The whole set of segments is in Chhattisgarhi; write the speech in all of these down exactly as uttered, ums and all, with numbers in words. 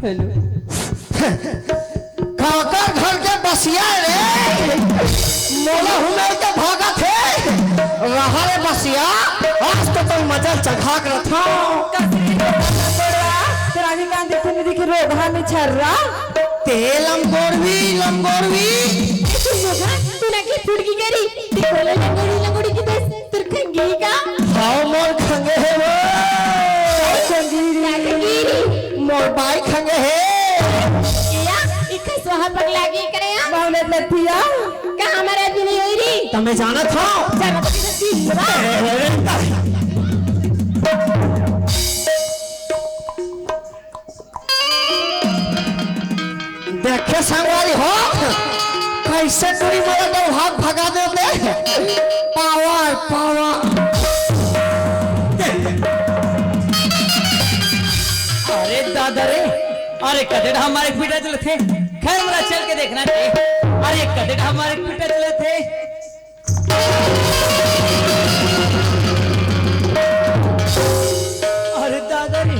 हेलो। काकर घर के बसिया रे, मोला हुमेल के भागत हे। रहा रे बसिया, आज तो तोर मजा चखा के रथों। कसरी रोगहा में छोड़वा, तेरा भी कान देखते नहीं दिखे रोगहा में छर्रा। ते लंगोरवी, लंगोरवी। ए, तू मोगा, तू ना की फुड़की करी। देखो ले लंगोड़ी, लंगोड़ी की देश। तोर खंगी का? हाव, मोर खंगे हे वो। खंगीरी। का खंगीरी? मोर बाई खंगे हे। या, इखा स्वाहा पगला के करे या? मौलत लतिया। का हमारे आदमी नहीं होई री? तमे जानत हो? जानत हो किसे दिन बा? देखे संगवारी हो, कैसे टूरी मोला दो हाथ भगा देते। Power, power. अरे दादा रे, अरे कते डहा मारे पीटा चलत हे। खैर, मोला चल के देखना चाहिए। अरे कते डहा मारे पीटा चलत हे। अरे दादा रे,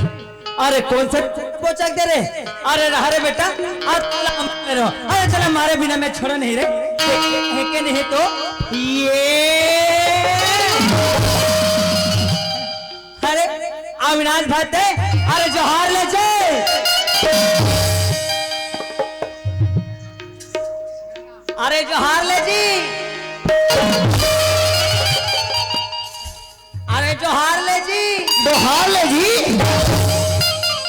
अरे कौन सा बोचक दे रे? अरे रहा रे बेटा, आज चला हम रो। अरे चला, मारे बिना मैं छोड़ा नहीं रे। है के नहीं तो ये। अरे अविनाश भाई दे, अरे जोहार ले जे। अरे जोहार ले जी। अरे जोहार ले जी। जोहार ले जी।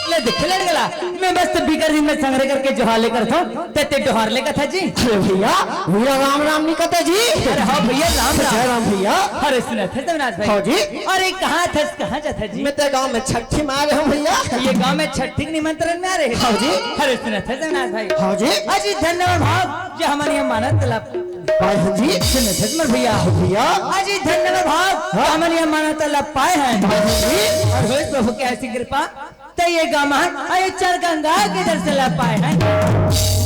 ले देख, लड़ गला। मैं बस बिगर दिन में संग्रह करके जोहार ले करथों, ते ते जोहार ले कथा जी। अरे भैया, भैया राम राम नहीं कहते जी। अरे हाँ भैया, राम राम। जय राम भैया। अरे सुनत हे देवनाथ भाई। हाँ जी। अरे कहाँ थे, कहाँ जाता जी? मैं तो गांव में छठी मारे हूँ भैया। ये गांव में छठी के निमंत्रण में आ रहे हैं। हाँ जी। अरे सुनत हे देवनाथ भाई। हाँ जी। अजी धन्यवाद भाव, जो हमारी अमानत ला पाए हैं जी। सुनत हे मोर भैया। हाँ भैया। अजी धन्यवाद भाव, हाँ। जो हमारी अमानत ला पाए हैं। पाए हैं जी। और होई प्रभु की ऐसी कृपा, ते ये गांव में, अरे चर गंगा के दर्शन ला पाए हैं।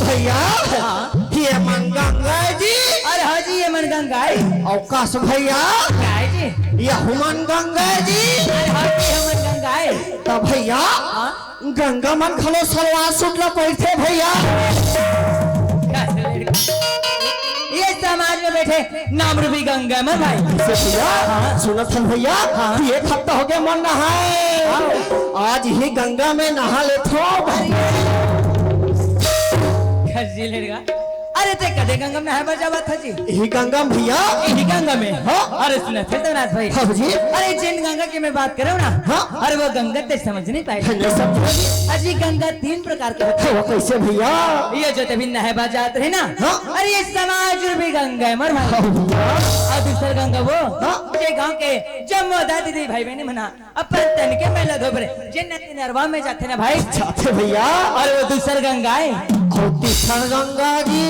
भैया, हाँ। ये मन गंगा जी। अरे हाँ जी, ये मन गंगा है। अवकाश भैया। क्या है जी? ये हुमन गंगा जी। अरे हाँ जी, हुमन गंगा है। तो भैया, हाँ? गंगा मन खलो सलवार सूट ला पहिरथे भैया। ये समाज में बैठे नाम रूपी गंगा मन भाई। से भैया, हाँ। सुनत हन भैया, हाँ। कि एक हफ्ता हो गया मन नहाए। हाँ। आज ही गंगा में नहा लेथो। खर्जी लड़का। अरे ते कदे गंगा में नहाए बर जावत ह जी? यही गंगा में भैया। यही गंगा में? हाँ। अरे सुनत हे देवनाथ भाई। हाँ जी। अरे जिन गंगा की मैं बात करूँ ना, हाँ। अरे वो गंगा ते समझ नहीं पाए। नहीं समझे। अजी गंगा तीन प्रकार के होथे। वो कैसे भैया? ये जो तभी नहाए बर जात रहे ना, हाँ। अरे ये समाज रूपी गंगा है मोर भाई। हाँ भैया। और दूसर गंगा वो, हाँ। ये गांव के जम्मो दादी दी भाई बहन मना अपन तन के मैला धोबरे, जे नदी नरवा में जाथे ना भाई। जाथे भैया। और वो दूसर गंगा है। और तीसर गंगा जी।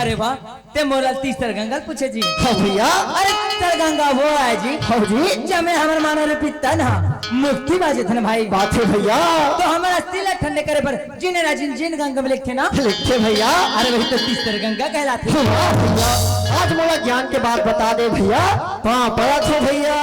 अरे वाह, ते मोला तीसर गंगा पूछे जी। हाँ भैया। अरे तीसर गंगा वो आय जी। हाँ जी। जमे हमर मानव रूपी तन हा मुक्ति बाजे थे ना भाई। बात है भैया। तो हमर अस्थि ला ठंडे करे बर जिन राजिन जिन गंगा में लिखथे ना। लिखथे भैया। अरे वही तो तीसर गंगा कहलाथे। वाह भैया। आज मोला ज्ञान के बात बता दे भैया, पाँव पड़त हो भैया।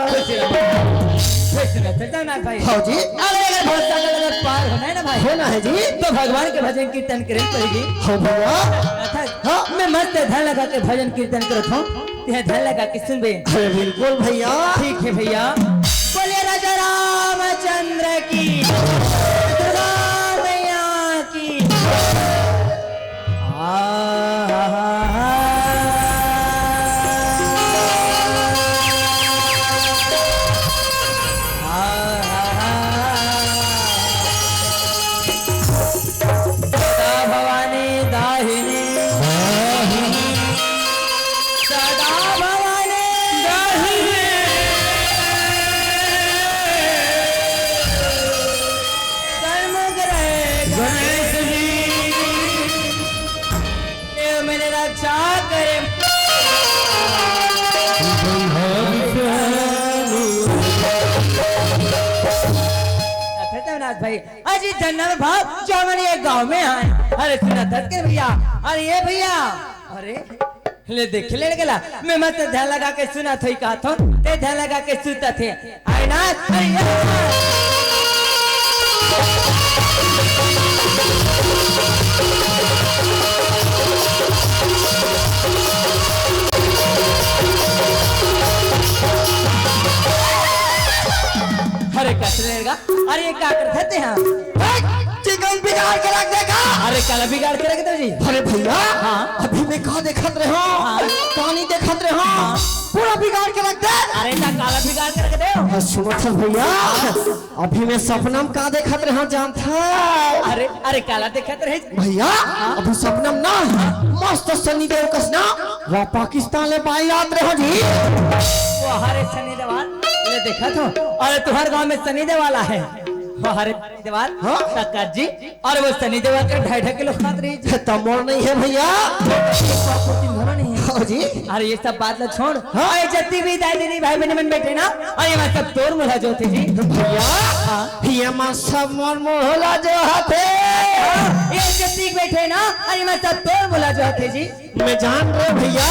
खुश रहो, खुश रहो, जगन्नाथ भाई। हाँ जी। अरे अगर भवसागर अगर पार होना है ना भाई, होना है जी। तो भगवान के भजन कीर्तन करे पड़ेगी। हाँ भैया। अर्थात हाँ। मैं मस्त ध्यान लगा के भजन कीर्तन करत हूँ, तें ध्यान लगा के सुनबे। अरे बिल्कुल भैया। ठीक है भैया। बोलिए राजा रामचंद्र की, दुर्गा मैया की। सदा भवानी दाहिनी, सदा भवानी दाहिनी, सन्मुख रहे गणेश जी। ये मेरी रक्षा करे। जगन्नाथ भाई, अजी जन्म भाव चौमन ये गांव में आए। अरे सुना दस के भैया, अरे ये भैया, अरे ले देख ले गेला, मैं मस्त ध्यान लगा के सुना थोई कहा थो, ते ध्यान लगा के सुता थे। अरे ना, अरे ये अरे कस लेगा, अरे ये का करत हे तेहा? चिकन बिगाड़ के रख देगा। अरे काला बिगाड़ के रख दे जी। अरे भैया, हाँ। अभी मैं का देखत रहे हो? हाँ। पानी देखत रहे हो? हाँ। पूरा बिगाड़ के रख दे। अरे ना काला बिगाड़ के रख दे। अरे सुनो तो भैया, अभी मैं सपना में का देखत रहे हो जानत हो? अरे, अरे काला देखत रहे। भैया, हाँ। अभी सपना में ना, मस्त सनी देओल कस ना, वा पाकिस्तान ले बाई आत रहे हो जी। वाह रे सनी देओल, ले देखत हो। अरे तुहर गांव में सनी देओल हे। वाह रे सनी देओल, हाँ। तक जी। अरे वो सनी देओल के ढाई ढाई किलो खात रही जी। त मोर नहीं है भैया। नहीं है। हाँ जी। अरे ये सब बात ला छोड़। हाँ। अरे जत्ती भी दाई दीदी भाई बहन मन बैठे ना, अरे मैं सब तोर मोला जोथे जी। भैया, हाँ। ये मन सब मोर मोहला जोहथे। ये जत्ती बैठे ना, अरे मैं सब तोर मोला जोहथे जी। मैं जान रहे भैया।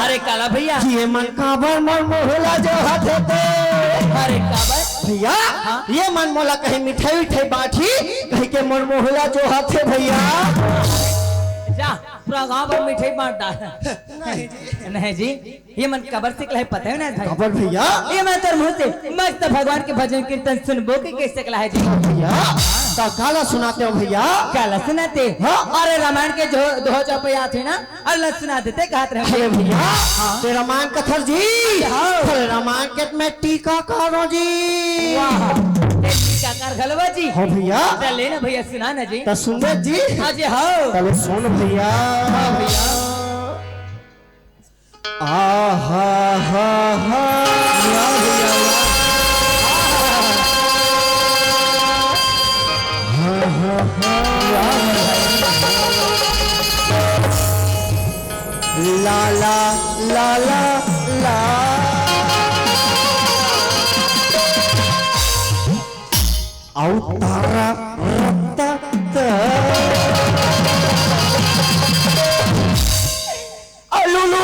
अरे काला भैया। ये मन काबर मोर मोहला जोहथे ते। अरे काबर? भैया, हाँ? ये मन मोला कहीं मिठाई उठाई बांटही, कहीं के मोर मोहला जोहथे भैया। जा, पूरा गांव भर मिठाई बांट डाल। नहीं जी। नहीं जी, ये मन काबर सिकला हे पता है ना भाई? काबर भैया? ये मन तोर मुंह से मस्त भगवान के भजन कीर्तन सुनबो के कैसे सिकला हे जी? भैया, त काला सुनाते हो भैया? काला सुनाते? हाँ। अरे रामायण के जो दोहा चौपाई आत हे ना, अरे ला सुना देते कहत रहे। अरे भैया, हाँ। ते रामायण कथर जी? हाँ। अरे रामायण के मैं टीकाकार हो जी। वाह, ते टीकाकार घलवा जी। हाँ भैया। चल ले ना भैया, सुना ना जी। त सुन ले जी। हाँ जी, हाँ। चलो सुन भैया। हाँ भैया। आहा, हा, हा। वाह भैया, वाह। हा, हा, हा। वाह भैया। ला, ला, ला, ला, ला। अउ तारा रत्ता त। अलुलु।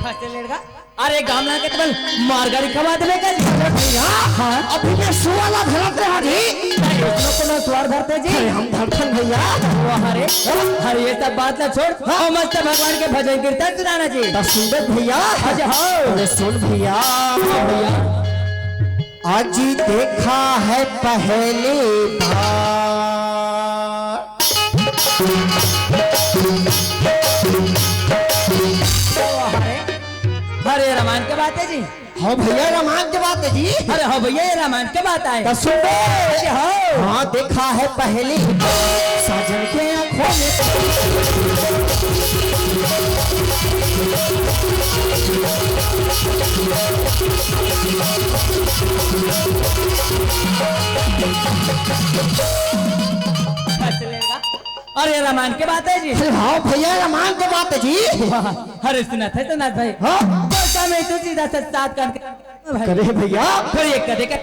फंसे लेड़गा। अरे गामला के तमन मार गाड़ी खवा देबे का जी? अरे भैया, हाँ? अभी मैं सुआ ला धरत रहा जी। अरे इसमें कोनो सुआ धरते जी? अरे हम धरथन भैया। वाह रे। अरे ये सब बात ला छोड़। हाँ? और मस्त भगवान के भजन कीर्तन सुनाना जी। त सुन दे भैया। अच्छा हाँ। अरे सुन भैया। हाँ भैया। आज देखा है पहली बार। अरे, अरे रामायण के बात है जी। हाँ भैया, रामायण के बात है जी। अरे हाँ भैया, ये रामायण के बात है। तो सुन बे। अरे हाँ। हाँ, देखा है पहली बार साजन के आंखों में। फंस लेगा। अरे रामायण के बात है जी। अरे हाँ भैया, रामायण के बात है जी। वाह, अरे सुना थे तो नाथ भाई। हाँ। तो समय तुलसीदास सात कांड के भाई। करे भैया। फिर ये कदे का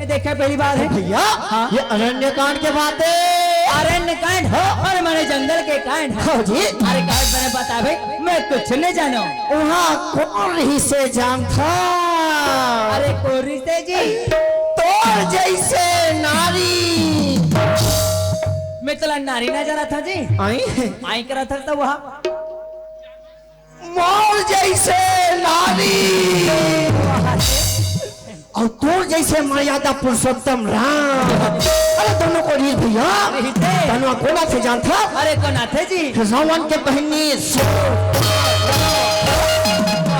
देखे पहली बार है। भैया, हाँ। ये अरण्य कांड के बात है। अरण्य कांड हो और माने जंगल के कांड हो। हाँ जी। अरे काहे बने बताबे, मैं कुछ नहीं जानो। वहाँ कोन रहिसे जानथा? अरे कोन रहिसे जी? तोर जैसे नारी। मैं तोला नारी ना जाना था जी। आई? आई करा था तो वहाँ। मोर जैसे नारी और तोर जैसे मर्यादा पुरुषोत्तम राम। अरे दोनों को रीत भैया, रीते। दोनों कोन आथे जानथा? अरे कोन आथे जी? रावण के बहिनी।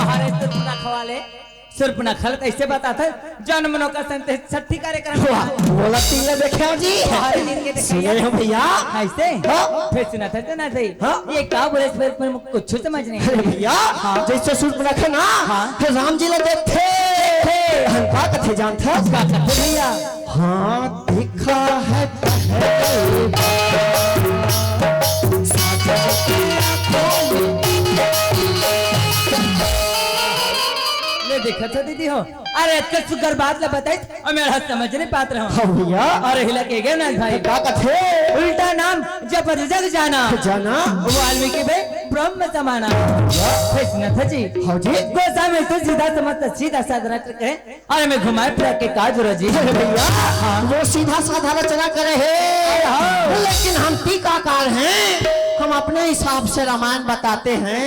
अरे तो तू ना खवा ले। सूर्पनखा ल कइसे बताथस? जौन मनोकामना संतुष्टि छठी कार्यक्रम। वाह, बोला तीन ला देखे हो जी। अरे, तीन के देखे सुने हो भैया? अइसे? हाँ। फेर सुनत हस तो ना सही। हाँ। ये का बोले, फेर कुछ समझ नहीं। अरे भैया, हाँ। जइसे सूर्पनखा ना, हाँ। राम जी ला देखथे। देखथे। हम का कथे जानथस? का कथे भैया? हाँ, देखा है पहली बार। ले देखा था दीदी हो। अरे, अतका सुग्घर बात ला बताइस, अउ मैं ह समझ नहीं पात रहों। हाँ भैया। अरे, हिला के गे ना भाई। का कथे? उल्टा नाम जब जग जाना। जाना। वाल्मीकि बे ब्रह्म समाना। भैया। कृष्ण था जी। हाँ जी। गोस्वामी तुलसीदास समस्त सीधा साधा रचना करे। अरे, मैं घुमाए फिरा के का जरूरत जी? अरे भैया, हाँ। वो सीधा साधा रचना करे हे। अरे हाँ। लेकिन हम टीकाकार हैं, हम अपने हिसाब से रामायण बताते हैं।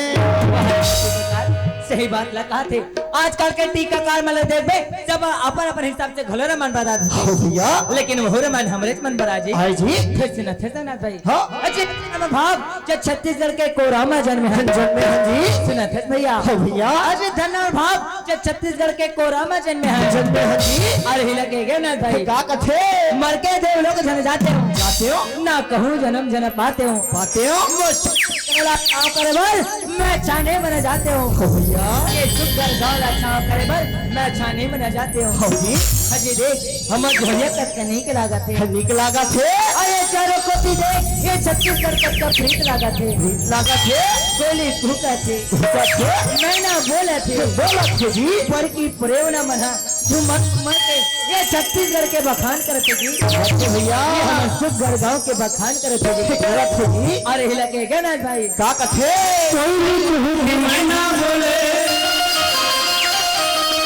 सही बात ला कहा थे। आजकल के टीकाकार मन ल देखबे, सब अपन अपन हिसाब से घलो रामायण बता देथे। हाँ भैया। लेकिन वहू रामायण हमरेच मन बर आय जी। आय जी। फिर से न थे सनाथ भाई। हाँ। अजय भाव जो छत्तीसगढ़ के कोरहा म जन्मे हन। जन्मे हन जी। सुनत हस भैया। हाँ भैया। अजय धन भाव जो छत्तीसगढ़ के कोरहा म जन्मे हन। जन्मे हन जी। अरे हिला के गे ना भाई। का कथे? मर के देवलोक झन जाते हो। जाते हो? ना कहूँ जनम जन पाते हो। पाते हो? वो छत्तीसगढ़ ला छाँव करे बर मैं छाने मन जाते हो। हो भैया। ये सुग्घर गाँव ला छाँव करे बर मैं छाने मन जाते हो। हो जी। अजय देख, हमर झोलिया कतका नीक लागत हे। नीक लागत हे। अरे चारों कोती देख, ये छत्तीसगढ़ कतका प्रीत लागत हे। प्रीत लागत हे। कोयली कुहकत हे। कुहकत हे। मैना बोलत हे। बोलत हे जी। पर की प्रेम न मना, झूमर झूमर के ये छत्तीसगढ़ के बखान करत हे जी। अच्छा भैया। ये हमर सुग्घर गाँव के बखान करत हे जी। करत हे जी। अरे हिला के गणेश भाई। का कथे? कोई भी कुहू भी मैना बोले,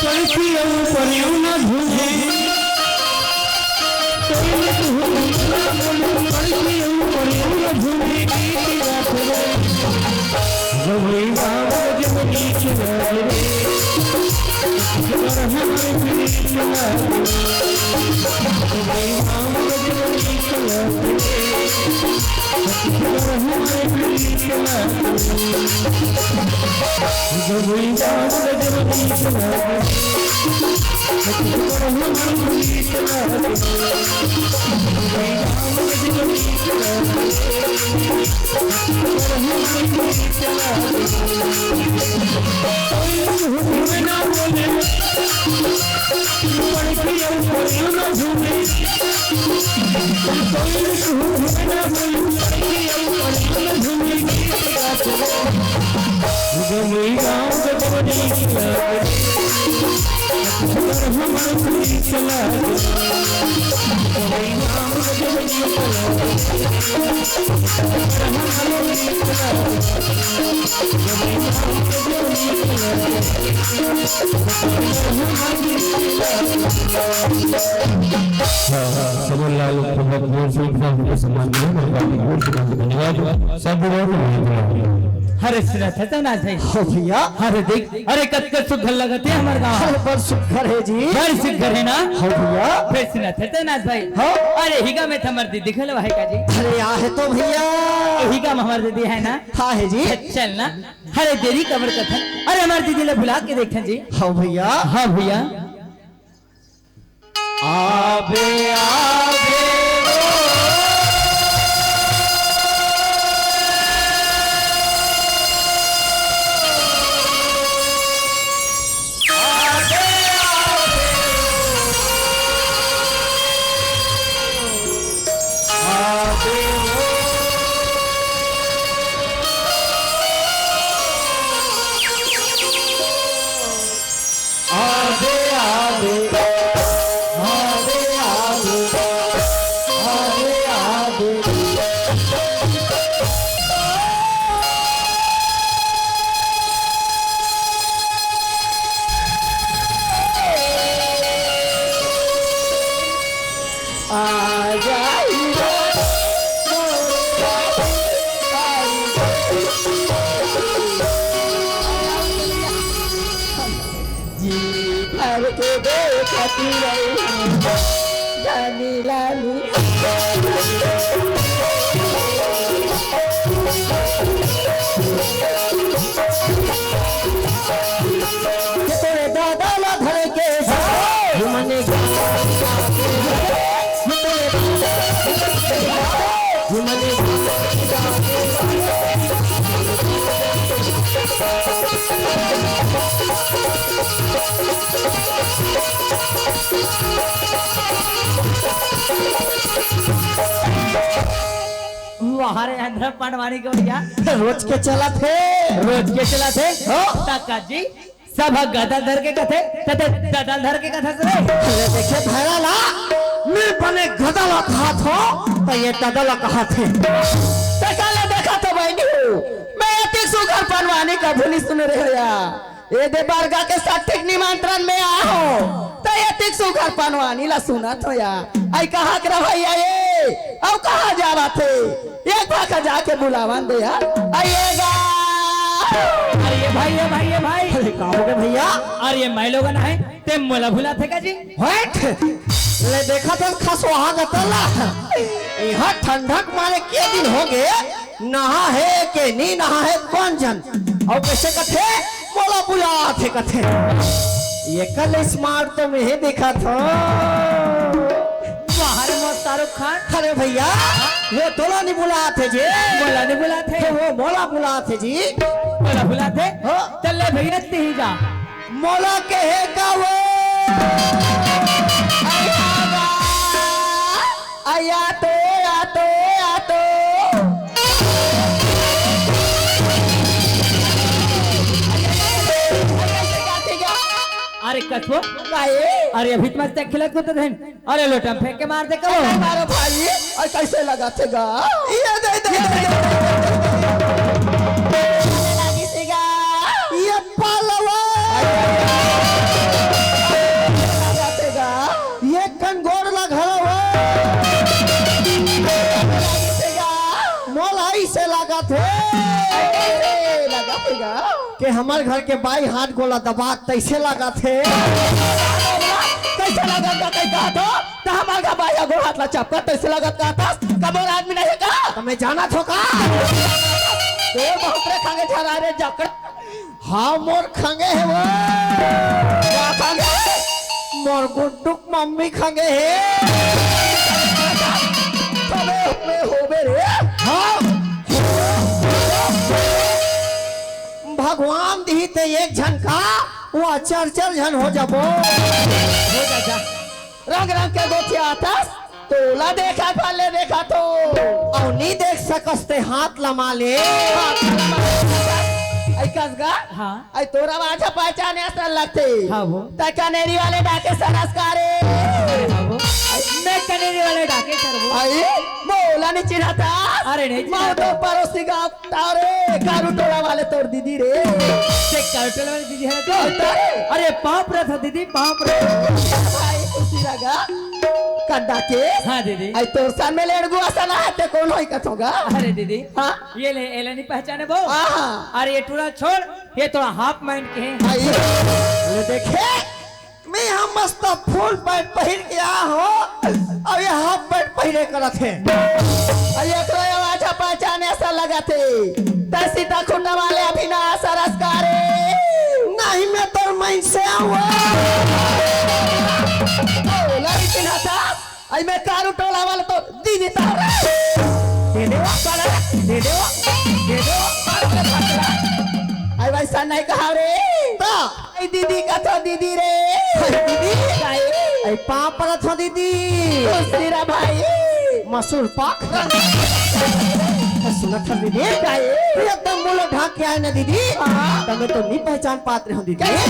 कोई भी अऊ परियू ना झूमे। कोई भी कुहू भी मैना बोले, कोई भी अऊ परियू ना झूमे। गीत गात रे, गवई बाबा जब गीत गात रे, अगर हमारे गीत गात रे, गवई बाबा जब गीत गात रे, हाँ, हाँ, समन लाल को बहुत जोर से एक बार उनका सम्मान मिले, मेरे बाबू जोर से धन्यवाद। सब लोगों को धन्यवाद। अरे सुनत हस तो ना सही। हो भैया। अरे देख, अरे कतका सुग्घर लगत हे हमर गाँव। अरे बड़ सुग्घर हे जी। बड़ सुग्घर हे ना? हो भैया। फिर सुनत हस तो ना भाई। हाँ। अरे हिगा में त हमर दीदी घलो हे का जी? अरे आहे तो भैया। हिगा में हमर दीदी हे ना? हाँ हे जी। चल ना। अरे देरी काबर करथन? अरे हमर दीदी ला बुला के देखथन जी। हाँ भैया। हाँ भैया। आबे, आबे ओ। आबे, आबे ओ। आबे ओ। आबे, आबे, आबे, आबे। हर के देखती रही जानी लाली। तोरे दादा ला धर के जा, मने वाह रे, आंध्र पंडवानी के भैया। रोज के चलथे। रोज के चलथे। हो। तका जी, सब ह गदा धर के कथे, त ते ददा धर के कथस रे। अरे देखे भैरा ला, मैं बने गदा ला कहाथों, त ये ददा ला कहाथे। तका ले देखा तो बहिनी हो, मैं अति सुघर पंडवानी कभू नी सुने रहेंव या। ए दे बरगा के सठिक निमंत्रण में आहों, त अतिक सुघर पंडवानी ला सुनत हों या। अई कहाँ के रहइया ए, अउ कहाँ जावत हे? एक भाखा जाके बुलावन दे यार। आइएगा। अरे ये भाई, ये भाई, ये भाई। अरे का होगे भैया? अरे ये मैं लोगन आहे, ते मोला भुलाथे का जी? हट! ले देखा तो खसवा गतल ला। इहाँ ठंडक मारे के दिन होगे, नहा हे के नी नहा हे कोन जन? अउ कइसे कथे, मोला बुलाथे कथे। एकर ले smart तो मैं ही दिखत हों। वाह रे मोर शाहरुख खान। अरे भैया, वो तोला नी बुलाथे जी। मोला नी बुलाथे। वो मोला बुलाथे जी। मोला बुलाथे? हो। चल ले भैया, तिही जा। मोला कहे का वो? अरे बाबा। अया तो, या तो, या तो। अरे कसबो। काहे? अरे अभी तो मस्त खेलत कूदत हन। अरे लोटा में फेंक के मार दे कहो। अरे मारो भाई, अरे कइसे लगथे गा? ये दे, दे, दे, दे। ये पालवा। ये कन गोड़ ला घलो हो। मोला अइसे लागत हे। अइसे लागत हे गा। के हमर घर के बाई हाथ गोला दबात तइसे लागत हे। कइसे लागत गा, कइसे लागत हो? त हमर घर बाई गोड़ हाथ ला चपकत तइसे लागत का? कमोर आदमी नहीं का? त मैं जानत हों का? तोर बहुत रे खांगे झरा रे जकड़ा। हाँ, मोर खंगे हे वो। का खंगे? मोर गुड्डू के मम्मी खंगे हे। तबे होबे, होबे रे। हाँ। भगवान दिही ते एक झन का, वो चार चार झन हो जाबो। हो जा, जा। रंग रंग के गोठियाथस, तोला देखा भले देखा तो। अउ नी देख सकस ते हाथ लमा ले। हाथ लमा ले। अई कसगा? हाँ। अई तोर आवाज ह पहचाने असन लगथे। हाँ वो। तैं कनेरी वाले डाके सरस का रे। हाँ वो। मैं कनेरी वाले डाके सर वो। अई, मोला नी चिन्हत हस? अरे नहीं मैं चिन्हत। तो पड़ोसी गाँव तारे कारू टोला वाले तोर दीदी रे। ते कारू टोला वाले दीदी हे तो? अरे। अरे पाँव परत हों दीदी, पाँव परत हों। भाई खुशी लगा। कड्डा के? हाँ दीदी। अई तोर सन में लेड़गू असन हे ते कोन होही कथों गा? अरे दीदी। हाँ? ये ले, एला नी पहचाने वो? हाँ, हाँ। अरे ये टूरा छोड़, ये थोड़ा half pant के हे। अई, ले देखे। मैं ह मस्त full pant पहिर के आहों, अउ ये half pant पहिरे करत हे। अउ एकरो आवाज ह पहचाने असन लगथे। तैं सीता खूंटा वाले अभिनाश सरस का रे। नहीं, मैं तोर मइनसे हँव। ओला नी चिन्हत हस? अई मैं कारू टोला वाले तोर दीदी तोर। दे दे वो, साला, दे दे वो, दे दे वो। अई वइसन नहीं कहा रे। त? अई दीदी कथों दीदी रे। अई दीदी? काई? अई पाँव परत हों दीदी। खुशी रह भाई। मसूर पाक। सुनत हस दीदी? काई? तू एकदम मुँह ला ढाँक के आए ना दीदी। हाँ। त मैं तो नी पहचान पात रहेंव दीदी। कैसे?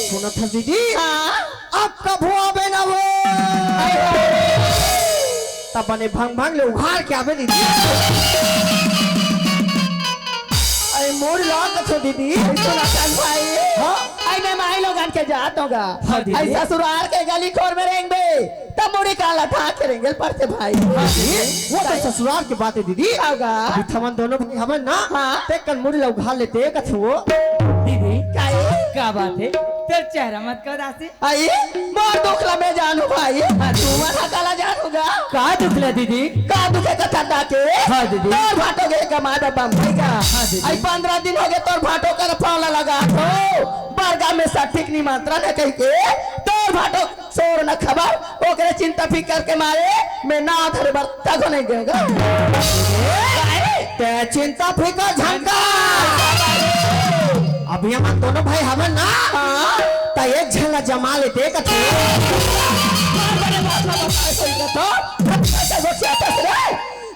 सुनत हस दीदी? हाँ। अब कभू आबे ना वो। त बने भंग भंग ले उघार के आबे दीदी। अई मोर ला कथों दीदी। सुनत हस भाई। हाँ। अई मैं माई लोगन के जात हों गा। हाँ दीदी। अई ससुरार के गली खोर में रेंगबे, त मुड़ी काला ढाँक के रेंगे ल पड़थे भाई। हाँ दीदी, वो तो ससुरार के बात हे दीदी। का गा? अभी हमन दोनों भाई हवन ना, हाँ। ते कन मुड़ी ला उघार लेते कथों वो। दीदी, काई? का बात हे? तोर चेहरा म अतका उदासी। आई, मोर दुख ला मैं जानहूं भाई। हाँ दीदी। तुमन हा काला जानहू गा? का दुख ला दीदी? का दुख हे कथस डाके? हाँ दीदी। तोर भाटो गे कमाए बर बम्बई गा। हाँ दीदी। आई पंद्रह दिन होगे तोर भाटो कर फोन ला लगाथों। बड़गा में सठिक निमंत्रण हे कहिके। तोर भाटो सोर न खबर, ओकरे चिंता फिकर के मारे मैं नाव धरे बर तको नहीं गे गा। तैं चिंता फिकर झन कर। अभी हमन दोनों भाई हवन ना, हाँ। त एक झन ला जमा लेते कथे।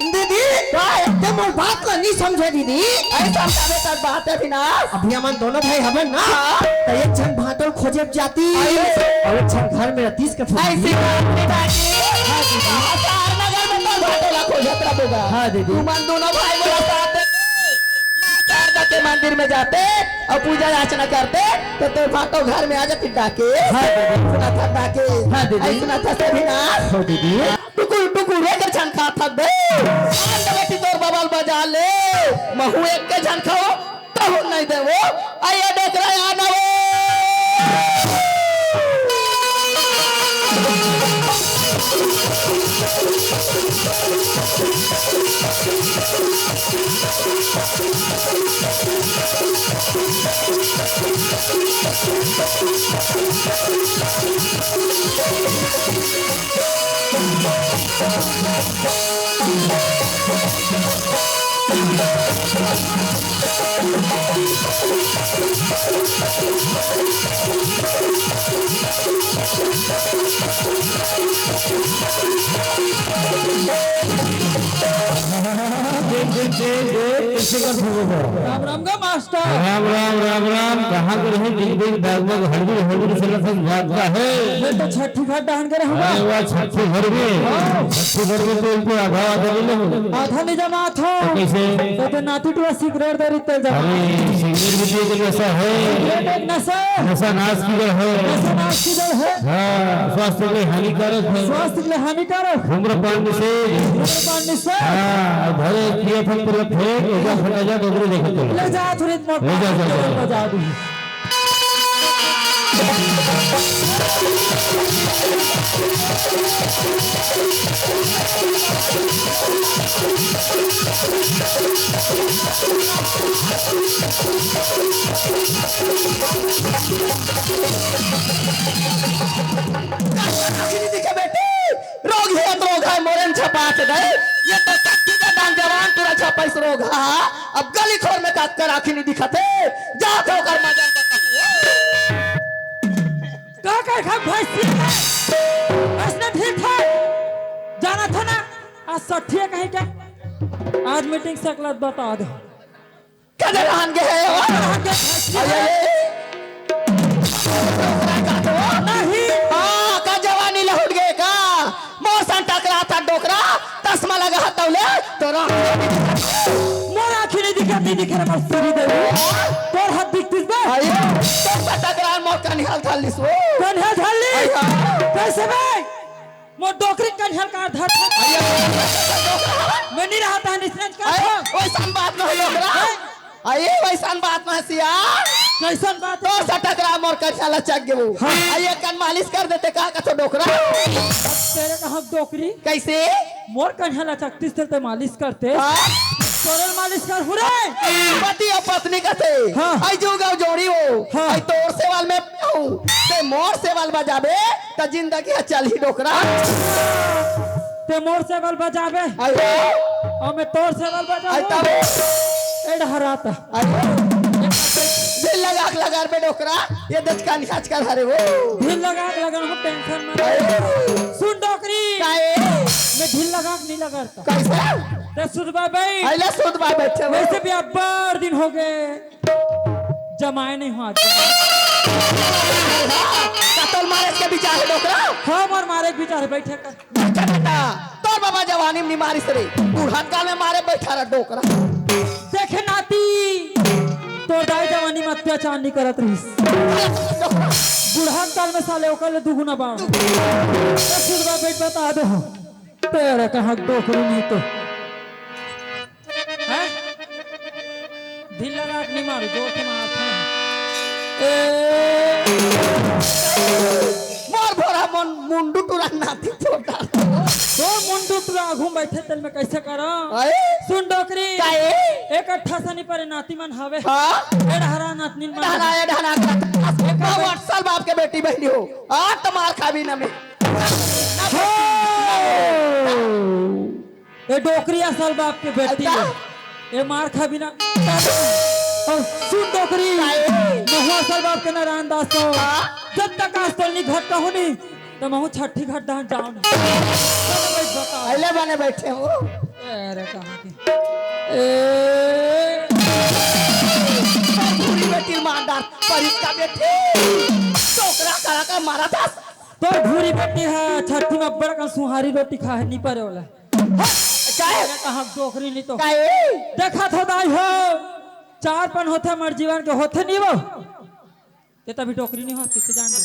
दीदी, का हे? तैं मोर बात ला नहीं समझे दीदी। अरे समझावे तोर बात हे अविनाश। अभी हमन दोनों भाई हवन ना, हाँ। त एक झन भाटो ल खोजे जाती। अरे। अउ एक झन घर में रतिस के फुर्ती। ऐसी बात नहीं बाजी। हाँ दीदी। हाँ, तार नगर में तोर भाटो ला खोजत रबो गा। हाँ दीदी। तुमन दोनों भाई मोला साथ दे। माता के मंदिर में जाते अउ पूजा अर्चना करते, त तोर भाटो घर में आ जाती डाके। हाँ दीदी। सुनथस डाके। हाँ दीदी। ऐ सुनथस अविनाश। हाँ दीदी। टुकुर टुकुर एकर झन खाथस बे। आन दे बेटी तोर बबा ल बजा ले। महू एके झन खाओं, तहू नहीं देवों। अई ए डोकरा आ ना वो। राम राम गा मास्टर। राम राम, राम राम। कहाँ के रहे, बिग बिग डगमग, हड़बड़ी हड़बड़ी से लफन बात का है। मैं तो छठ छत्तीसगढ़ डहन के रहूंगा। अरे वाह, छत्तीसगढ़ में। हाँ। छत्तीसगढ़ में तो इनको आधा आधा नहीं लेंगे। आधा नहीं जमात हो। तो कैसे? तो ते नाती टुरा सिगरेट दरी तेल जमा। अरे, सिगरेट भी तो एक नशा है। सिगरेट एक नशा। नशा नाश की जड़ है। नशा नाश की जड़ है। हाँ, स्वास्थ्य के लिए हानिकारक है। स्वास्थ्य के लिए हानिकारक। धूम्रपान निषेध। धूम्रपान निषेध। हाँ, घरे पिए फल तुरंत फेंक, ले जा फटा जा, डोकरी देखे तो। ले जा, तुरंत मत ले जा, जा, जा। बजा दी। रोग हे त रोग हे, मोरेन छपात दे। ये तो शक्ति के दान जवान टुरा छपाइस रोग हा। अब गली खोर में काकर आँखी नहीं दिखत हे। जा तो ओकर मजा बताओ। का कर खा भैंसी? असने ठीक है। जाना था ना, आज सठिया कहीं के। आज मीटिंग सकलत बता दे। कदे रहन गे हे, ओ? रहन गे हे। अरे, अरे। नहीं। हाँ, का जवानी लहुट गे का? मोर संग टकराथस डोकरा, चश्मा लगा हस तौले, तोर आँखी नहीं दिखत, नहीं दिखे रे, मोर सिरी देवी। तोर हाथ दिखतिस बे? अरे, तोर संग टकरान मोर कनिहा ल धर लिस वो। कनिहा ल धर लिस? अरे। कैसे बे? मोर डोकरी कनिहा ल का धर था? अरे, मैं नहीं रहत हँव, निसरंज का अरे, था। वैसन बात नहीं डोकरा। हैं? अरे, वैसन बात नहीं सिया। कैसन बात है? तोर संग टकरा मोर कनिहा ल चक गे वो। हाँ। अरे, कन मालिश कर देते का कथों डोकरा? तेरे का हम डोकरी? कैसे? मोर कनिहा ल चकतिस ते मालिश करते। हाँ। तोर ल मालिश करहूँ रे। पति अउ पत्नी कथे। हाँ। आई जो गाँव जोड़ी वो। हाँ। आई तोर सेवा ल मैं हँव। ते मोर सेवा ल बजाबे। त जिंदगी ह चलही डोकरा। ते मोर सेवा ल बजाबे। अरे। अउ मैं तोर सेवा ल बजाबे। अरे तब। ए डहरात। अरे। ढील लगा के लगा बे डोकरा। ये दचका निहाज कर हरे वो। ढील लगा के लगा, हम टेंशन मत। अरे। सुन डोकरी। काहे? मैं ढील लगा के नहीं लगा रहता। कैसे? ते सुधबा बे। अरे सुधबा बैठे वो। वैसे भी अब्बड़ दिन हो गए। जमाए नहीं हुआ। कतल मारे के विचार हे डोकरा? हाँ, मोर मारे के विचार हे, बैठे कर। बैठे बेटा, तोर बाबा जवानी में नहीं मारिस रे, बुढ़त काल में मारे बैठा रहा डोकरा। देखे नाती, तोर दाई जवानी में अत्याचार नहीं करत रहिस। बुढ़त काल में साले ओकर ले दुगुना बाढ़। तो सुधबा बैठ बता दो। तेरे कहाँ डोकरी नहीं तो। हैं? ढील लगा के नहीं मारू, जोर से मारते हैं। ए, अरे? सुन डोकरी। का ए? एक अट्ठा सनी परे नाती मन हवे। हाँ? ए डहरा नातनी मन हवे। ए डहरा, ए डहरा। एक बाबू अट्ठा साल बाप के बेटी बहिनी हो। आ, तो मार खाबी ना में। हो। ए डोकरी असल बाप के बेटी। अच्छा? ए मार खाबी ना। अउ सुन डोकरी। का ए? महू असल बाप के नारायण दास हो। हाँ? जब तक आज तोल नी घट कहूँ नी, त महू छठी घाट डहन जाओ ना। चलो भाई, बताओ। अइले बने बैठे हो। अरे, कहाँ के? ए। पूरी बेटी मार डार, पर इसका बेटी। डोकरा करा का मारा था। तोर भूरी बेटी ह, छठी में अब्बड़ कन सुहारी रोटी खाए, नी परे वाला। काहे? अरे, कहाँ डोकरी नी तो। काहे? देखा थो दाई हो, चार पन होथे मर जीवन के होथे नी वो। ते तभी डोकरी नहीं हो, किसे जान दे।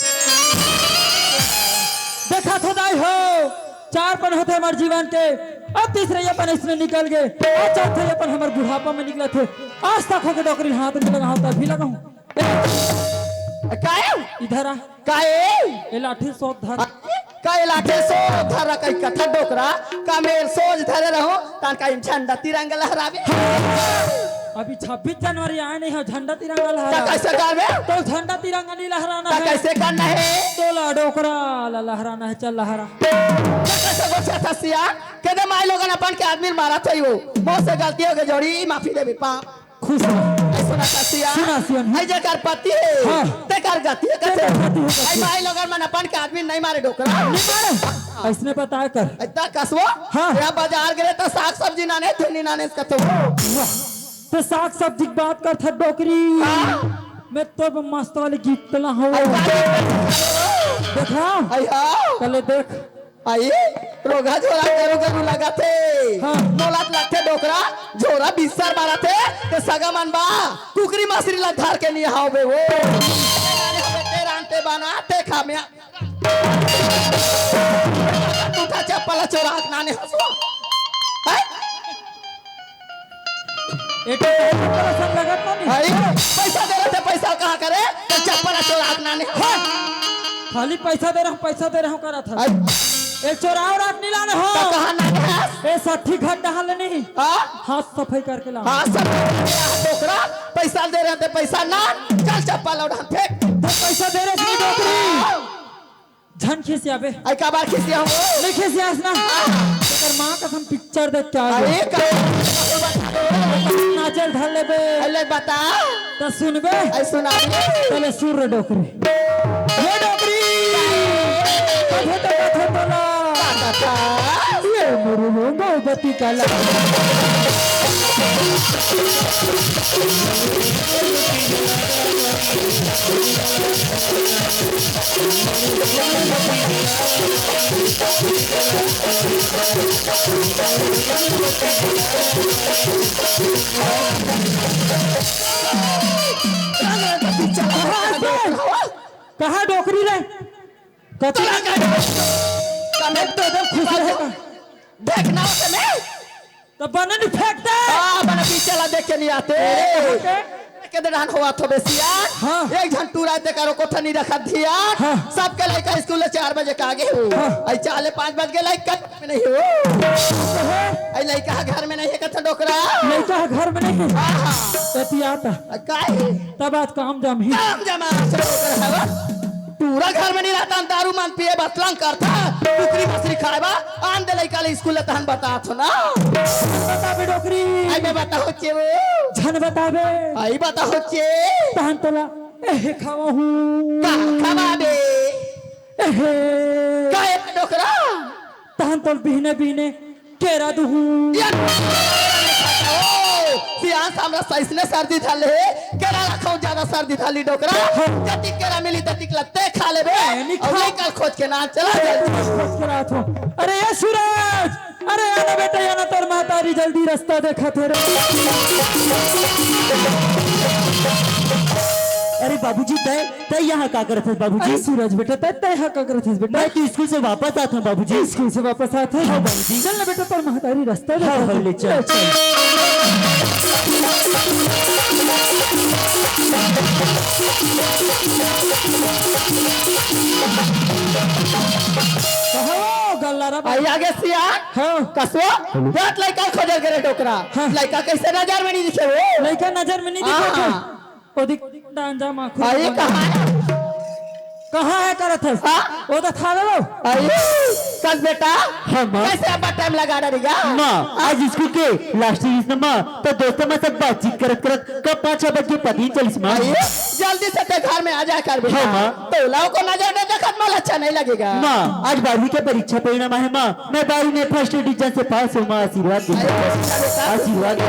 देखा थो दाई हो, चार पन होथे हमार जीवन के, अब तीसरे अपन इसने निकल गए, और चौथे अपन हमार बुढ़ापा में निकला थे। आज तक होके डोकरी हाथ में लगाऊं, तभी लगाऊं। ए, काहे? इधर आ। काहे? ए लाठी सोच धर। काहे लाठी सोच धर, कई कथा डोकरा, का मेर सोच धरे रहो, तान का झंडा तिरंगा लहरावे। अभी छब्बीस जनवरी आए नहीं हो, झंडा तिरंगा लहरा। त कैसे करबे? तो झंडा तिरंगा नहीं लहराना त है। कैसे करना है? तो ला डोकरा ला लहराना है, चल लहरा। त कैसे गोछा था सिया? केदे माई लोगन अपन के आदमी मारा थे वो। मोर से गलती हो गई जोड़ी, माफी देबे पा। खुश रह। ऐ सुना था सिया। सुना सिया। ऐ जेकर पति है, हाँ। तेकर गति है कैसे? तेकर गति है कैसे? ऐ माई लोगन मन अपन के आदमी नहीं मारे डोकरा। नहीं मारे। ऐसने बताया कर। इतना कसबो? हाँ। या बाजार गए तो साग सब्जी नाने, धुनी नाने इसका तो। वाह। तो साग सब्जी की बात करथस डोकरी। हाँ। मैं तो मस्त वाली गिफ्ट ला हूँ। अरे, देखा? अरे, हाँ। कल देख। आई, रोगा झोरा गरु गरु लगथे। हाँ। मोला त लगथे डोकरा, झोरा बिस्सर मारथे, ते सगा मन बा, कुकरी मछरी ला धर के नहीं हावे वो। ते रांधे बना, ते खा में। तू था चप्पल चोरा के नाने हंसुआ। हैं? ए तो बहुत बड़ा सन लगत ना नहीं। अरे, पैसा दे रहे थे, पैसा कहाँ करे? तो चप्पल चोरा के नाने। हाँ। खाली पैसा दे रहा हूँ, पैसा दे रहा हूँ करत है। अरे। ए चोराव रात नहीं लाने हो। तो कहाँ ना गया? ए साठी घाट डहाल नहीं। हाँ? हाथ सफाई करके ला। हाँ, सब डोकरा, पैसा दे रहे थे, पैसा ना, चल चप्पल उठा फेंक। तो पैसा दे रहे थे डोकरी। हाँ। झन खिसियाबे। आई का बार खिसिया हो? नहीं खिसियास ना। तेकर माँ कसम पिक्चर देख के आ अरे गए। का? नाचल धर लेबे। अरे बता। त सुनबे। आई सुना। तले सुर रे डोकरी। ये डोकरी। कथे तो कथे तोला। का कथा? ये मुरु मोंगो बती काला। कहाँ डोकरी रे? कथी? तोला का डोकरी? कमे तो एकदम खुश रहेगा। देखना होते में। तो बने नहीं फेंकते। हाँ, बने पीछे ला देख के नहीं आते। अरे, कहाँ के? के दरान हुआ थो बेसिया। हाँ। एक झन टूरा ते करो कोठा नहीं रखा धिया। हाँ। सबके लइका स्कूल ले चार बजे का आगे हो। हाँ। आई चाले पाँच बज के लइका में नहीं हो। तो है। आई लइका घर में नहीं है कथा डोकरा। लइका घर में नहीं है। हाँ, हाँ। तो पिया था। आ, काहे? तब आज काम जाम ही। काम जमा से डोकरा है वो। टूरा घर में नहीं रहता, दारू मान पिए बतलंग करता। कुकरी मछली खाए बा, आन दे लइका ले स्कूल ले तहन बता थो ना। बताबे डोकरी। आई मैं बताओ चे वो। झन बताबे। आई बताओ चे। तहन तोला एहे खावा हूँ। का खावा बे? एहे। का ए डोकरा? तहन तोल बिहने बिहने केरा दुहूँ। या ओ, सियान सामने सैसने सर्दी धले, केरा रखो ज्यादा सर्दी धली डोकरा। हाँ। जतिक केरा मिली ततिक लत्ते खा लेबे। ए, नहीं और खा। ये कल खोज के ना चला ए, जाए। खोज के रात हो। अरे ए सूरज, अरे आना बेटा, आना, तोर महतारी जल्दी रास्ता देखा थे रे। अरे बाबूजी, तय, तय यहाँ का करत हस बाबूजी? अरे सूरज बेटा, तय, तय यहाँ का करत हस बेटा? मैं तो स्कूल से वापस आत हूँ बाबूजी। स्कूल से वापस आत हस? हाँ बाबूजी। चल ना बेटा, तोर महतारी रास्ता हाँ, देखा हाँ, थे। ले चल। ले चल। कहो, अल्लाह रब। आई आगे सिया। हाँ। कसो। रात लइका खोजल करे डोकरा। हाँ। लइका कइसे नजर में नहीं दिखे वो? लइका नजर में नहीं दिखे हाँ। तो। ओ दिख, डांजा माखू आई बन। कहाँ है? कहाँ है करत हस? हाँ? ओ तो खा लो। आई, कस बेटा। हाँ, माँ। कैसे अब टाइम लगा डालेगा? माँ, आज स्कूल के लास्ट पीरियड ना माँ, तो दोस्तों में सब बातचीत करत करत कब पाँच छह बज के पता ही चलिस माँ। आई, जल्दी से ते घर में आ जा कर बेटा। हाँ, माँ। तो लाओ को नजर नहीं देखत मोला अच्छा नहीं लगेगा। माँ, आज बारहवीं के परीक्षा परिणाम है माँ, मैं बारहवीं में फर्स्ट डिवीजन से पास हूँ माँ, आशीर्वाद दे। आई, बेटा। आशीर्वाद दे।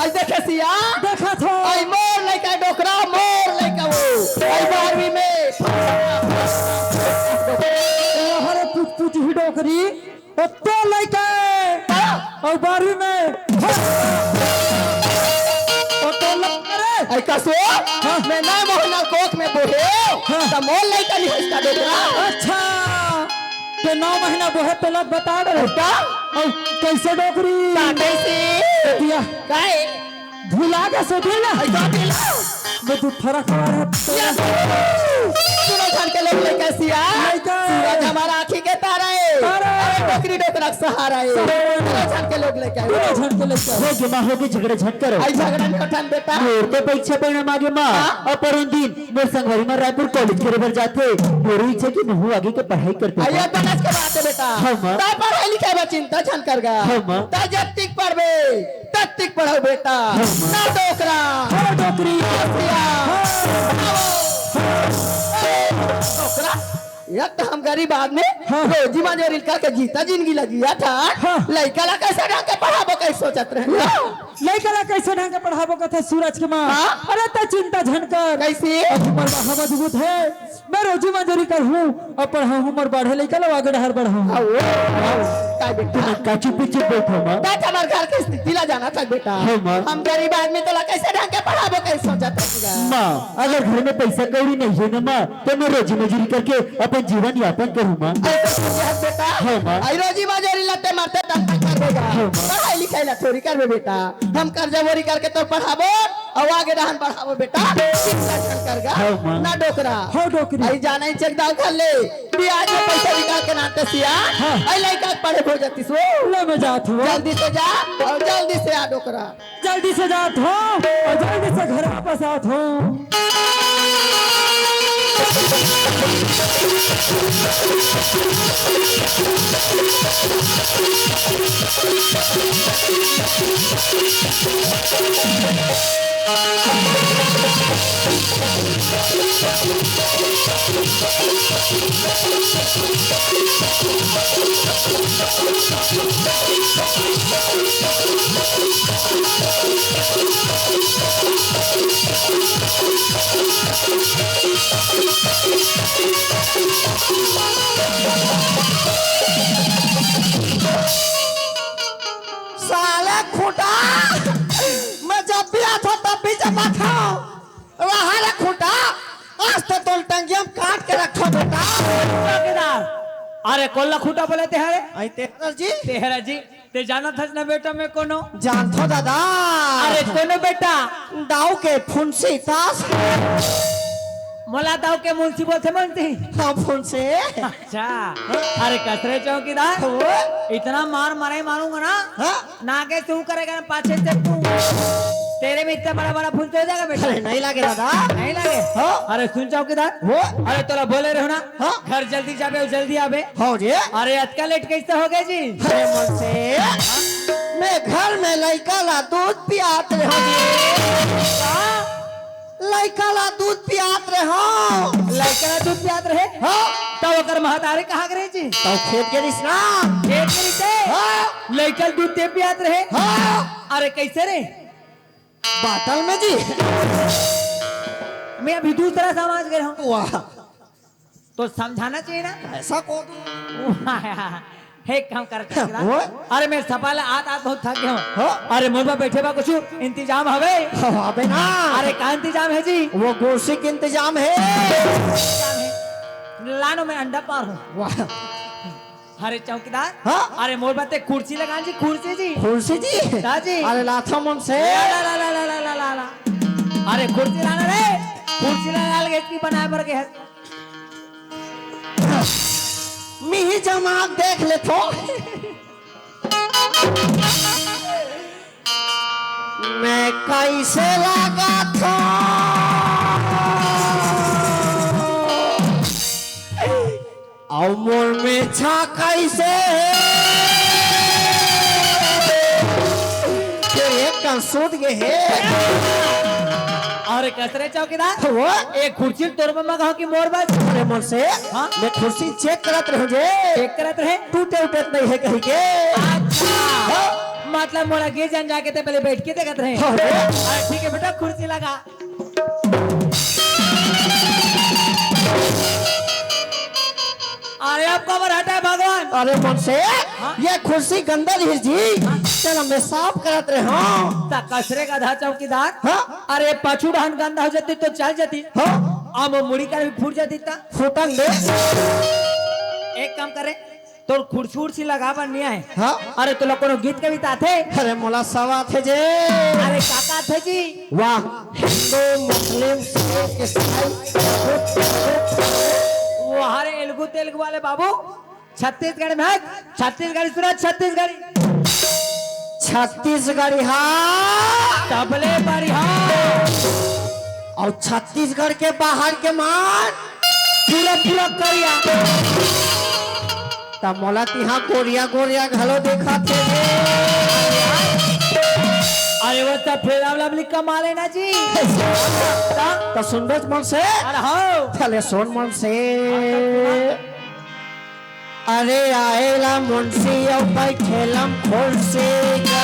आई देखे सिया। देखा था। आई मोर लइका डोकरा, मोर लइका वो। आई बारहवीं में। हरे पुच पुच ही डोकरी। ओ तो लइका है। हाँ। और बारहवीं में। ओ तो लइका रे। आई कसो। हाँ। मैं नौ महीना कोख में बोहे। हाँ। तो मोर लइका नहीं है इसका डोकरा। अच्छा। तो नौ महीना बोहे तो लग बता दे। बेटा। और कैसे डोकरी? का कैसे? दिया। काहे? भुला के सोधे ना। ऐसा दिला। मैं तू फरक मार है। या। सुनो झन के लोग लइका सिया। लइका। सूरज हमारा आँखी के तारा है। तारा। अरे डोकरी डोकरा के सहारा है। सहारा। सुनो झन के लोग लइका। सुनो झन के लइका। हो गे माँ, हो गे झगड़ा झन करो। आई झगड़ा नहीं उठान बेटा। मोर तो परीक्षा परिणाम आ गे माँ। हाँ। और परों दिन मोर संगवारी मन रायपुर कॉलेज करे बर जाथे। मोरो इच्छा कि महू आगे के पढ़ाई करते। अइया, बरस के बात है बेटा। हाँ, माँ। तैं पढ़ाई लिखाई बर चिंता झन कर गा। हाँ, माँ। तैं जतिक पढ़बे, ततिक पढ़ो बेटा। हाँ, माँ। ना डोकरा। हाँ, डोकरी। ना सिया। हाँ। अरे, डोकरा। एक तो हम गरीब आदमी, हाँ। रोजी मजूरी करके जीता जिंदगी लगी था। हाँ। लइका ला कैसे ढंग के पढ़ाबो, कैसे सोचत रहे। हाँ। लइका ला कैसे ढंग के पढ़ाबो कथे सूरज के माँ। हाँ? अरे तैं चिंता झन कर। कैसे? अब हमर बाहा मजबूत है, मैं रोजी मजूरी करहूँ, अब पढ़ाहूँ, हमर बाढ़े लइका ला आगे डहर बढ़ाहूँ। हाँ, वो, हाँ, का बेटा? तुम का चुप चुप बैठो माँ। तैं हमर घर के स्थिति ला जानत हस बेटा। हाँ, माँ। हम गरीब आदमी तोला कैसे ढंग के पढ़ाबो, कैसे सोचत रहेगा? माँ, अगर घर में पैसा कौड़ी नहीं है ना माँ, तो मैं रोजी मजूरी करके अपन जीवन यापन करूँ माँ। ऐसा सोचे हस बेटा? हाँ, माँ। आई रोजी मजूरी ला तैं मरते दम तक कर देगा। हाँ, माँ। पढ़ाई लिखाई ला थोड़ी करबे बेटा। हम कर्जा बोरी करके तोर पढ़ाबो, अउ आगे डहन बढ़ाबो बेटा। चिंता झन कर गा। हाँ, माँ। ना डोकरा। हाँ, डोकरी। आई जाना ही चेक दाव घर ले। ब्याज में पैसा निकाल के नाटे सिया। हाँ। आई लइका के पढ़े हो जाती सो। ले मैं जात हूँ। जल्दी से जा अउ जल्दी से आ डोकरा। जल्दी से जात हूँ अउ जल्दी से घर वापस आत हूँ। साले खूंटा, मैं जब भी आथों तब भी चपाथों। रहा रे खूंटा, आज तो तोर टंगिया में काट के रखों बेटा। चौकीदार, अरे कोन ला खूंटा बोले ते हरे? आई तेहरा जी। तेहरा जी, तैं जानत हस ना बेटा मैं कोनो? जानथों दादा। अरे कोनो बेटा? दाऊ के फुंसी तास। मोला दाऊ के मुंशी बोलथे, मुंशी। हाँ, फुंसी। अच्छा। अरे कस रे चौकीदार, हो? इतना मार मारे मारूंगा ना, हाँ? ना आगे से ऊ करेगा ना पाछे से तू। तेरे में इतना बड़ा बड़ा फुंसी हो जाएगा बेटा। अरे नहीं लागे दादा। नहीं लागे? हाँ? अरे सुन चौकीदार, हो? अरे तोला बोले रहेंव ना, हाँ? घर जल्दी जाबे अउ जल्दी आबे। हाँ जी। अरे अतका लेट कैसे हो गे जी? अरे मुंशी, मैं घर में लइका ला दूध पियात रहेंव जी। का? लइका ला दूध पियात रहेंव। लइका ला दूध पियात रहे? हाँ। त ओकर महतारी कहाँ गे रहे जी? त खेत गे रहिस ना। खेत गे रहिस? हाँ। लइका ला दूध तैं पियात रहे? हाँ। अरे कैसे रे? बाटल में जी। मैं अभी दूसरा समझ गे रहेंव। वाह। तो समझाना चाहिए ना। ऐसा को हे काम कर चुकला। वो? अरे मैं सफा ले आत आत बहुत थक गे हंव। हो? अरे मोर बर बैठे बर कुछ इंतजाम हवे? हो, अबे ना। अरे का इंतजाम हे जी? वो कुर्सी के इंतजाम हे। लानो मैं अंडा पार हूँ। वाह। अरे चौकीदार। हाँ? अरे मोर बर तैं कुर्सी लगा जी, कुर्सी जी। कुर्सी जी? हाँ जी। अरे लाथों मुंशी। ला, ला, ला। अरे कुर्सी लाना रे। कुर्सी ला, ला, ला, इतनी बनाए बर गे हे। मिही जमा देख लेथो। मैं कैसे लगाथो? अउ मोर मेछा कैसे हे? फेर एक कन सूत गे हे। अरे कस रे चौकीदार, वो? ए कुर्सी ल तोर मम्मा कहो कि मोर बस? अरे मन से, हाँ? मैं कुर्सी चेक करत रहूं जे। चेक करत रहे? टूटे उटे त नहीं हे कहीं के। अच्छा। हाँ? मतलब मोला गे जन जाके ते पहले बैठ के देखत रहे। हाँ रे। अरे ठीक है बेटा, कुर्सी लगा। अरे अब कबर हटा है भगवान। अरे मन से, हाँ? ये कुर्सी गंदा रही जी। हाँ? चलो मैं साफ करत रहे हूँ। ता कसरे का धा चौकीदार। हाँ? अरे पाछू डहन गंदा हो जाती तो चल जाती। हाँ? अब मुड़ी का भी फूट जाती ता। फूटन दे। एक काम करे, तोर कुर्सी उर्सी लगा बर नहीं आए। हाँ? अरे तोला कोनो गीत कविता आथे? अरे मोला सब आथे जे। अरे का का आथे जी? वाह, हिंदू, मुस्लिम, सिख, ईसाई। वाह रे एलगू तेलगू वाले बाबू, छत्तीसगढ़ में है, छत्तीसगढ़ी सुना, छत्तीसगढ़ी। छत्तीसगढ़ी हाँ। तबले बढ़िया। अउ छत्तीसगढ़ के बाहर के मन पूरा पूरा करिया। त मोला तिहा गोरिया गोरिया घलो देखाथे रे। अरे वो सब फेरा लवली कमाल हे ना जी। त सुन बे मन से। अरे हो। चले सुन मन से। अरे आएला मुंशी अउ बैठेलम खुर्सी का।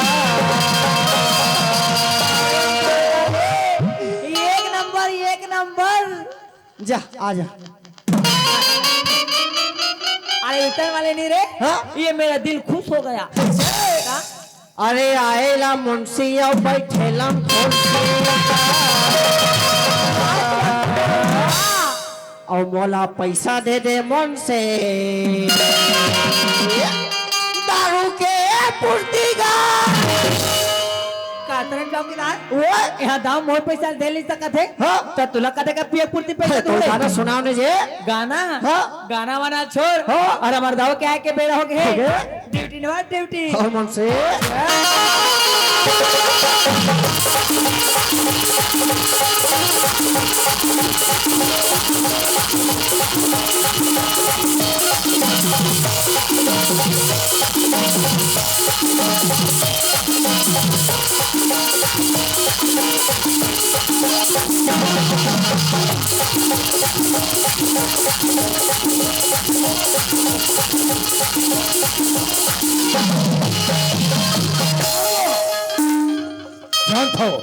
एक नंबर, एक नंबर। जा, आ जा। अरे इतने वाले नहीं रे। हाँ? ये मेरा दिल खुश हो गया। का? अरे आएला मुंशी अउ बैठेलम खुर्सी का। अउ मोला पैसा दे दे मन से। दारू के पूर्ति गा। कातरन चौकीदार, वो? यहाँ दाऊ मोर पैसा दे नहीं सकत हे। हाँ। त तुला कते का पिए पूर्ति पैसा हे, तो दूँ रे? गाना सुनाओ ने जे। गाना? हाँ। गाना वाना छोड़। हाँ। अउ हमर दाऊ के आए के बेरा हो गे। हो गे। ड्यूटी नवा ड्यूटी। अउ मन से। जानत हव,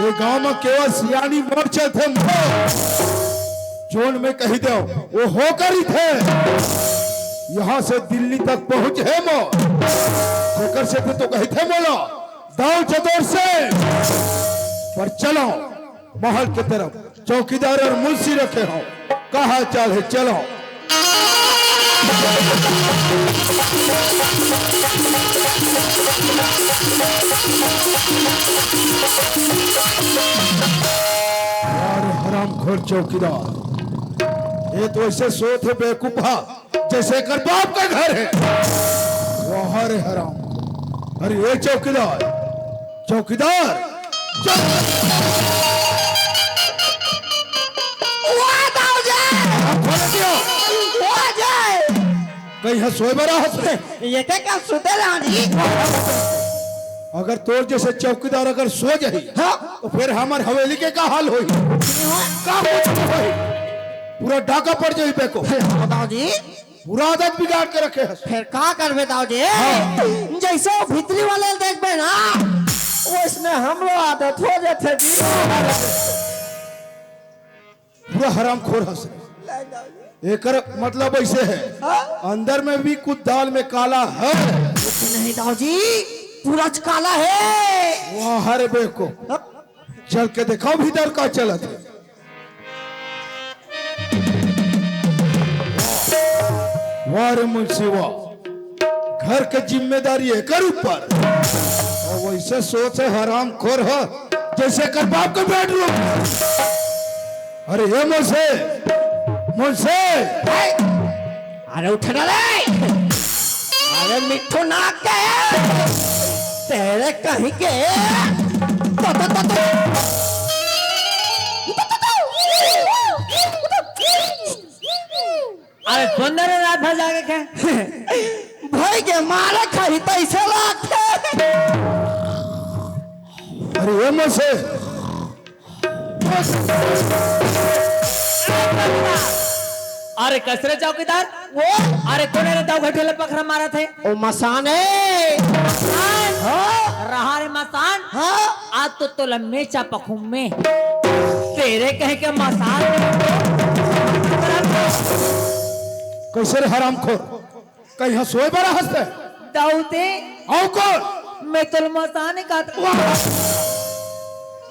ये गांव म केवल सियानी मोर चलथे मोर। जोन मैं कहि देव, वो होकर ही थे। यहाँ से दिल्ली तक पहुँच हे मोर। जेकर से तो कहिथे मोला, दाऊ चतुर से। पर चलो, महल के तरफ चौकीदार अउ मुंशी रखे हव, का हाल चाल हे? चलो। यार हरामखोर चौकीदार, ये तो ऐसे सोत हे बेवकूफा। जैसे एकर बाप का घर हे। वाह रे हराम। अरे ए चौकीदार, चौकीदार, चौकीदार। वाह दाऊ जी। अब खोल दियो। वाह जी। कहीं ह सोए बर आहस रे। ये के का सुते ला जी? अगर तोर जैसे चौकीदार अगर सो जाही, हाँ। तो फिर हमर हवेली के का हाल होही? का होही? पूरा डाका पड़ जाही बेको। फिर हाँ दाऊ जी। पूरा आदत बिगाड़ के रखे हस। फिर का करबे दाऊ जी? हाँ। जैसे वो भीतरी वाले ल देखबे ना, वैसने हमरो आदत हो जाथे जी। पूरा हरामखोर हस। एकर मतलब ऐसे हे, हाँ? अंदर में भी कुछ दाल में काला हे। कुछ नहीं दाऊ जी, पूरा काला हे। वाह रे बेको। हाँ? चल के देखाव भीतर का चलत हे। वाह रे मुंशी वाह, घर के जिम्मेदारी एकर ऊपर। अउ वैसे सोत हे हरामखोर ह, जैसे एकर बाप के बेडरूम। अरे ए मुंशी, मुंशी। अरे उठ ना रे। अरे मिट्ठू नाक के, तेरे कहीं के। तो, तो, तो, तो। अरे सुंदर रात भर जागे के। भाई के मारे खाई तैसे लागथे। अरे ये में से। अरे कसरे चौकीदार। वो? अरे कोन रे दऊ घटिया ले पखरा मारत हे? ओ मसान हे। मसान? हाँ। रहा रे मसान। हाँ। आज तो तोला मेचा पखुम में। तेरे कहे के मसान। कैसे रे हरामखोर? कहीं सोए बर हंसते? दऊ ते। अउ कोन? मैं तोला मसान कहत। वाह!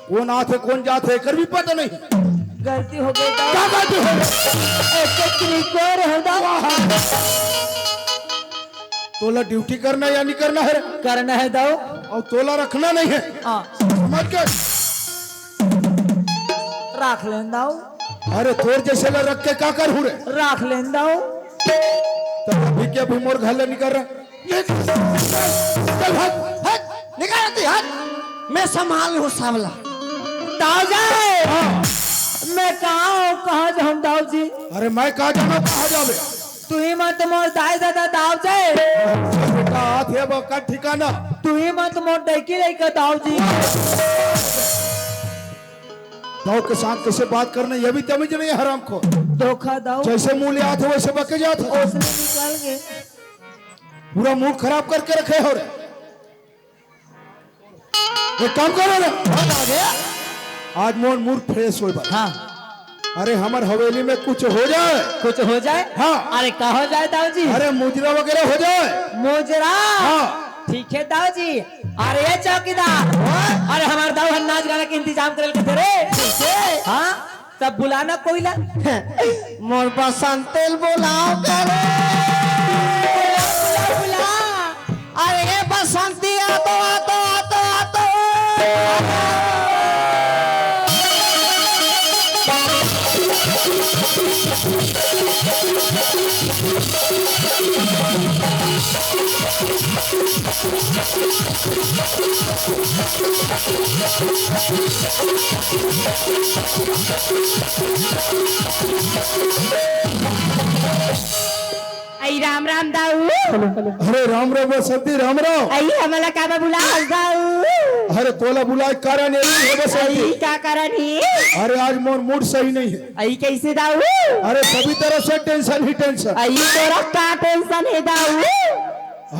कोन आथे, कोन जाथे, एकर भी पता नहीं। गलती हो गई दऊ। का गलती हो गई? ऐसे क्रिकोर हो दऊ। वाह! तोला ड्यूटी करना या नहीं करना है? करना है दऊ। अउ तोला रखना नहीं है। हाँ। समझ के? राख लेन दऊ। अरे तोर जैसे ला रख के का करहूँ रे? राख लेन दऊ। तो अभी के अभी मोर घर ले निकल रहा। निकल, चल भाग, भाग, निकल आती, हट। मैं संभाल लूँ सावला। दऊ जी। हाँ। मैं कहाँ हूँ, कहाँ जाऊँ दऊ जी? अरे मैं कहाँ जाना, कहाँ जावे? तुही मन तो मोर दाई ददा दऊ जी। बेटा, हाथ है बका ठिकाना। तुही मन तो मोर डैकी लइका दऊ जी। दऊ के साथ कैसे बात करना, ये भी तमीज नहीं है, हरामखोर। धोखा दऊ। जैसे मुंह ले आते वैसे बके जाते। ओसने निकल गए। पूरा मूड खराब करके रखे हो रे। एक काम करो ना। हाँ, आ गया। आज मोर मूड फ्रेश होए बा। हाँ। अरे, हमर हवेली में कुछ हो जाए। कुछ हो जाए? हाँ। अरे, का हो जाए, दाऊ जी? अरे, मुजरा वगैरह हो जाए। मुजरा? हाँ। ठीक है, दाऊ जी। अरे, ये चौकीदार। हाँ? अरे, हमारे दाऊ हन नाच गाना के इंतजाम करे के थे रे। कैसे? हाँ? तब बुलाना कोई ला। मोर बसंती ल बुलाओ करे। बुला, बुला, बुला। अरे बसंती, आ तो, आ तो, आ तो, आ तो। आई राम राम दाऊ। अरे राम राम बसंती, राम राम। आई हमला काबर बुला हस दाऊ? अरे तोला बुलाए कारण ये नहीं है बसंती। आई का कारण है? अरे आज मोर मूड सही नहीं है। आई कैसे दाऊ? अरे सभी तरह से टेंशन ही टेंशन। आई तोरा का टेंशन है दाऊ?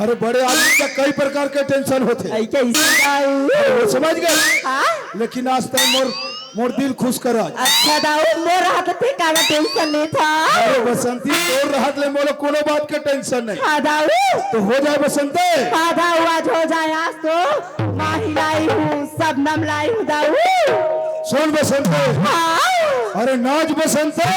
अरे बड़े आदमी का कई प्रकार के टेंशन होते। आई कैसे दाऊ? अरे वो समझ गए। हाँ? लेकिन आज तक मोर मोर दिल खुश करा। अच्छा दाऊ, मोर रहत ते काला टेंशन लेथा। अरे बसंती, तोर रहत ले मोला कोनो बात के टेंशन नहीं। हाँ दाऊ। तो हो जाए बसंती। हाँ दाऊ, आज हो जाए, आज तो माही लाई हूँ, सबनम लाई हूँ दाऊ। सुन बसंती। हाँ। अरे नाच बसंती।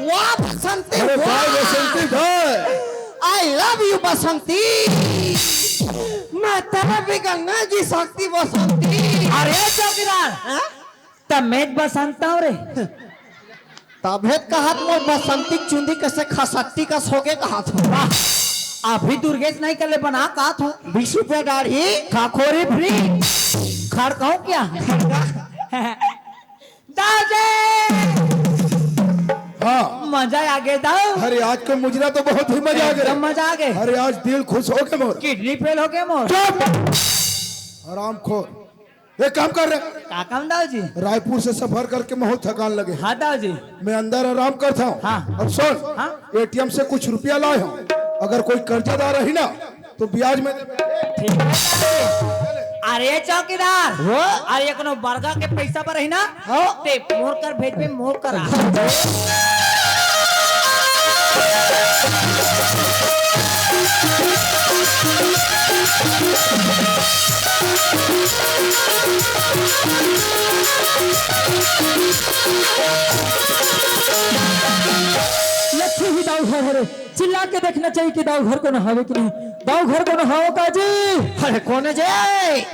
वाह बसंती, अरे वाह। भाई बसंती भाई। I love you बसंती। मैं तेरे बिगड़ने की शक्ति बसंती। अरे चौकीदार, हाँ? तब मैं बसंत हूँ रे। तभे त कहत मोर बसंती चुंदी कैसे खसट्टी कस होगे कहत हो। वाह, अभी दुर्गेश नहीं कर ले बना कहत हो। बीस रुपया दाढ़ी। खाखोरी फ्री। खड़ कहूँ क्या? दाऊ जी! हाँ। मजा आ गया दाऊ। अरे आज के मुजरा तो बहुत ही मजा आ गया। एकदम मजा आ गया। अरे आज दिल खुश हो गया मोर। किडनी फेल हो गया मोर। चुप। हरामखोर। एक काम कर रे। का काम दाऊ जी? रायपुर से सफर करके बहुत थकान लगे। हाँ दाऊ जी। मैं अंदर आराम करता हूँ। हाँ। अब सुन। हाँ। एटीएम से कुछ रुपया लाए हूँ, अगर कोई कर्जदार रही ना तो ब्याज में। ठीक है दाऊ जी। अरे चौकीदार। हो? अरे कोनो बरगा के पैसा पर रही ना। हाँ। ते मोर कर भेजबे, मोर कर आ। लट्ठी ही दाऊ घर हरे, चिल्ला के देखना चाहिए कि दाऊ घर कोनो हावे कि नहीं। दाऊ घर कोनो हावो का जी? अरे कोन हे जे?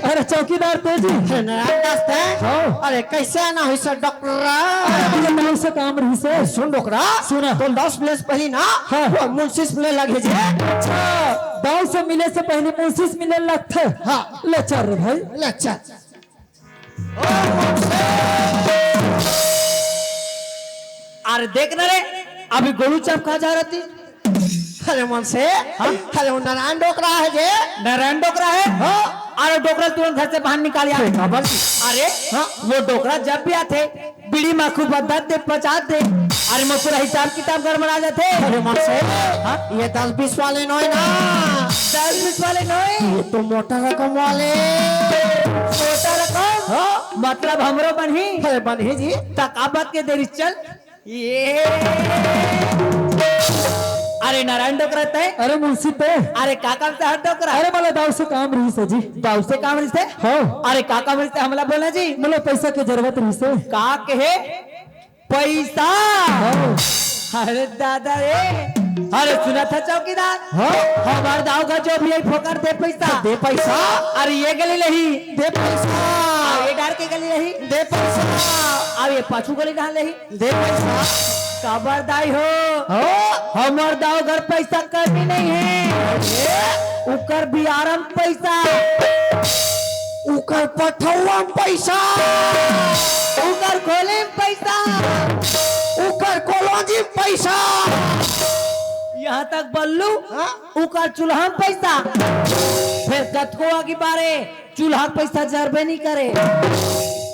अरे चौकीदार ते जी। अरे नारायण दास ते? हाँ। अरे कैसे आना होइस डोकरा? अरे मुझे दाऊ से काम रहिस हे। सुन डोकरा। सुना। तो दस मिले से पहली ना, हाँ। वो मुंशी से मिले लगे जे। अच्छा, दाऊ से मिले से पहली मुंशी से मिले लगथे। हाँ। ले चल रे भाई। ले चल। अरे देख ना रे, अभी गोलू चाप कहाँ जा रही? अरे मुंशी, हाँ? अरे वो नारायण डोकरा हे जे। नारायण डोकरा हे? हाँ। अरे डोकरा तुरंत घर से बाहर निकाल यार। अरे हाँ? वो डोकरा जब भी आथे, बीड़ी माखू बदत दे, पचास दे। अरे मैं पूरा हिसाब किताब गड़बड़ा जाथे। अरे मुंशी, हाँ? ये दस बीस वाले नोहे ना। दस बीस वाले नोहे? ये तो मोटा रकम वाले। मोटा रकम? हाँ? मतलब हमरो बनही? अरे बनही जी। तक आबत के देरी चल। ये अरे नारायण डोकरा ते? अरे मुंशी ते? अरे का काम से हर डोकरा? अरे मोला दाऊ से काम रहिस हे जी। दाऊ से काम रहिस हे? हाँ। अरे का काम रहिस हे हमला बोलना जी। मोला पैसा के जरूरत रहिस हे। का कहे? पैसा? हाँ। अरे दादा रे, अरे सुना था चौकीदार? हाँ। हमार दाऊ का जो भी है फोकर दे पैसा। दे पैसा। अरे ये गली नहीं। दे पैसा। अरे ये डार के गली नहीं। दे पैसा। अरे ये पाछू गली नहीं। दे पैसा। काबर दाई हो? हाँ? हमर दाऊ घर पैसा कमी नहीं है। अरे? उकर बियारम पैसा। उकर पठौआ में पैसा। उकर खोले में पैसा। उकर कॉलोनी में पैसा। यहाँ तक बल्लू, हाँ? उकर चूल्हा में पैसा। फिर कतको आगे बारे चूल्हा के पैसा जरबे नहीं करे।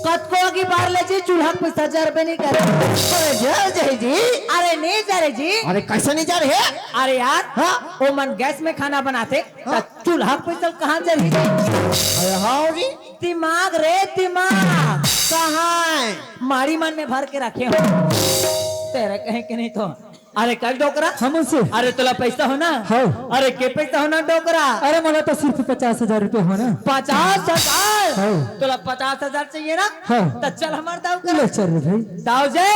कतको आगे बार ले जी, चूल्हा के पैसा जरबे नहीं करे। अरे जर जाही जी। अरे नहीं जरे जी। अरे कैसे नहीं जरे हे? अरे यार, हाँ? वो मन गैस में खाना बनाथे, हाँ? त चूल्हा के पैसा कहाँ जरही जी? अरे हाँ जी। दिमाग रे दिमाग। कहाँ है? माड़ी मन में भर के रखे हो। तेरे कहे कि नहीं तो। अरे कल डोकरा। हाँ मुंशी। अरे तोला पैसा हो ना? हाँ। अरे के पैसा हो ना डोकरा? अरे मोला तो सिर्फ पचास हजार रुपया हो ना। पचास हजार? हाँ। तोला पचास हजार चाहिए ना? हाँ। तो चल हमार दाऊ घर। ले चल रे भाई। दाऊ जी,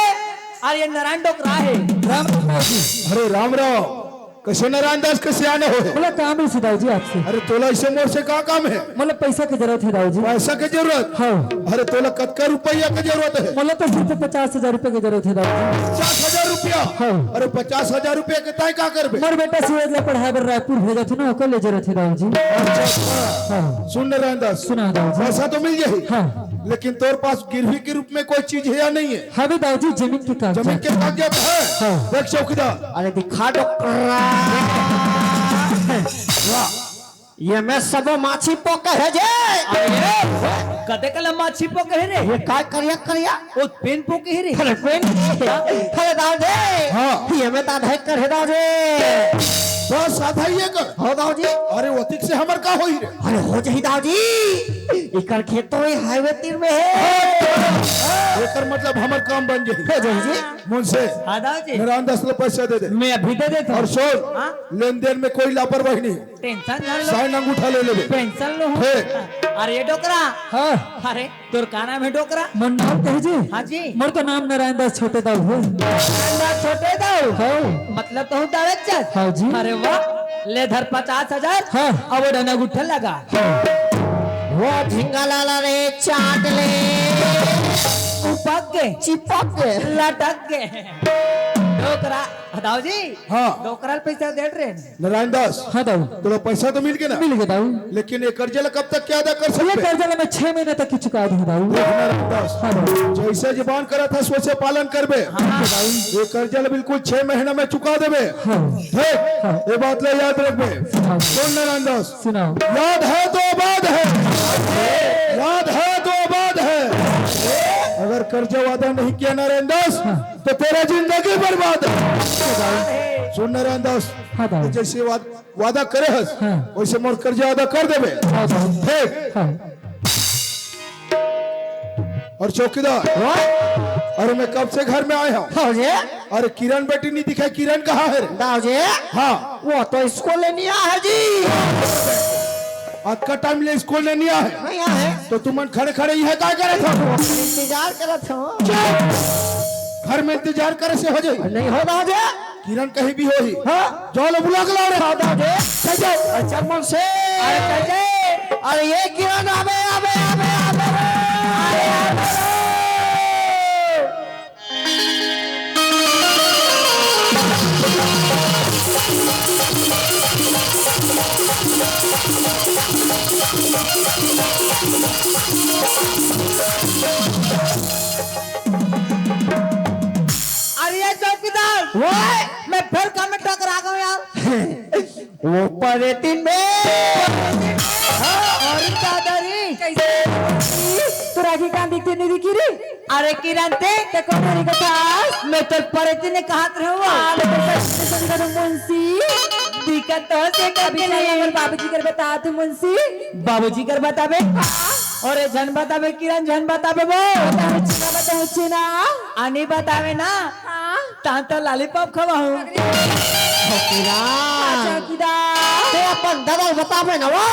अरे ये नारायण डोकरा हे। राम राम दाऊ जी। अरे राम राम। कैसे नारायण दास, कैसे आने हो? मोला काम रहिस हे दाऊ जी आपसे। अरे तोला ऐसे मोर से का काम है? मोला पैसा के जरूरत हे दाऊ जी। पैसा के जरूरत? हाँ। अरे तोला कतका रुपया के जरूरत है? मोला तो सिर्फ पचास हजार रुपया के जरूरत हे दाऊ जी। पचास हजार रुपया? हाँ। अरे पचास हजार रुपया के तैं का करबे? मोर बेटा सूरज ला पढ़ाए बर रायपुर भेजत हूँ ना, ओकर ले जरूरत हे दाऊ जी। अच्छा, अच्छा। हाँ। सुन नारायण दास। सुना दाऊ जी। पैसा तो मिल जाही। हाँ। लेकिन तोर पास गिरवी के रूप में कोई चीज है या नहीं है? हाँ भी दाऊ जी, जमीन के कागजात। जमीन के कागजात है? हाँ। देख चौकीदार। अरे दिखा डोकरा। वाह। ये में सबो माछी पोके हे जे। अरे, कते कला माछी पोके हे रे? ये काय करिया करिया? ओ पेन पोके हे रे? अरे पेन। अरे दाऊ जी। हाँ। ये में ता धै कर हे दाऊ जी। बस आधा ही एकर। हो दाऊ जी। अरे ओतिक से हमर का होही रे? अरे हो जाही दाऊ जी। इकर खेत तो ये हाईवे तीर में हे। एकर मतलब हमर काम बन जाही। हो जाही जी। मुंशी। हाँ दाऊ जी। नारायण दास ला पैसा दे दे। मैं अभी दे देता हूँ। और सुन, हाँ? लेन देन में कोई लापरवाही नहीं। टेंशन झन लो। साइन अंगूठा ले लेबे। पेंशन लो हूँ। हे। अरे डोकरा। हाँ। अरे तोर का नाम हे डोकरा? मोर नाम कहे जी? हाँ जी। मोर का नाम नारायण दास छोटे दाऊ हे। नारायण दास छोटे दाऊ? हाँ। मतलब तहूँ दावे चस? हाँ जी। अरे वाह, ले धर पचास हजार। हाँ। अब वो डना गुट्ठा लगा। हाँ। वो झिंगा लाला रे चाट ले। उपक के। चिपक के। लटक के। डोकरा। हाँ दाऊ जी। हाँ। डोकरा ल पैसा दे रहे हैं। नारायण दास। हाँ दाऊ। तोला पैसा तो मिल गया ना? मिल गया दाऊ। लेकिन ये कर्जा ला कब तक के अदा कर ये सकबे? कर्जा ला मैं छह महीने तक के चुका दूँ दाऊ। देख नारायण दास। हाँ दाऊ। जैसे जबान करा था वैसे पालन करबे। हाँ दाऊ। ये कर्जा ला बिल्कुल छह महीना में चुका देबे। हाँ। हे, हाँ। ये बात ला याद रखबे। हाँ। सुन नारायण दास। सुनाओ। याद है तो आबाद है। याद है तो आबाद है। अगर कर्जा वादा नहीं किया नारायण दास, हाँ। तो तेरा जिंदगी बर्बाद है। सुन नारायण दास, हाँ दाऊ। जैसे वाद-, वादा करे हस, हाँ। वैसे मोर कर्जा अदा कर देबे। हाँ दाऊ। ठीक। हाँ। और चौकीदार, हाँ? अरे मैं कब से घर में आया हूँ। हाँ जी। अरे किरण बेटी नहीं दिखाई, किरण कहाँ है रे? दाऊ जी। हाँ। वो तो स्कूल नहीं आया है जी। अतका टाइम ले स्कूल ले नहीं आए। नहीं आए। तो तुमन खड़े खड़े इहे काय करत हो? इंतजार करत हो। चुप! घर में इंतजार करे से हो जाई। नहीं हो दादा। किरण कहीं भी होही। हाँ। जाओ लो बुला के लाओ रे। हाँ दादा। चल जाओ। अच्छा मन से। अरे चल जाए। अरे ये किरण आबे, आबे, आबे, आबे रे। अरे आबे रे। अरे ये चौकीदार, ओए! मैं फिर काम में टकरा गया यार। वो परेतिन में। हाँ, अरे दादा रे। कैसे? तोर आँखी कान दिखथे नहीं दिखी रे? अरे किरण ते, ते कोन हरी कथा? मैं तोर परेतिन ने कहत रहूं। हाँ, मैं तो सच में समझा दूं मुंशी। दिक्कत तो से अभी करके चल नहीं। हमर बाबूजी कर बता तू मुंशी। बाबूजी कर बताबे? हाँ। अरे झन बताबे किरण, झन बताबे वो। बताओ चीना, बताओ चीना। आनी बताबे ना। हाँ। तहां तो लॉलीपॉप खवाहूं। अरे। किरण। हाँ, चौकीदार। ते अपन दादा ल बताबे ना वो।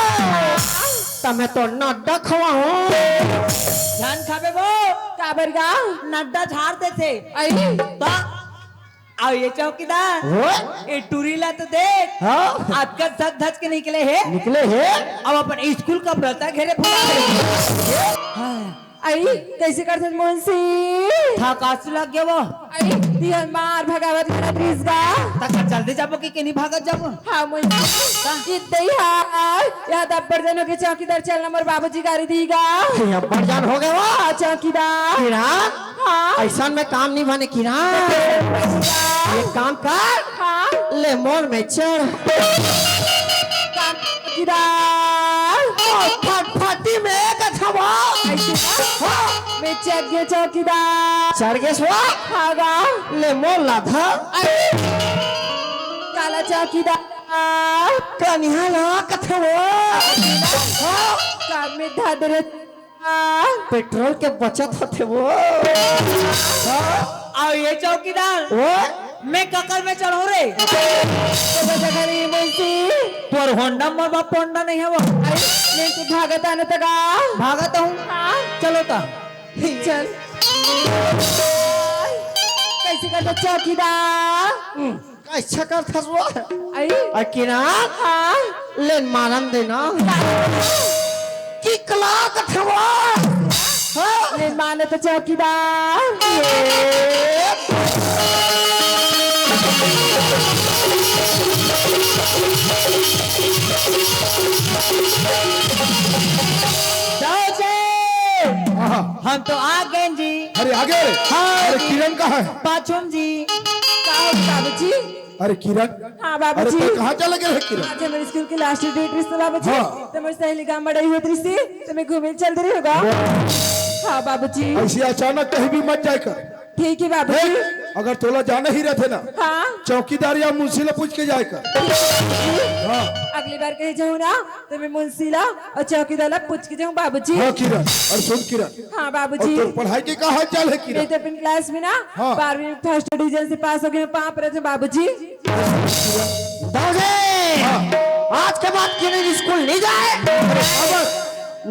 त मैं तो नड्डा खवाहूं। झन खाबे वो। काबर गा? नड्डा झाड़ देथे। अई। त, अउ ये चौकीदार, वो? ये टूरी ला तो देख। हाँ। अतका सज धज के निकले हे। निकले हे। अब अपन स्कूल का व्रता घेरे फुला दे। हाँ। अई, कैसे करथन मुंशी? थकास लग गया वो। अई, दिहन मार भगावत करत रिस गा। तक जल्दी जाबो कि, कि नहीं भागत जाबो? हाँ मुंशी। का? जीत दई हा। यहाँ दब्बर जनो के चौकीदार चल नंबर बाबूजी गारी दी गा। ये अब्बर जान हो गए वो। हाँ चौकीदार। किरण? हाँ। ऐसा में काम नहीं बने किरण। हाँ। ये काम कर। हाँ। ले मोर में चढ़। काम चौकीदार। ओ फटफटी में गथवा। ऐसे ना? हाँ। मैं चढ़ गया चौकीदार। चढ़ गए सो? हाँ गा। ले मोर ला धर। अरे। काला चौकीदार। कनिहा ला कथवा। हाँ। काम में धर दे रे। हाँ। पेट्रोल के बचत होथे वो। हाँ। अउ ये चौकीदार, वो? मैं ककर में चढ़ो रे। तो बजा घरी मुंशी। तोर होंडा मोर बाप होंडा नहीं है वो। अरे, मैं तो भागत आने तका। भागत हूँ। हाँ। चलो ता। चल। कैसे करता चौकीदार? हम्म। कैसे करथस वो? आई? आ किरण? हाँ। ले मारन देना। किकला कथवा। हाँ। ले माने तो चौकीदार। ये। जाओ जी। हाँ। हम तो आ गए जी। अरे आ गए? हाँ अरे जी। किरण कहाँ है? पाछुम जी। का हो बाबूजी? अरे किरण। हाँ अरे बाबूजी। तैं कहाँ चला गया है किरण? आज हमारे स्कूल की लास्ट डेट रही बाबूजी। हाँ। तो मेरी सहेली गांव में आई होत रही, तो मैं घूमे चल दे रही होगा। हाँ बाबूजी। ऐसे अचानक कहीं भी मत जाए कर। ठीक है बाबूजी। देख, अगर तोला जाना ही रहते ना, हाँ। चौकीदार या मुंशी ला पूछ के जाए कर। हाँ। अगली बार कहीं जाऊँ ना, तो मैं मुंशी ला अउ चौकीदार ला पूछ के जाऊँ बाबूजी। हाँ किरण, अउ सुन किरण। हाँ बाबूजी। अउ तोर पढ़ाई के का हाल चाल हे किरण? मैं तो अपन क्लास में ना हाँ। बारहवीं में फर्स्ट डिवीजन से पास हो गई हूँ, पाँव परत हूँ बाबूजी। दाऊदे, हाँ। आज के बाद किरण स्कूल नहीं जाए। अरे बाबा।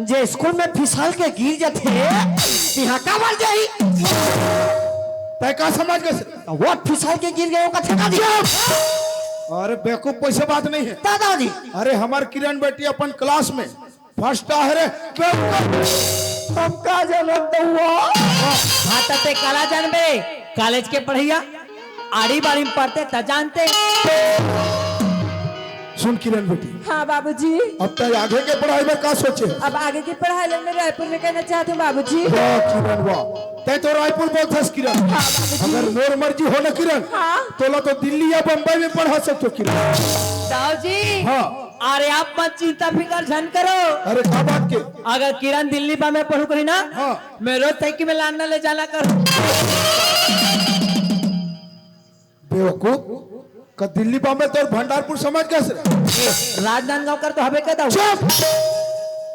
जे स्कूल में फिसल के गिर जाथे, तिहा काबर जाही? तैं का समझ गए? वो फिसल के गिर गए, ओका ठेका दिया। अरे बेवकूफ, वैसे बात नहीं है। दादाजी। अरे हमार किरण बेटी अपन क्लास में फर्स्ट आहे रे। हम का जानत हुआ? हाँ, त तैं काला जानबे, कॉलेज के पढ़ैया आड़ी बाड़ी में पढ़थे त जानथे। सुन किरण बेटी। हाँ बाबूजी। अब तैं आगे के पढ़ाई में का सोचे? अब आगे की पढ़ाई ला मैं रायपुर में करना चाहती हूँ बाबूजी। वाह किरण वाह, तैं तो रायपुर बोलथस किरण। हाँ बाबूजी। अगर मोर मर्जी हो ना किरण, हाँ। तोला तो दिल्ली या बम्बई में पढ़ा सकथों किरण। दाऊ जी। हाँ। अरे आप मत चिंता फिकर झन करो। अरे का बात के? अगर किरण दिल्ली बा में पढ़हू कही ना, हाँ। मैं रोज साइकिल में लाना ले जाना करूँ। बेवकूफ, का दिल्ली बा में तोर भंडारपुर समझ गए से? ए, राजनांदगांव कर तो हबे कदा। चुप!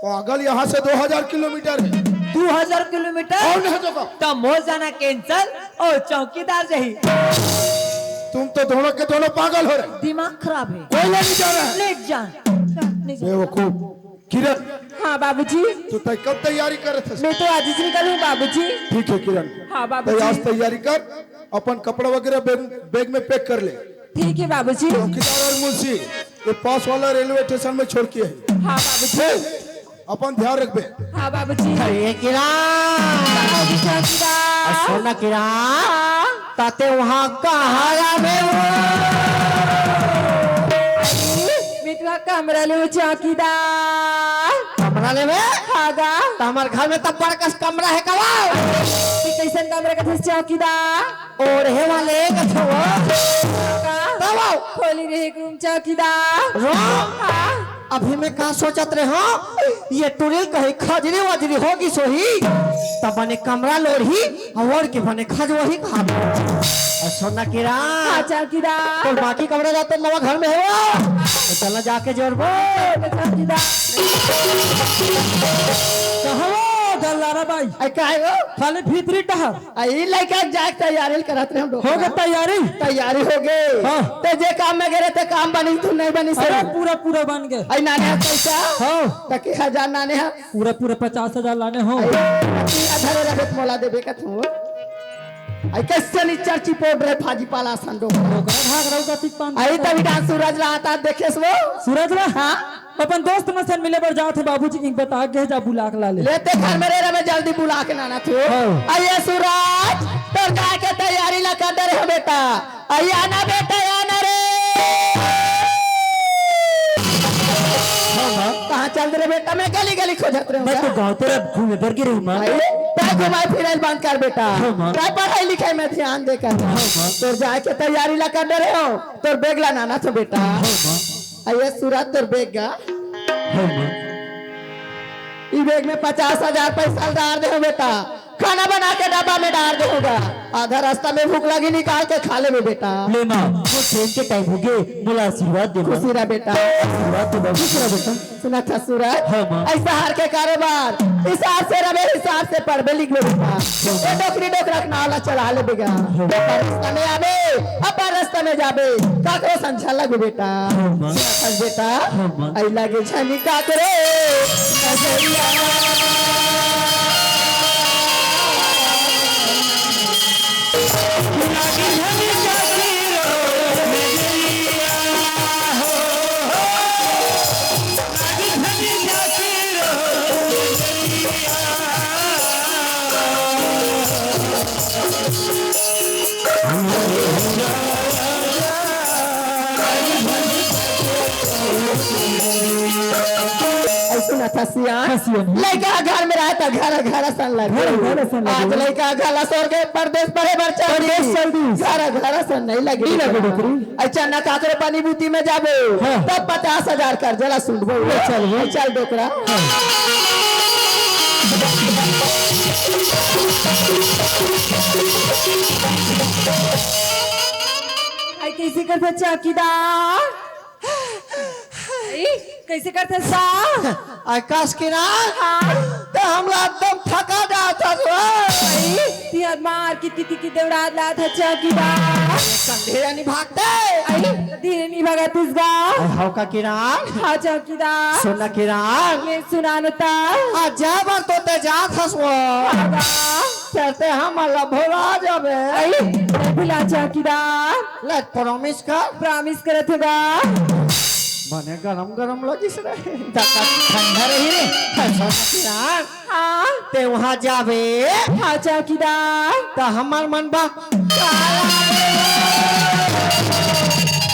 पागल, यहाँ से दो हजार किलोमीटर है। दो हजार किलोमीटर? और नहीं तो का? त मोर जाना कैंसिल। ओ चौकीदार जही। तुम तो दोनों के दोनों पागल हो रहे। दिमाग खराब है। कोई ले नहीं जा रहा है। ले जा। नहीं जा। बेवकूफ। किरण, हाँ बाबूजी। तो तय कब तैयारी करत हस? मैं तो आज ही निकलूँ बाबूजी। ठीक है किरण, हाँ बाबूजी। तय आज तैयारी कर, अपन कपड़ा वगैरह बैग, बैग में पैक कर ले। ठीक है बाबूजी। चौकीदार और मुंशी ये पास वाला रेलवे स्टेशन में छोड़ के है। हाँ बाबूजी। ए, अपन ध्यान रखबे। हाँ बाबूजी। अरे किरण, हाँ बाबूजी, चौकीदार। आ, सुन ना किरण। हाँ। ताते वहाँ कहाँ रहबे? मैं तो कमरा ले चौकीदार। कमरा लेबे? हाँ गा। त हमर घर में त बड़कस कमरा है कवा? कि कैसन कमरा कथे चौकीदार? ओढ़े वाले कथवा। का? तब आओ। खोली रहे एक रूम चौकीदार। रूम? हाँ। अभी मैं का सोचत रहे हूँ, ये टुरी कहीं खजरी वजरी होगी सोही, तब बने कमरा लोढ़ी, और के बने खजवही खा। और सोना किरा। हाँ, चौकीदार। तो बाकी कमरा जाते नवा घर में है वो। तो चला जाके जोड़बो। चौकीदार। कहाँ वो गल्लारा बाई? ऐ, का है वो? खाली भीतरी टहर। आ, ई लइका के जाए के तैयारी करत रहे हम लोग। हो गए तैयारी? तैयारी हो गए। हाँ। ते जे काम में गए रहे, ते काम बनी, तू नहीं बनी अरे, सही। पूरा, पूरा बन गए। आई नाने हाथ पैसा? हाँ। त के हजार नाने हाथ? पूरा, पूरा पचास हजार लाने हो। आई, तीन हजार रहे तो मोला देबे का तू। आई, कैसे नी चर्ची पोट रहे, फाजी पाला संडो। ओकरा भाग रहो का तीन पाँच आई, तभी डांस सूरज रहा था, देखे सो। सूरज रहा? हाँ। अपन दोस्त मन से मिले बर जात हे, बाबूजी के बता के जा बुला के ला ले। लेते घर में रे रे, मैं जल्दी बुला के लाना तू। हाँ। अये सूरज, तोर जाए के तैयारी ला कर दे रे हो बेटा। अये आना बेटा, आना रे। हाँ, माँ। कहाँ चल दे रे बेटा, मैं गली गली खोजत रहे हूँ मैं तो क्या? गाँव तेरा घूमे बर गिरे हूँ, माँ। अये, तै घुमाई फिराई बंद कर बेटा। हाँ, माँ। तै पढ़ाई लिखाई में ध्यान दे कर। हाँ, माँ। तोर जाए के तैयारी ला कर दे रहे हो, तोर बैग ला लाना तो बेटा। हाँ, माँ। अये सूरज, तोर बैग गा। हाँ, माँ। ई बैग में पचास हजार पैसा डाल दे हो बेटा, खाना बना के डब्बा में डाल दे होगा, आधा रास्ता में भूख लगी निकाल के खा लेबे बेटा। ले माँ, वो ट्रेन के टाइम हो गए, मोला आशीर्वाद दे माँ। खुशी रह बेटा। आशीर्वाद दे माँ। खुशी रह बेटा। सुना था सूरज, हाँ, माँ। ऐसा हार के कारोबार, हिसाब से रहे, हिसाब से पढ़बे लिखबे बेटा। ये डोकरी डोकरा के नाव ला चला ले बेगा। हाँ। अपन रास्ता में आबे, अपन रास्ता में जाबे, काकरो संझा लगबे बेटा। हाँ, माँ। सुना था बेटा, हाँ, माँ। आई लागे छनी काकरो नजरिया। ऐसे ना था सियान। हाँ, सियान। लइका घर में रहा था, घर, घर असन लगे। घर, घर असन लगे। आज लइका घर ला छोड़ के परदेस पढ़े बर चल परदेस दी। चल दी। घर, घर असन नहीं लगे नहीं लगे डोकरी। डोकरी। अच्छा, ना काकरो पानी बूती में जाबो, हाँ। तब पचास हजार कर्जा ला सुनबो। ले चल बे। चल डोकरा। हाँ। आई कैसे करता चौकीदार? ई, कैसे करथस सा? आकाश किरण, हाँ। ते हमला एकदम थका डालत हस। ई, तिहर मार कित कित कित देवड़ात लात हस चौकीदार। कंधे नहीं भागते। आई, धीरे नहीं भगतिस गा। आई हव का किरण? हाँ चौकीदार। सुन ना किरण। मैं सुना न ता। आ जा बर तो ते जात हस वो। हाँ गा। चलते हमला भुला जाबे। आई, नहीं भुला चौकीदार। ले प्रॉमिस कर। प्रॉमिस करत हे गा। बने गरम गरम लगिस रे। तका ठंडा रही रे। ऐसा ना किरण। हाँ। ते वहाँ जाबे। हाँ चौकीदार। त हमर मन बा।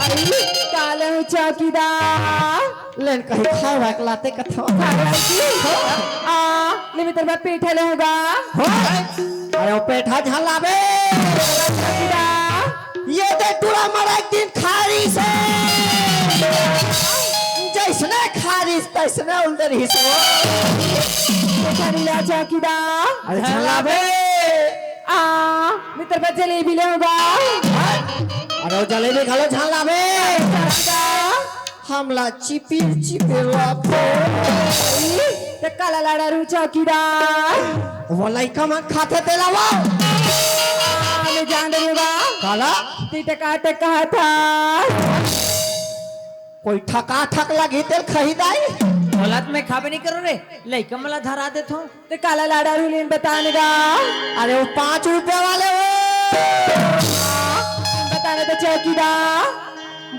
आई, काला हो चौकीदार। लेन कहीं खाए वाए के लाते कथो। खाए वाए की? आ, ले मैं तेरे बाद पेठा ले होगा। हो? अरे वो पेठा झन लाबे। चौकीदार। ये दे टूरा मर एक दिन खारी से। जैसने खारी तैसने उल्टे रही सो। पेठा नहीं ला चौकीदार। अरे झन लाबे। आ, मैं तेरे बाद जलेबी ले होगा। अरे वो जलेबी खा लो, झन लाबे। चौकीदार। हमला चिपिर चिपिर लाथे। ते काला लाड़ा रू चौकीदार। वो लइका मन खाथे तेला वो। आ, मैं जान डरूंगा। काला? ते टका टका था। कोई ठका ठक लगी तेल खही दाई। औलाद में खाबे नहीं करो रे, लइका मला धरा देथो। ते काला लाडा रुलीन बताने गा। अरे वो पाँच रुपया वाले वो। बताने तो चौकीदार।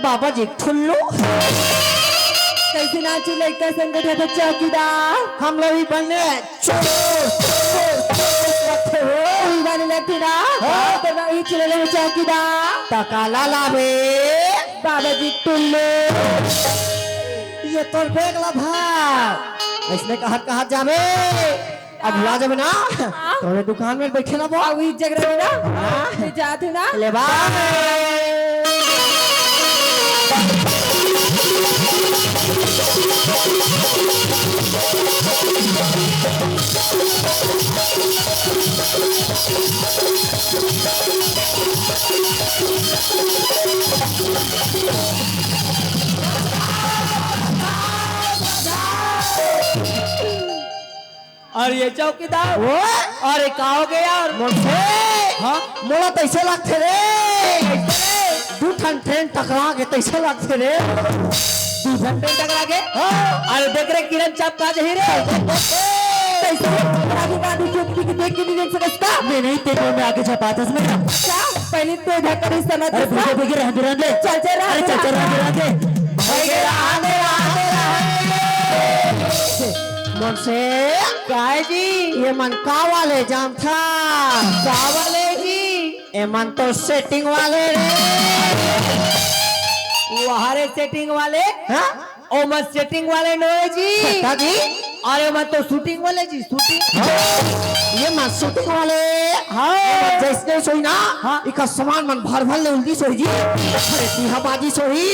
बाबा जी ठुल्लू। कैसे नाचू लइका संगत है तो चौकीदार। हम लोग ही बनने चोर, चोर, चोर, चोर, चोर। वही वाले लगते ना। हाँ। तो मैं वही चले चौकीदार। टका ला ला बे। बाबा जी टुल्लू। ये तोर बैग ला भाग। इसने कहा, कहा जाबे? अब भुला जाबे ना। हाँ। तोरे दुकान में बैठे ना बो। अब इस जगह में ना। हाँ। ये जात है ना। ले बा। अरे ये चौकीदार। ओए! अरे का हो गया यार? मोसे? हाँ? मोला तैसे लगथे रे। कैसे रे? दू ठन ट्रेन टकरा के तैसे लगथे रे। दू ठन ट्रेन टकरा के? हाँ। अरे देख रे किरण चपका जही रे। कैसे? आगे का आदमी चुप की देख के नहीं देख सकता? मैं नहीं तेरे में आगे झपातस में। अच्छा, पहले तो धक्का नहीं समझ अरे सकता। भैया भैया रहने दे, रहने दे। चल, चल, रहने अरे दे, चल, चल, रहने दे। रहने दे। भैया रहने दे, रहने दे, रहने दे। मोसे? काय जी? ये मन का वाले जानथा? का वाले जी? ये मन तो सेटिंग वाले रे। वो हरे सेटिंग वाले? हाँ? ओ मन सेटिंग वाले नोए जी। दादी? अरे मन तो शूटिंग वाले जी, शूटिंग। हाँ? ये मन शूटिंग वाले। हाँ। ये मन जैसे सोई ना, हाँ। इका सामान मन भर भर ले उल्टी सोई जी। अरे सिंहा बाजी सोई।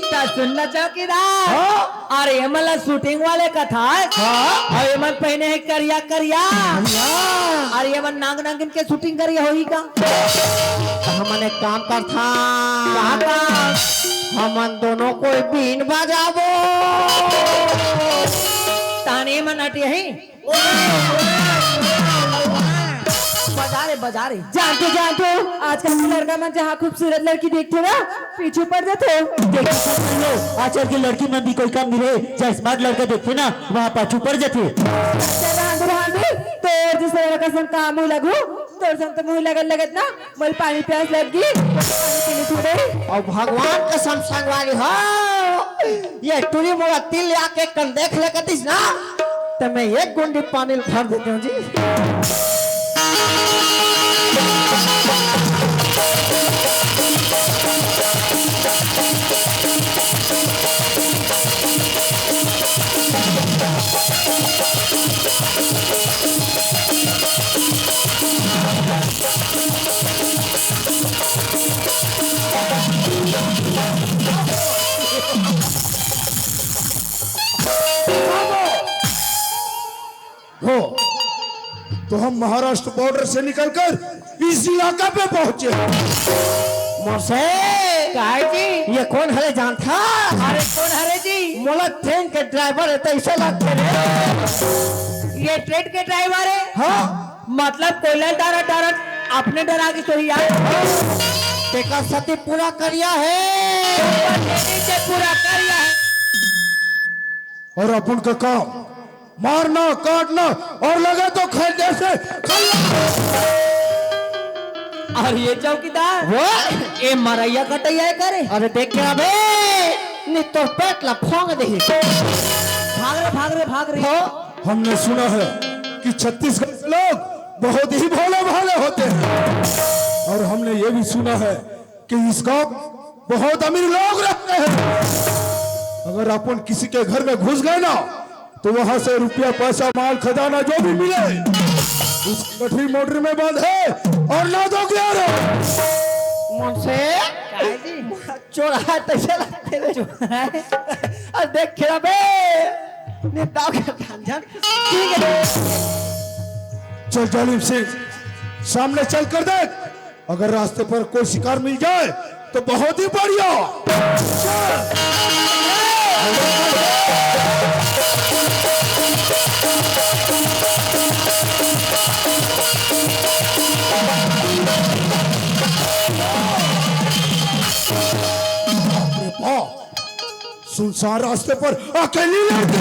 ता सुनना चौकीदार। हाँ। अरे ये मन ला शूटिंग वाले कथा। हाँ। अरे ये मन पहने हैं करिया करिया। करिया। अरे ये मन नांग नांगिन के शूटिंग करिया होई का? त हमन एक काम करथन। का काम? हमन दोनों कोई बीन बजाबो। ताने मन अटिया ही। बजा रे, बजा रे। जानथो, जानथो, आजकल के लड़का मन जहाँ खूबसूरत लड़की देखथे ना, पीछू पड़ जाथे। देखो सब लोग, आजकल के लड़की मन भी कोई कम नहीं रहे, जहाँ स्मार्ट लड़का देखथे ना, वहाँ पाछू पड़ जाथे। चल रहा, तोर जैसे लड़का संग काम हो लगू, तोर संग तो मुँह लगत लगत ना, मोला पानी प्यास लग गी, पानी पीने छूटे। अउ भगवान कसम संगवारी हो, ये टूरी मोला तिल आके कन देख ले कतिस ना, त मैं एक गुंडी पानी ल भर देते हूँ जी। हो, तो हम महाराष्ट्र बॉर्डर से निकलकर इस इलाका पे पहुंचे। मोसे, काय जी? ये कोन हरे जानथा? अरे कोन हरे जी? मोला ट्रेन के ड्राइवर हे, तइसे लगथे रे। ये ट्रेन के ड्राइवर हे? हाँ। मतलब कोयला डारा डारा अपने डरा के सोई यार। तेकर सेती पूरा करिया हे। तेकर सेती पूरा करिया हे। अउ अपन का काम मारना, काटना अउ लगे तो खंजर से खल्ला। अउ ये चौकीदार, वो? ये मरइया कटइया हे का रे? अरे देख के अबे, नहीं तो पेट ला फोंग देही। भाग रे, भाग रे, भाग रे। हो? हमने सुना है कि छत्तीसगढ़ के लोग बहुत ही भोले भाले होते हैं और हमने ये भी सुना है कि इस गांव बहुत अमीर लोग रहते हैं। अगर अपन किसी के घर में घुस गए ना, तो वहां से रुपया, पैसा, माल, खजाना जो भी मिले, उस गठरी मोटरी में बांधे अउ ना दो ग्यारह। मोसे? काय जी? चोर हे तइसे लगथे रे। चोर हे? अरे देख खेला बे, नेताओं के झंझट। ठीक है। चल जालिम सिंह, सामने चल कर देख। अगर रास्ते पर कोई शिकार मिल जाए तो बहुत ही बढ़िया। बाप रे बाप, सुनसान रास्ते पर अकेली लड़की।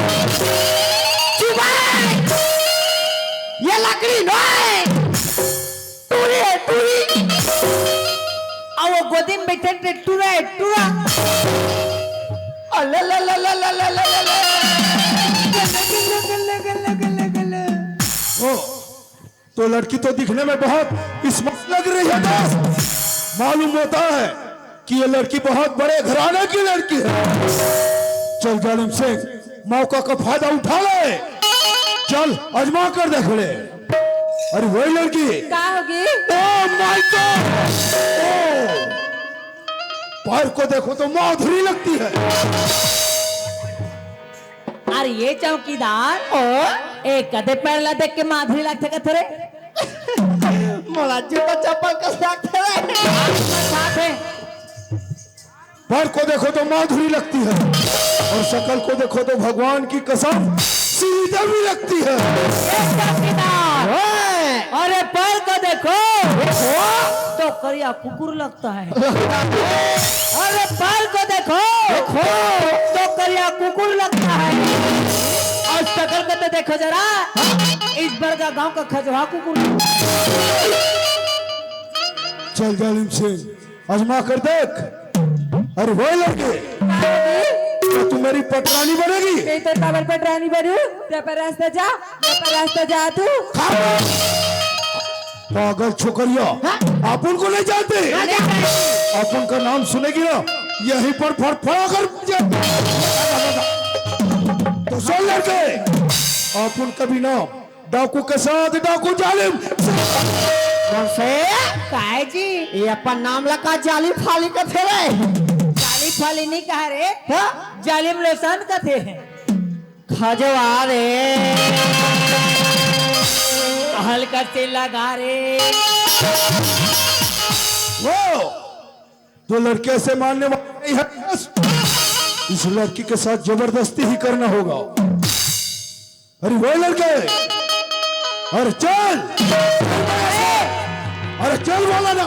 चुप है। ये लकड़ी नहीं, टूरी है, टूरी। अब वो गोदी में बैठे थे, टूरा है, टूरा। अले, ले, ले, ले। ओ, तो लड़की तो दिखने में बहुत स्मार्ट लग रही है दोस्त। मालूम होता है कि ये लड़की बहुत बड़े घराने की लड़की है। चल जालिम सिंह, मौका का फायदा उठा ले, चल आजमा कर देख ले। अरे वही लड़की। का होगी? Oh my God! Oh! पैर को देखो तो माधुरी लगती है। अरे ये चौकीदार, ओ? ए कदे पैर ला देख के माधुरी लागथे कथे रे? मोला जूता चप्पल कस लागथे रे। साथ है। पैर को देखो तो माधुरी लगती है और शक्ल को देखो तो भगवान की कसम श्रीदेवी लगती है। ए चौकीदार, ओए! अरे पैर को देखो, देखो। तो करिया कुकुर लगता है। अरे पैर को देखो, देखो। तो करिया कुकुर लगता है। और शक्ल को तो देखो जरा, इस बड़का गांव का खजवा कुकुर। चल जालिम सिंह, आजमा कर देख। अरे वो लड़के, क्या तू मेरी पटरानी बनेगी? मैं तो डबल पटरानी बनू। तेरे पर रास्ता जा, तेरे पर रास्ता जा तू। पागल छोकरिया, हाँ? अपन को नहीं जानते? नहीं जानते। अपन का नाम सुनेगी ना, यहीं पर फड़फड़ा कर जाएगी। तो सुन लड़के, अपन का भी नाम डाकू के साथ डाकू जालिम। कौन से? काय जी? ये अपन नाम ला का जाली फाली कथे रे? जाली फाली नहीं कहा रे, हाँ? जालिम लोसान कथे। खजवा रे, हल्का से लगा रे। वो दो लड़के ऐसे मानने वाले नहीं है। इस लड़की के साथ जबरदस्ती ही करना होगा। अरे वो लड़के, अरे चल, अरे चल बोला ना।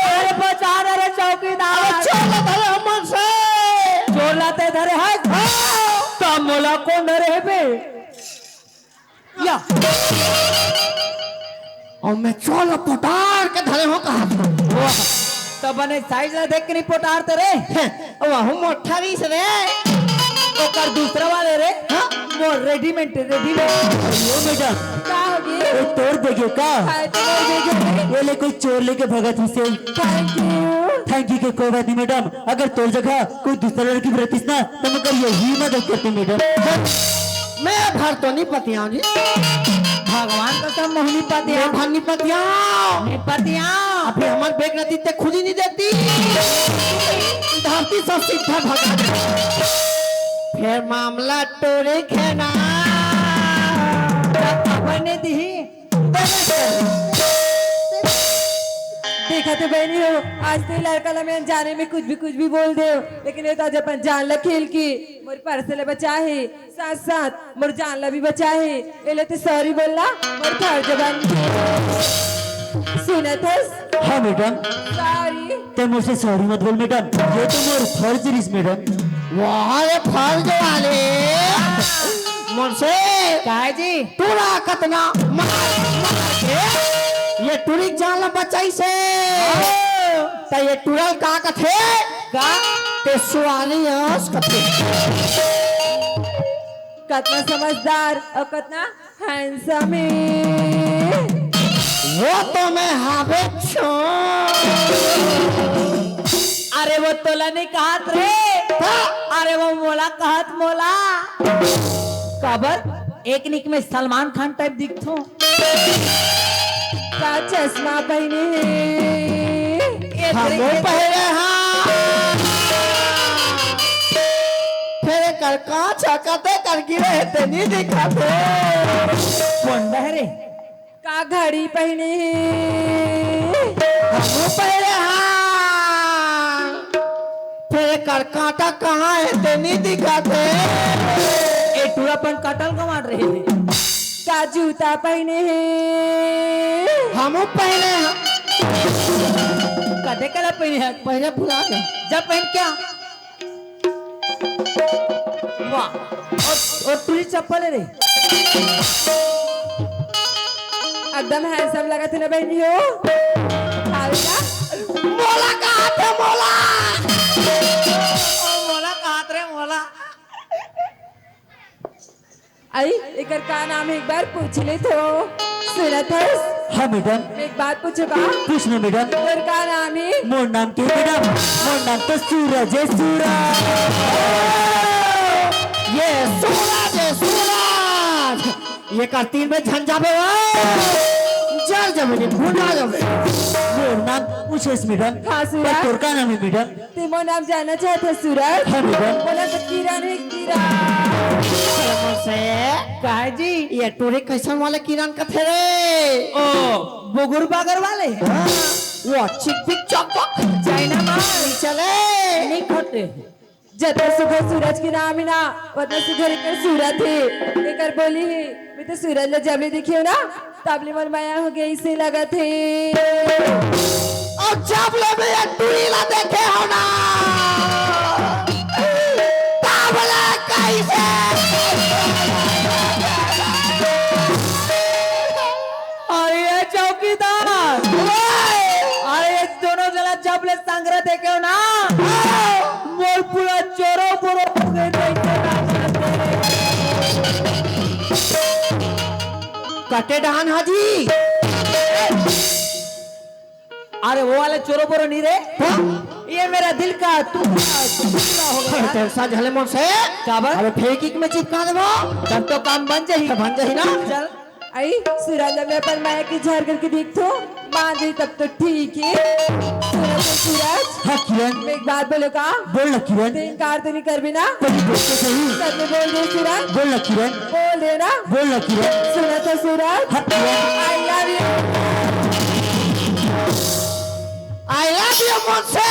अरे बचा ना रे चौकीदार। अरे चोर ला धरे हमन से। चोर ला ते धरे है? हाँ। त मोला कौन धरे है बे? या। और मैं चोर ला पटार के धरे हो कहा था। वाह, त बने साइज ला देख के नहीं पटार ते रे। हैं, वहू मोटा रहीस रे। ओकर दूसरा वाले रे। हाँ? वो रेडीमेड, रेडीमेड। यो मैडम, का होगे? वो तोड़ देगे का? काय तोड़ देगे? ये ले कोई चोर लेके भगत ही से। Thank you। Thank you के कोई बात नहीं मैडम, अगर तोर जगह कोई दूसरा लड़की भी रहतीस ना, तो मगर यही मदद करती मैडम। मैं भर तो नहीं पतियाऊं जी। भगवान कसम मोहनी पतिया। मैं भर नहीं पतियाऊं। नहीं पतिया। अभी हमार बेग नदी ते खुद ही नहीं देती। धरती से सीधा भगा दे। फिर मामला टोरे खेना। खबर नहीं दी। देखा तो बहनी हो, आज तो ये लड़का ला मैं अनजाने में कुछ भी, कुछ भी बोल दे, लेकिन ये तो आज अपन जान ला खेल के मोर परसे ले बचा है, साथ साथ मोर जान ला भी बचा है। ये ले तो सॉरी बोलना, मोर फर्ज बन। सुनत हस? हाँ मैडम। सॉरी। ते मोर से सॉरी मत बोल मैडम, ये तो मोर फर्ज रहीस मैडम। वाह रे फर्ज वाले। मोर से का जी? टूरा कतना मार, मार के ये टूरी के जान ला बचाइस हे। त ये टूरा ल का कथे? का? ते सुआली आस कथे। कतना समझदार और कतना हैंडसम हे। वो तो मैं हावे छो। अरे वो तोला नहीं कहत रे। हाँ। अरे वो मोला कहत मोला। काबर? एक निक में सलमान खान टाइप दिखथो। का चश्मा पहिने हे? हमू पहिरे हन। फेर एकर कांच ह कते कर गिरे हे, ते नी दिखत हे। कोन बहरे? का घड़ी पहिने हे? हमू पहिरे हन। फेर एकर कांटा कहाँ हे, ते नी दिखत हे। ए टूरा अपन कांटा ल गंवा डरे हे। का जूता पहिने हे? हमू पहिरे हन। कते कला पहिने हे? पहिरे भुला गे। जा पहिन के आ। वाह। और, और टूरी चप्पल हे रे। एकदम handsome लगत हे ना बहिनी हो। आवे ना? मोला कहाथे, मोला। ओ, मोला कहाथे रे, मोला। अई, एकर का नाम हे, एक बार पूछ ले तो। सुनत हस? हाँ मैडम। एक बात पूछो का? पूछ ना मैडम। तोर का नाम हे? मोर नाम के मैडम, मोर नाम तो सूरज हे, सूरज। ये सूरज हे, सूरज। ये कर तीन में झन जाबे हो। जल जाबे, भुला जाबे। मोर नाम पूछेस मैडम। हाँ, सूरज। पर तोर का नाम हे मैडम? ते मोर नाम जानना चाहत हस सूरज? हाँ, मैडम। मोर नाम तो किरण हे, किरण। अरे मोर से। का जी? ये टूरी कइसन वाले किरण कथे रे? ओ, बुगुर बागर वाले? हाँ, वो चिक पिक चौक पक। चाइना माल। चले। नहीं खाते। जतना सुघर सूरज के नाम हे ना, ओतना सुघर एकर सूरत हे, एकर बोली हे। मैं तो सूरज ला जब ले देखे हो ना, तब ले मोर मया हो गे, अइसे लगत हे। अउ जब ले मैं ये टूरी ला देखे हो ना, तब ले कइसे? अरे ये चौकीदार, ओए! अरे ये दोनों जना जब ले संघरा देखे हो ना, मोर पूरा चोरो बोरो हो गे, देखे ना। कते डहन हाजी। अरे वो वाले चोरो बोरो नहीं रे। हाँ? ये मेरा दिल का टुकड़ा, टुकड़ा हो गया। अरे तेरे साथ झले मोर से। काबर? अबे फेंकी के मैं चिपका देबो। तब तो काम बन जाही। तो बन जाही ना। चल। अई, सूरज ला मैं अपन मया के इजहार करके देखथों, मान जाही तब तो ठीक हे। सुनत हस सूरज? हाँ, किरण। मैं एक बात बोलों का? बोल ना, किरण। ते इनकार तो नहीं करबे ना? पर ये बोल तो सही। सच में बोल दे, सूरज। बोल ना, किरण। बोल दे ना। बोल ना, किरण। सुनत हस, सूरज? हाँ, किरण। I love you। I love you, मोर से।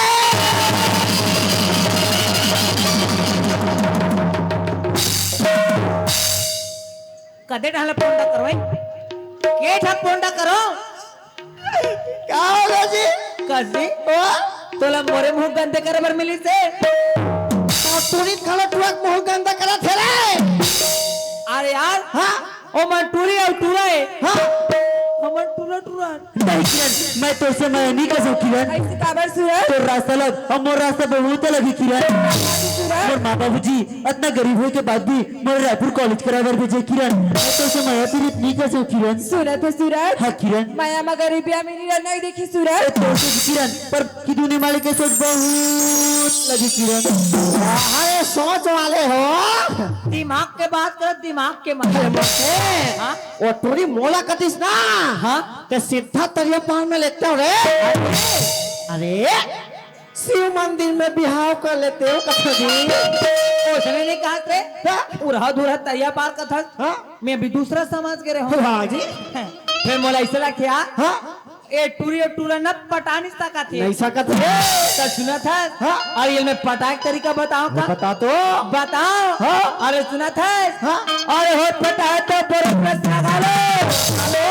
कते डहन ले पोंडा करो, हैं? के ठा पोंडा करो? का होगे जी? कस जी? ओ? तोला मोरे मुंह गंदे करे बर मिलिस हे? अउ टूरी घलो टूरा के मुंह गंदा करत हे रे। अरे यार, हाँ? ओमन टूरी अउ टूरा हे। हाँ? हमन टूरा टूरा। नहीं किरण, मैं तोर से मया नहीं कर सकंव किरण। अइसे काबर सूरज? तोर रास्ता अलग, अउ मोर रास्ता बहुत अलग हे किरण। काबर सूरज? मोर माँ बाबूजी अतना गरीब होय के बाद भी मोला रायपुर कॉलेज कराय बर भेजे किरण। मैं तोर से मया पीरित नहीं कर सकंव किरण। सुनत हस सूरज? हाँ किरण। मया मा गरीबी अमीरी ला नहीं देखी सूरज। ए, तोर से किरण, पर किदू ने मालिक के सोच बहुत लगी किरण। अरे सोच वाले हो। दिमाग के बात करो, दिमाग के मत। अरे मोटे। हाँ? वो टूरी मोला कतिस ना। हाँ? ते सीधा तरिया पार में लेते हो रे। अरे। अरे। शिव मंदिर में बिहाव कर लेते हो कथो जी। ओसने नहीं कहा थे। हाँ। उरहा दुरहा तरिया पार कथस। हाँ। मैं भी दूसरा समझ गे रहे हूँ। हाँ जी। फिर मोला ऐसे लग गया। हाँ। ए टूरी अउ टूरा न पटा नहीं सकत हे। नहीं सकत हे। तो सुनत हस? हाँ। अउ ये मैं पटाए के तरीका बताओ का? बता तो। बताओ। हाँ। अरे सुनत हस? हाँ। अरे होठ फटाए तो पूरा प्लस लगा लो। हेलो।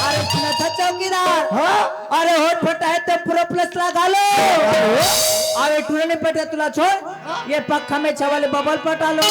अरे सुनत हस चौकीदार? हाँ। अरे होठ फटाए तो पूरा प्लस लगा लो। हेलो। अरे टूरा नहीं पटे तुला छोड़। ये पक्का में छवाले बबल पटा लो।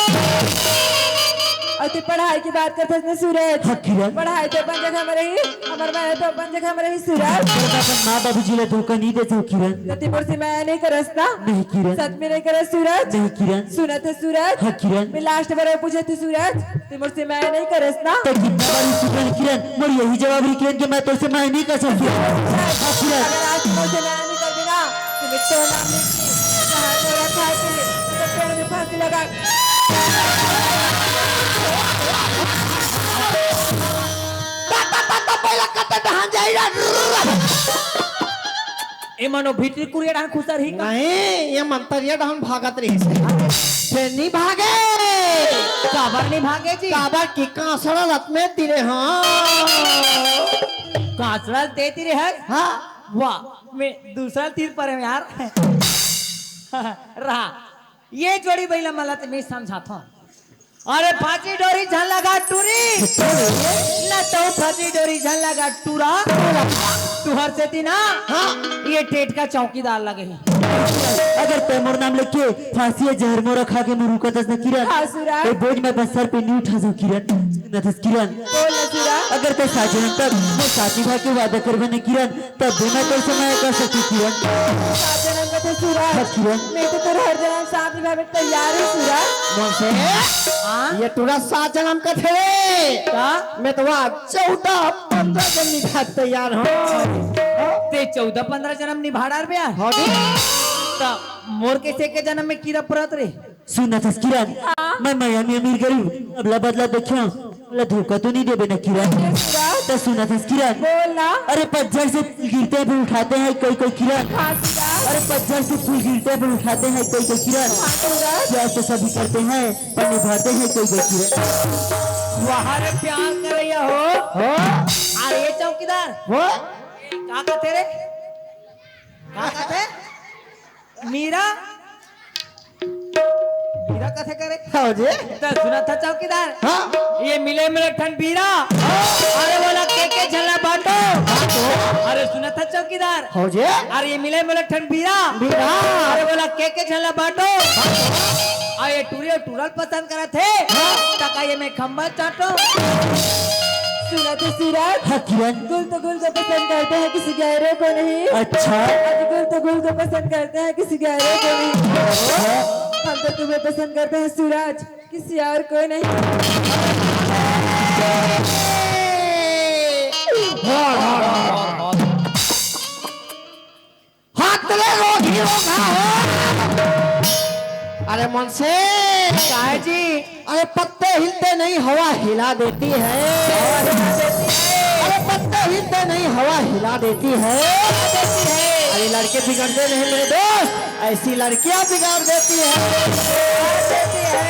अउ ते पढ़ाई के बात करथस न सूरज। हाँ, किरण। पढ़ाई तो अपन जगह में रही, हमर मया तो अपन जगह में रही सूरज। पर मैं अपन माँ बाबूजी ला धोखा नहीं दे सकंव किरण। त ते मोर से मया नहीं करस ना? नहीं किरण। सच में नहीं करस सूरज? नहीं किरण। सुनत हस सूरज? हाँ, किरण। मैं लास्ट बार पूछत हंव सूरज, ते मोर से मया नहीं करस ना? ते कितना बार पूछ ले किरण, मोर यही जवाब रही किरण कि मैं तोर से मया नहीं कर सकंव किरण। हाँ, किरण। अगर आज मोर से मया नहीं करबे ना, तो मैं तोर नाम नहीं जहाँ तोरा खाए के, तो पेड़ में फांसी लगा। पहिला कत्ते डहान जाही रा। ए मनो भीतरी कुरिया डहान खुसरही का? नहीं, ये मंतरिया डहान भागत रहिस हे। फेर नी भागे। काबर नी भागे जी? काबर कि कांसड़ा ल त में तीरे हंव। कांसड़ा ल ते तीरे हस? हाँ। वाह, मैं दूसरा तीर परे हंव यार। रहा, ये जोड़ी बइला मन ला त मैं समझाथंव। अरे फांसी डोरी झन लगा टूरी, ना तो फांसी डोरी झन लगा टूरा। तुंहर सेती ना, हाँ। ये टेटका चौकीदार लगे हे। अगर तैं मोर नाम लेके फांसी या जहर मोरा खा के मुंह रुकत हस ना किरण, हाँ, सुरा। ये बोझ मैं अपन सर पे नी उठा सकंव किरण। सुनत हस किरण? बोल ना सुरा। अगर तैं सात जनम तक मोर साथ निभा के वादा करबे ना किरण, तब भी मैं तोर से मया कर सकंव किरण। सात जनम कथे सुरा। हाँ, किरण। मैं तो तोर हर जनम साथ निभावे तैयार हंव सुरा। मोर से? हाँ? ये टूरा सात जनम कथे रे। का? मैं तो आज चौदह पन्द्रह जनम निभावे तैयार हंव। तैं चौदह पन्द्रह जनम निभा डारबे यार। हाँ जी। त मोर कइसे के जनम में कीरा परत रे? सुनत हस किरण, हाँ। मैं मया में अमीर गरीब अदला बदला देखे हंव, मोला धोखा तो नी देबे ना किरण? अरे सुरा। त सुनत हस किरण, बोल ना। अरे पतझड़ से फूल गिरते हैं फिर उठाते हैं कोई कोई किरण। हाँ सुरा। अरे पतझड़ से फूल गिरते हैं फिर उठाते हैं कोई कोई किरण। हाँ सुरा। प्यार तो सभी करते हैं पर निभाते हैं कोई कोई किरण। वाह रे प्यार करइया हो। हो। अरे ये चौकीदार। हो। का कथे रे? का कथे? मीरा? मीरा कथे करे? हव जी। त सुनत हस चौकीदार? हाँ। ये मिले मिले ठन बीरा। हाँ। अरे वोला के के झन ला बांटो। बांटो। अरे सुनत हस चौकीदार? हव जी। अरे ये मिले मिले ठन बीरा। बीरा। अरे वोला के के झन ला बांटो। बांटो। अउ ये टूरी अउ टूरा ल पसंद करत हे। हाँ। त का ये मैं खंभा चाटो? सुनत हस सूरज? हाँ, किरण। गुल तो गुल को पसंद करते हैं, किसी गैरों को नहीं। अच्छा। अरे गुल तो गुल को पसंद करते हैं, किसी गैरों को नहीं। अच्छा। हम तो तुम्हें पसंद करते हैं सूरज, किसी और को नहीं। वाह, वाह, वाह, वाह। हाथ ले रोगी रोगा हो। अरे मनसे। काहे जी? अरे पत्ते हिलते नहीं, हवा हिला देती है। हवा हिला देती है। अरे पत्ते हिलते नहीं, हवा हिला देती है। हिला देती है। अरे लड़के बिगड़ते नहीं मेरे दोस्त, ऐसी लड़कियां बिगाड़ देती है। बिगाड़ देती है।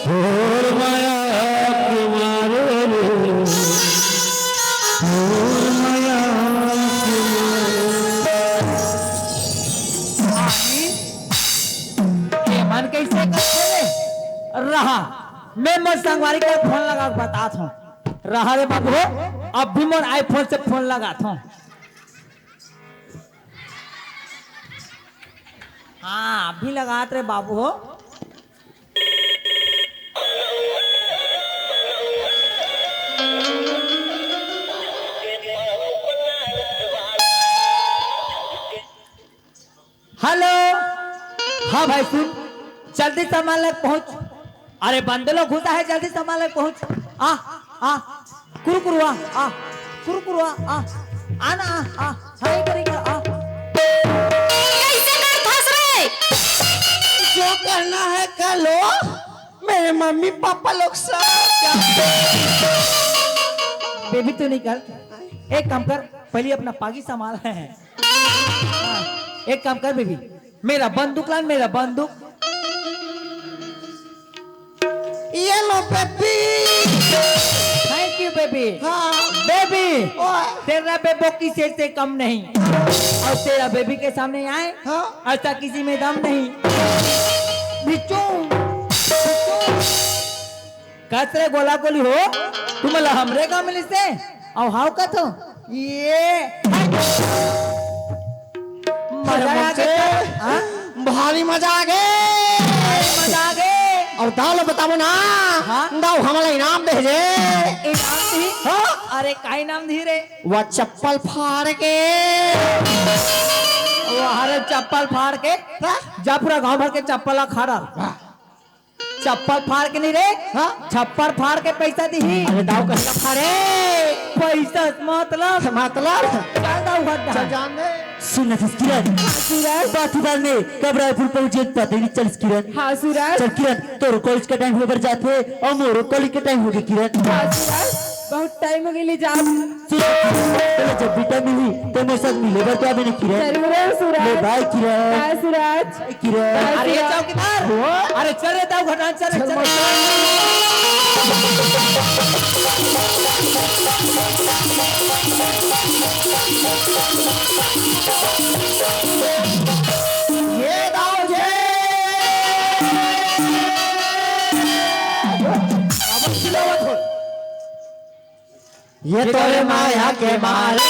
तोर माया के मारे रे, तोर माया के मारे। ये मन कइसे करथे रे? रहा, मैं मोर संगवारी के फोन लगा के बतात हूँ। रहा रे बाबू, अब भी मोर iPhone से फोन लगात हूँ। हाँ, अभी लगात रे बाबू हो। हेलो, हाँ भाई सुन, जल्दी सामान लेके पहुँच। अरे बंदलो घुसा है, जल्दी सामान लेके पहुँच। आ, आ, कुरकुरवा, आ, कुरकुरवा, आ, आ ना, आ, आ, हाँ, ये करेगा, आ। कैसे करथस रे? जो करना है कर लो, मेरे मम्मी पापा लोग सब क्या। बेबी तू निकल, एक काम कर, पहले अपना पागी संभाल। हाँ, एक काम कर बेबी, मेरा बंदूक लान, मेरा बंदूक। ये लो बेबी। Thank you baby. हाँ। बेबी, ओए। तेरा बेबो किसी से कम नहीं। और तेरा बेबी के सामने आए, हाँ। ऐसा किसी में दम नहीं। बिच्चू, बिच्चू। कस रे गोला गोली हो, तुमला हमरे गाँव मिलिस हे? अउ हाव कथो? ये मजा आ गे। हाँ? भारी मजा आ गे। भारी मजा आ गे। अउ दाव ल बताबो ना। हाँ? दाव हमला इनाम दे जे। इनाम दिही? हाँ? अरे का इनाम दिही रे? वो चप्पल फाड़ के। वो हरे चप्पल फाड़ के। हाँ? जा पूरा गाँव भर के चप्पल ला खा डाल। हाँ। चप्पल फाड़ के नहीं रे, हाँ? छप्पर फाड़ के पैसा दिही। अरे दाव कहिला फाड़े। पैसा मतलब? मतलब? चल दाव हट चल डाल। जान दे। सुन ना किरण। हाँ, सूरज। बात ही बात में कब रायपुर पहुंचे पता ही नहीं चलिस किरण। हाँ, सूरज। चल किरण, तोर कॉलेज का टाइम होबर जात हे अउ मोरो कॉलेज का टाइम होगे किरण। हाँ, सूरज। बहुत टाइम होगे ले जा। सुन, तोला जब भी टाइम मिलही, ते मोर साथ मिले बर तो आबे ना किरण। जरूर है सूरज। ले बाय किरण। बाय सूरज। किरण। अरे चौकीदार, अरे चल रे दाव घटान, चल रे, चल रे। ये दाव जे। ये तोरे माया के मारे।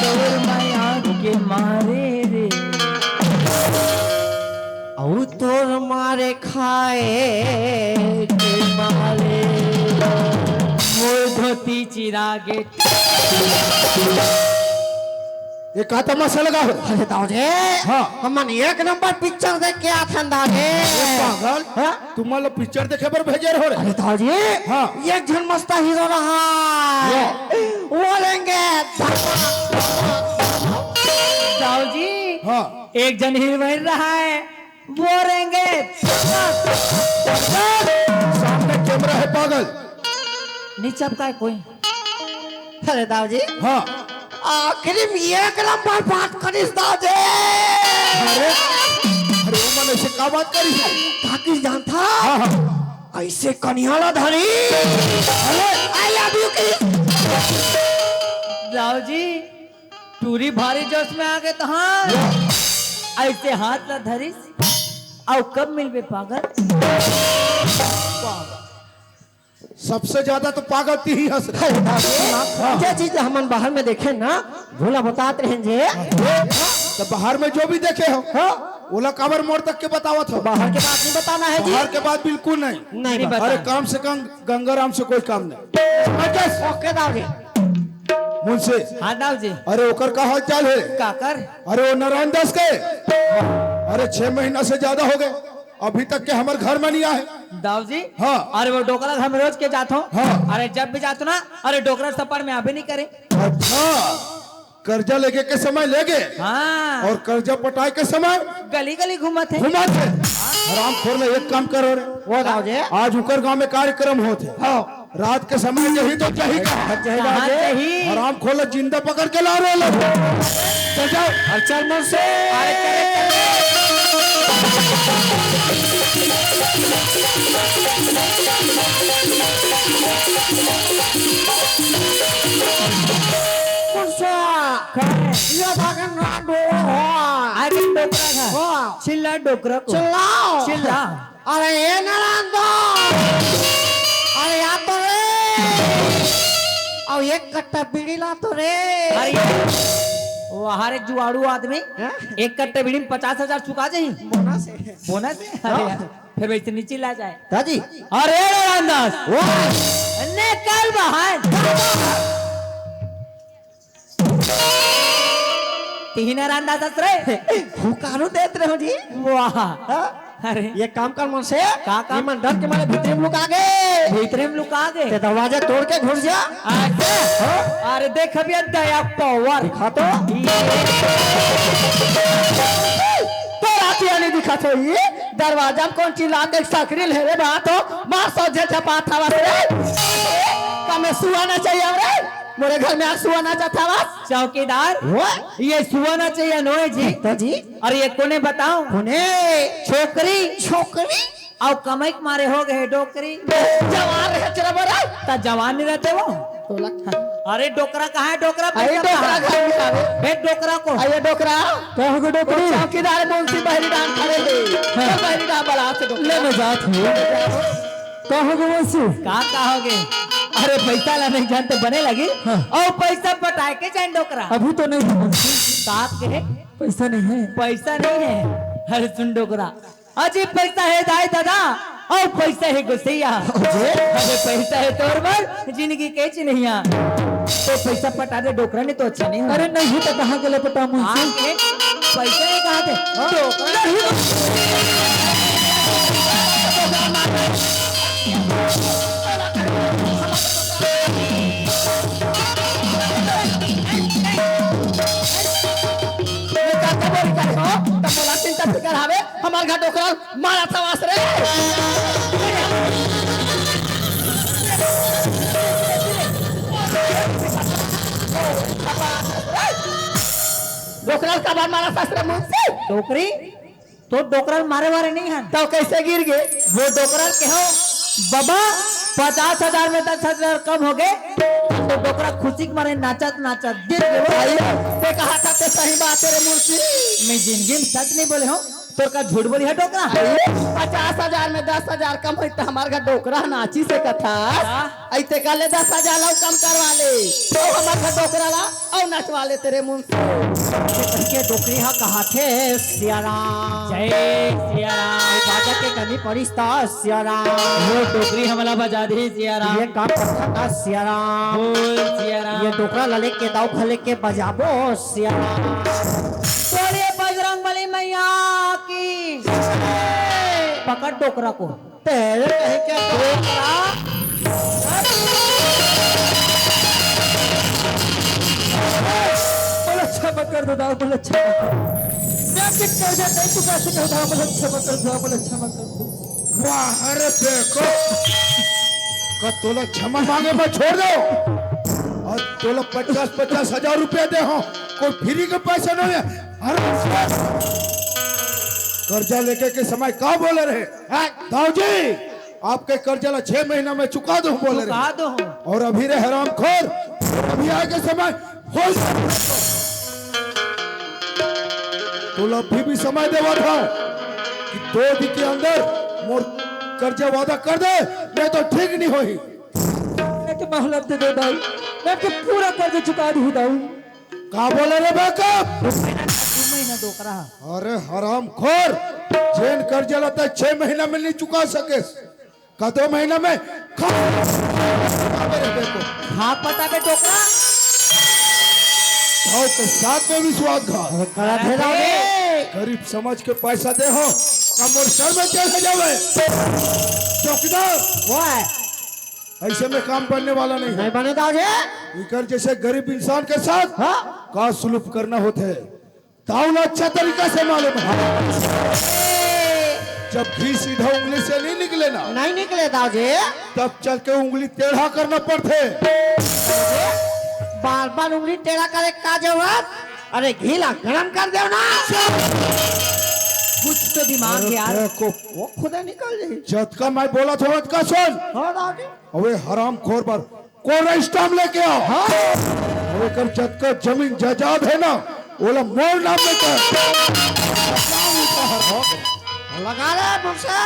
तोर माया के मारे रे। अउ तोर मारे खाए के मारे। मोर धोती चिरा गे। ये का तमाशा लगा हो? अरे दाऊ जी, हाँ। हमन एक नंबर पिक्चर देख के आथन दाऊ जी। ए पागल, हाँ? तुमन ला पिक्चर देखे बर भेजे रहो रे? अरे दाऊ जी, हाँ। एक झन मस्त हीरो रहा। हाँ। वो लेंगे धर्मा, धर्मा। हाँ। एक जन हीरोइन रहा है, वो रहेंगे। सामने कैमरा है पागल। नहीं चपकाए कोई। अरे दाऊ जी। हाँ। आखिरी में एक नंबर बात करिस दाऊ जी। अरे, अरे वो मन ऐसे का बात करिस? का करिस जानत हस? हाँ, हाँ। ऐसे कनिहा ला धरिस। अरे, I love you की। दाऊ जी, टूरी भारी जोश में आ गे त हाँ। ऐसे हाथ ला धरिस। अउ कब मिलबे पागल? सबसे ज्यादा तो पागल तिही हस रे। अरे बाप रे। हाँ। जे चीज हमन बाहर में देखे ना, वोला बतात रहेन जी। तो बाहर में जो भी देखे हो, हाँ। वोला काबर मोर तक के बतावत हो? बाहर के बात नहीं बताना है जी। बाहर के बात बिल्कुल नहीं। नहीं नहीं बताना। अरे कम से कम गंगाराम से कोई काम नहीं। OK दाऊ जी। मुंशी। हाँ दाऊ जी। अरे ओकर का हाल चाल है? काकर? अरे वो नारायण दास के, अरे छह महीना से ज्यादा हो गए, अभी तक के हमर घर में नहीं आए। दाऊ जी। हाँ। अरे वो डोकरा घर में रोज के जात हो। हाँ। अरे जब भी जात हो ना, अरे डोकरा सफर में आबे नहीं करे। अच्छा, कर्जा लेके के समय लेगे। हाँ। और कर्जा पटाए के समय गली गली घूमत हे। घूमत हे। हरामखोर ला एक काम करो रे। वो दाऊ जी। आज उकर गांव में कार्यक्रम होत हे। हाँ। रात के समय यही तो यही कहा। कहाँ जाही? हरामखोर ला जिंदा पकड़ के ला रे लोग। तो जाओ। और चल मन से। अरे चल, चल। कौन सा? ये भागन ना डोरा हो। अरे डोकरा था। हाँ। चिल्ला डोकरा को। चिल्लाओ। चिल्ला। अरे ए नारायण दा, अरे आ तो रे, अउ एक कट्टा बीड़ी ला तो रे। अरे वाह रे जुआड़ू आदमी, हैं? एक कट्टा बीड़ी में पचास हजार चुका जाही। बोनस है। बोनस है? अरे हाँ। यार, फिर वैसे नीचे ला जाए। दाजी। अरे नारायण दास, वाह। निकल बाहर। तिही नारायण दास हस रे। हुकारू देत रहो जी। वाह। हाँ? अरे। ये काम कर मन से। का काम? ये मन डर के मारे भीतरे में लुका गे। भीतरे में लुका गे। ते दरवाजा तोड़ के घुस जा। अच्छा। हाँ? अरे देख अभी दया पावर। दिखा तो। तो रातिया नहीं दिखा तो ये दरवाजा में कौन चिल्ला के सकरी ले रे बात हो। मार सोझे झपा था बस रे। कमे सुआ ना चाहिए रे। मोरे घर में आज सुआ नाचत हवस। चौकीदार, वो? ये सुआ नाचे या नोहे जी? तो जी? अरे ये कोने बताओ? कोने? छोकरी। छोकरी? अउ कमाई के मारे हो गे डोकरी। जवान रहे चला बरा। त जवान नहीं रहते वो? तोला। अरे डोकरा कहाँ है? डोकरा अरे पैसा डोकरा कहाँ है? घर में आवे। बे डोकरा को। अरे डोकरा। कहाँ हो डोकरी? चौकीदार मुंशी बहरी डांग खड़े हैं। हाँ। चल बहरी डांग बला से डोकरा। ले मैं जात हूँ। कहाँ हो गे वंशी? का, का हो गे? अरे पैसा ला नहीं जानते बने लगी। हाँ। अउ पैसा पटाए के जाए डोकरा। अभी तो नहीं है वंशी। का के? पैसा नहीं है। पैसा नहीं है। अरे सुन डोकरा, अजी पैसा है दाई दादा, अउ पैसा है गोसैया। अरे पैसा है तोर बर, जिंदगी के चिन्हैया। तो पैसा पटा दे डोकरा, नहीं तो अच्छा नहीं हो। अरे नहीं तो कहाँ के ले पटा मुंशी? आके पैसा नहीं कहा थे। हाँ। डोकरा नहीं। ये का बोल कर हो? तो बोला चिंता फिकर हवे, हमार घर डोकरा मारा था वास रे। डोकरा का बार मारा था रे मुंशी। डोकरी, तो डोकरा मारे वारे नहीं हन। तो कैसे गिर गे? वो डोकरा के हो, बाबा, पचास हजार में दस हजार कम हो गे, तो डोकरा खुशी के मारे नाचत नाचत गिर गे। वो भाई, ते कहा था ते सही बात है रे मुंशी। मैं जिंदगी में सच नहीं बोले हूँ। तोर का झूठ बोली है डोकरा? अरे, पचास हजार में दस हजार कम होई त हमार घर डोकरा नाची से कथा। हाँ। अइते का ले दस हजार ला कम करवा ले। तो हमार घर डोकरा ला अउ नचवा ले तेरे मुंह से। के डोकरी हा कहा थे सियाराम। जय सियाराम। बाजा के कमी पड़िस त सियाराम। वो डोकरी हमला बजा दे सियाराम। ये काम करता था सियाराम। बोल सियाराम। ये डोकरा लले के दाऊ भले के बजाबो सियाराम। बोलिए बजरंग बली मैया की। पकड़ डोकरा को। तेरे कहीं क्या डोकरा? बोल अच्छा मत कर दो दाऊ, बोल अच्छा मत कर। आपके कर्जा नहीं चुका सके हो, मोला क्षमा कर दो, मोला क्षमा कर दो। वाह रे बेको, का तोला क्षमा मांगे बर छोड़ दो? अउ तोला पचास पचास हजार रुपया दे हो, कोई फ्री के पैसा नहीं है। अरे कर्जा लेके के समय का बोले रहे? हाँ। दाऊ जी, आपके कर्जा ला छह महीना में चुका दो बोले रहे। चुका दो। अउ अभी रे हरामखोर, अभी आए के समय हो जाए। तोला अभी भी समय देवत हंव कि दो दिन के अंदर मोर कर्जा वादा कर दे, नहीं तो ठीक नहीं होही। मैं तो मोहलत दे दे भाई, मैं आपके पूरा कर्जा चुका दूँ दाऊ। का बोले रे बेको? दू महीना, दू महीना डोकरा। अरे हरामखोर, जेन कर्जा ला तैं छह महीना में नहीं चुका सकेस, का दो महीना में खा पता बे बेको। खा पता बे डोकरा। भाव के साथ में विश्वासघात। अरे करा दे रहा है। गरीब समझ के पैसा दे हो, का मोर सर में चढ़ जावे। चौकीदार, वाह। ऐसे में काम बनने वाला नहीं है। नहीं बने दाऊ जी। इकर जैसे गरीब इंसान के साथ हाँ। का सुलूक करना होथे, दाऊ ला अच्छा तरीका से मालूम है। जब घी सीधा उंगली से नहीं निकले ना, नहीं निकले दाऊ जी। तब चल के उंगली टेढ़ा करना पड़थे। बार बार उंगली टेढ़ा करे का जरूरत? अरे घी ला गरम कर देव ना। कुछ तो दिमाग अरे यार। देखो। वो खुदे निकल जाई। जतका मैं बोलत हंव, ओतका सुन। हाँ दाऊ जी। अबे हरामखोर बर कोरा स्टाम्प लेके आओ। हाँ। अउ एकर जतका जमीन जायदाद है ना, ओला मोर नाम में कर। लगा ले मुझसे।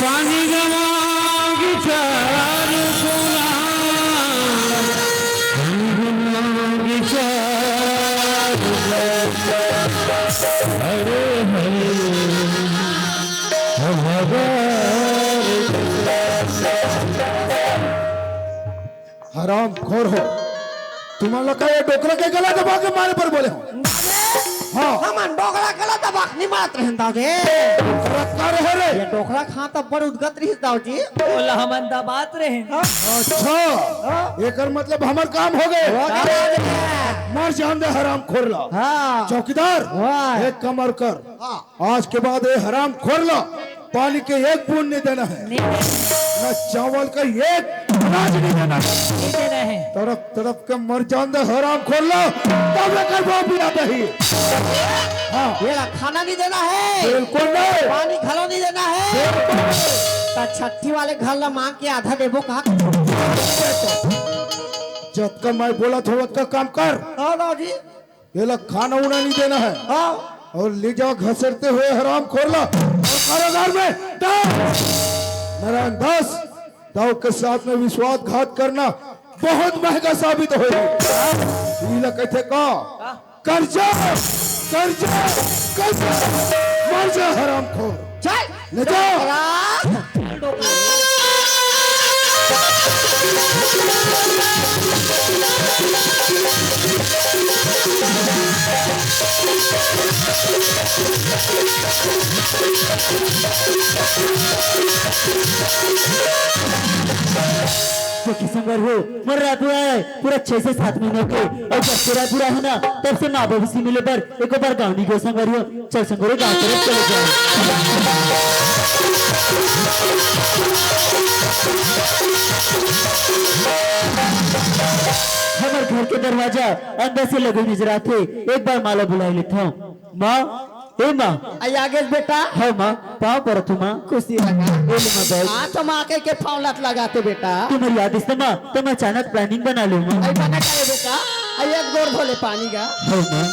पानी गवा विचार कोना, पानी गवा विचार। अरे हरे, हमारा हरामखोर हो, तुमन ला का ये डोकरा के गला दबा के मारे बर बोले हो? हाँ। हमन डोकरा गला दबा के नहीं मारत रहेन दाऊ जी। डोकरा का रहे रे? ये डोकरा खां त बड़ उदगत रहिस दाऊ जी। ओला हमन दबात रहेन। अच्छा, हाँ। एकर मतलब हमर काम हो गए। हो गए। मर जान दे हरामखोर ला। हाँ। चौकीदार, वाह। एक काम अउ कर। हाँ। आज के बाद ये हरामखोर ला पानी के एक बूंद नहीं देना है, नहीं देना। ना चावल का एक अनाज नहीं देना है। नहीं देना है। तड़प तड़प के मर जान दे हरामखोर ला, तब एकर बाप भी आता ही। हाँ। ये ला खाना नहीं देना है। बिल्कुल नहीं। पानी घलो नहीं देना है। बिल्कुल नहीं। त छट्ठी वाले घर ला मांग के आधा देबो का? जतका मैं बोलत हंव, ओतका काम कर। हाँ, दाऊ जी। एला खाना उना नहीं देना है। हाँ। अउ ले जा घसीटते हुए हरामखोर ला अउ कारागार में डाल। नारायण दास, दाऊ के साथ में विश्वासघात करना बहुत महंगा साबित होही। इला कथे का? कर्जा, कर्जा, कर्जा। मर जा हरामखोर। चल। ले जा। देखी संगवारी हो, मोर रात हुआ है पूरा छह से सात महीना के, अउ जब से रात हुआ है ना, तब से माँ बाबू से मिले बर एको बार गाँव नहीं गए संगवारी हो। चल संगोरे गाँव तरफ चले जाए। हमर घर के दरवाजा अंदर से लगे नजर आथे। एक बार माँ ला बुलाए लेथंव। माँ, ए माँ। आई आगे बेटा। हाँ माँ, पाँव परत हंव माँ। खुशी लगा। ए ले माँ बैठ। हाँ तो माँ के, के पाँव लात लगाते बेटा। तुम्हर याद इस माँ, त मैं अचानक planning बना लेंव माँ। आई बना करे बेटा। आई एक गोड़ धो ले पानी का। हाँ माँ।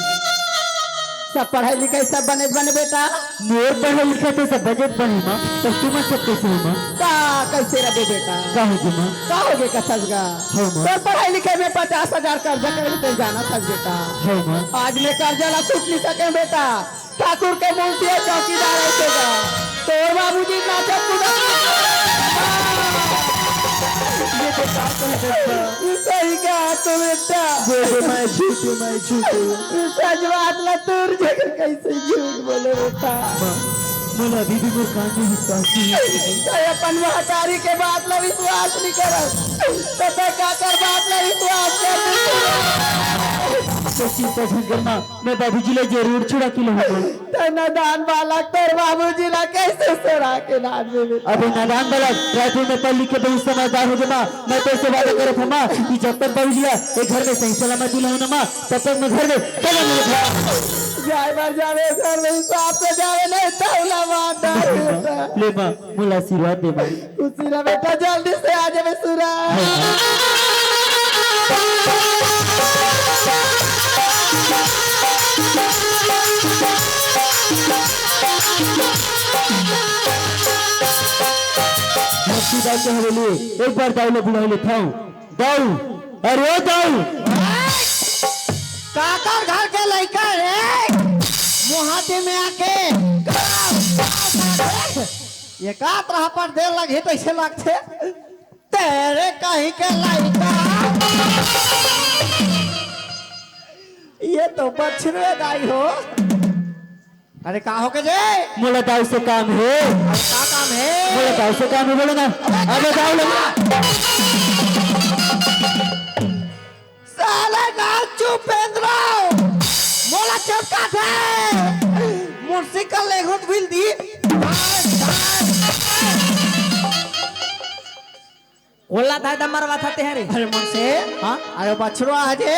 सब पढ़ाई लिखाई सब बने बने बेटा। मोर पढ़ाई लिखाई तो सब बने बने माँ, पर तुमन सब कैसे हो माँ? का कैसे रहे बेटा? का हो गे माँ? का हो गे कथस गा? हाँ माँ। तोर पढ़ाई लिखाई में पचास हजार कर्जा करे तो जाना था बेटा। हाँ माँ। आज मैं कर्जा ला छूट नहीं सके बेटा। ठाकुर के मूर्ति है चौकीदार है तेरा। तोर बाबूजी नाचत कूदत। ये तो का कह सकता? सही कहा तो बेटा। बोले मैं झूठे, मैं झूठे। सच बात ला तोर जगह कैसे झूठ बोले बेटा? माँ, मोला अभी भी मोर कान में विश्वास नहीं है। तैं अपन महतारी के बात ला विश्वास नहीं करत, त तैं काकर बात ला विश्वास कर? तो चिंता झन कर माँ, मैं बाबूजी ला जरूर छुड़ा के लाहूँ। तैं नादान बालक, तोर बाबूजी ला कैसे सुरा के लान में? अबे नादान बालक, रायपुर में पढ़ लिख के बहुत समझदार हो गे माँ। मैं तोर से वादा करत हँव माँ कि जब तक बाबूजी ला ए घर में सही सलामत लाहूँ ना माँ, तब तक मैं घर में कदम नहीं रखूँगा। जाए बर जावे, घर में हिसाब से जावे, नहीं तौला मार डारे। ले माँ, मोला आशीर्वाद दे माँ। खुशी रह बेटा, जल्दी से आ जावे सुरा। भक्ति दाई के हवेली, एक बार दाऊ ला बुला लेथँव। दाऊ, अरे ओ दाऊ। काकर घर के लइका रे? मुहाते में आके ये का तरह पर देर लगे तइसे लगथे। तेरे कहीं के लइका। ये तो बछरुए दाई हो। अरे का हो गे जे? मोला दाऊ से काम हे। अरे का काम हे? मोला दाऊ से काम हे, बोलो ना। अबे दाऊ लग। साला नाचू पेंद्रो। मोला चमका थे। मोटरसाइकिल ले घुट बिल दी। कोला था त मरवा था तेहरे। अरे मुंशी। हाँ? अरे बछरुआ हे जे।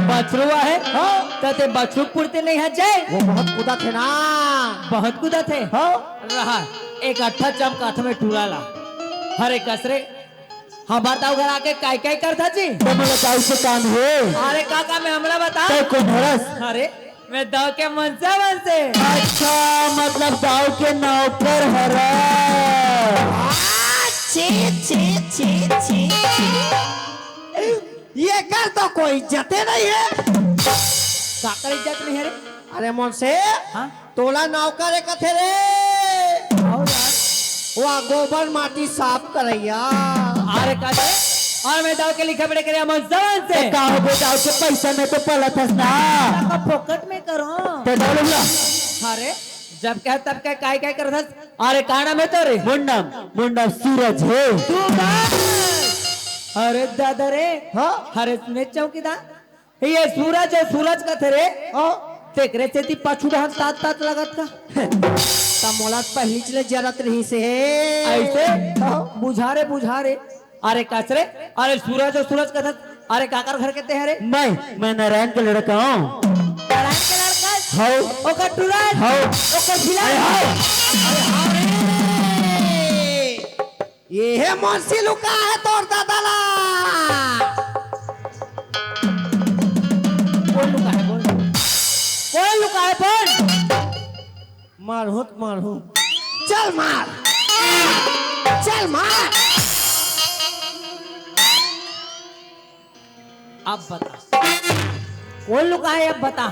बछरुआ हे? हाँ। त ते बछरू पुरते नहीं हे जे? वो बहुत कूदा थे ना। बहुत कूदा थे? हाँ। रहा, एक अट्ठा चमकाथँव मैं टूरा ला। अरे कस रे, हमर दाऊ घर आके काय काय करथा जी? त मोला दाऊ से काम हे। अरे का काम हे हमला बता। तैं कोन हरस? अरे मैं दाऊ के मनसा वंश। अच्छा, मतलब दाऊ के नौकर हरस। छी, छी, छी, छी, छी। ये कर तो कोई इज्जते नहीं हे। काकर इज्जत नहीं हे रे? अरे मुंशी, हाँ? तोला नौकर कथे रे। अउ यार। वाह, गोबर माटी साफ करइया। अरे का रे? अउ मैं दाऊ के लिखे पढ़े करे अमन जवान से। ए, का हो बे, दाऊ के पैसा में तो पलत हस ना। का फोकट में करो। ते दाऊ लोग ला। अरे, जब कहे तब कहे, काय काय करत हस? अरे का नाम हे तोरे? मोर नाम, मोर नाम सूरज हे। सूरज। अरे दादा रे। हाँ? अरे सुने चौकीदार, ये सूरज हे, सूरज कथे रे। हाँ। तेकरे सेती पाछू डहर तात तात लगत का। त मोला पहिलीच ले जरत रहिस हे। अइसे? हाँ। बुझा रे, बुझा रे। अरे कस रे, अरे सूरज हे, सूरज कथे, अरे काकर घर के ते हरे? मैं, मैं नारायण के लड़का हँव। नारायण के लड़का? हव। ओकर टूरा? हव। ओकर खिला? अरे हव। अरे हव रे। ये हे मौसी लुका हे तोर दादा ला। कोन लुका हे, बोल? कोन लुका हे, बोल? मारहूँ त मारहूँ। चल मार। चल मार। अब बता, कोन लुका हे, अब बता।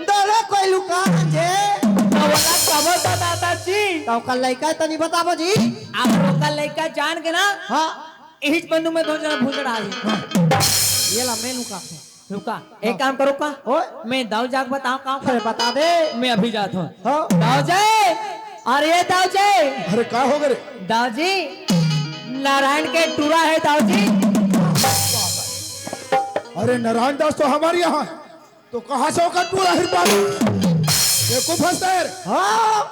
दोनों कोई लुका हे जे। त ओला कबो तो दादा जी। त ओकर लइका तनी बताबो जी। अब ओकर लइका जान के ना, हाँ। इहिच बंदूक में दो जना भूत डाल दी। हाँ। ये ला मैं लुका हूँ। लुका, एक हाँ। काम करो का? ओए। मैं दाऊ जाके बताओ का? अरे बता दे। मैं अभी जात हूँ। हाँ। दाऊ जी, अरे दाऊ जी। अरे का हो गे रे? दाऊ जी, नारायण के टूरा हे दाऊ जी। अरे नारायण दास तो हमर यहाँ हे, तो कहाँ से ओकर टूरा हे रे बाबू? बेवकूफ हस ते रे। हाँ,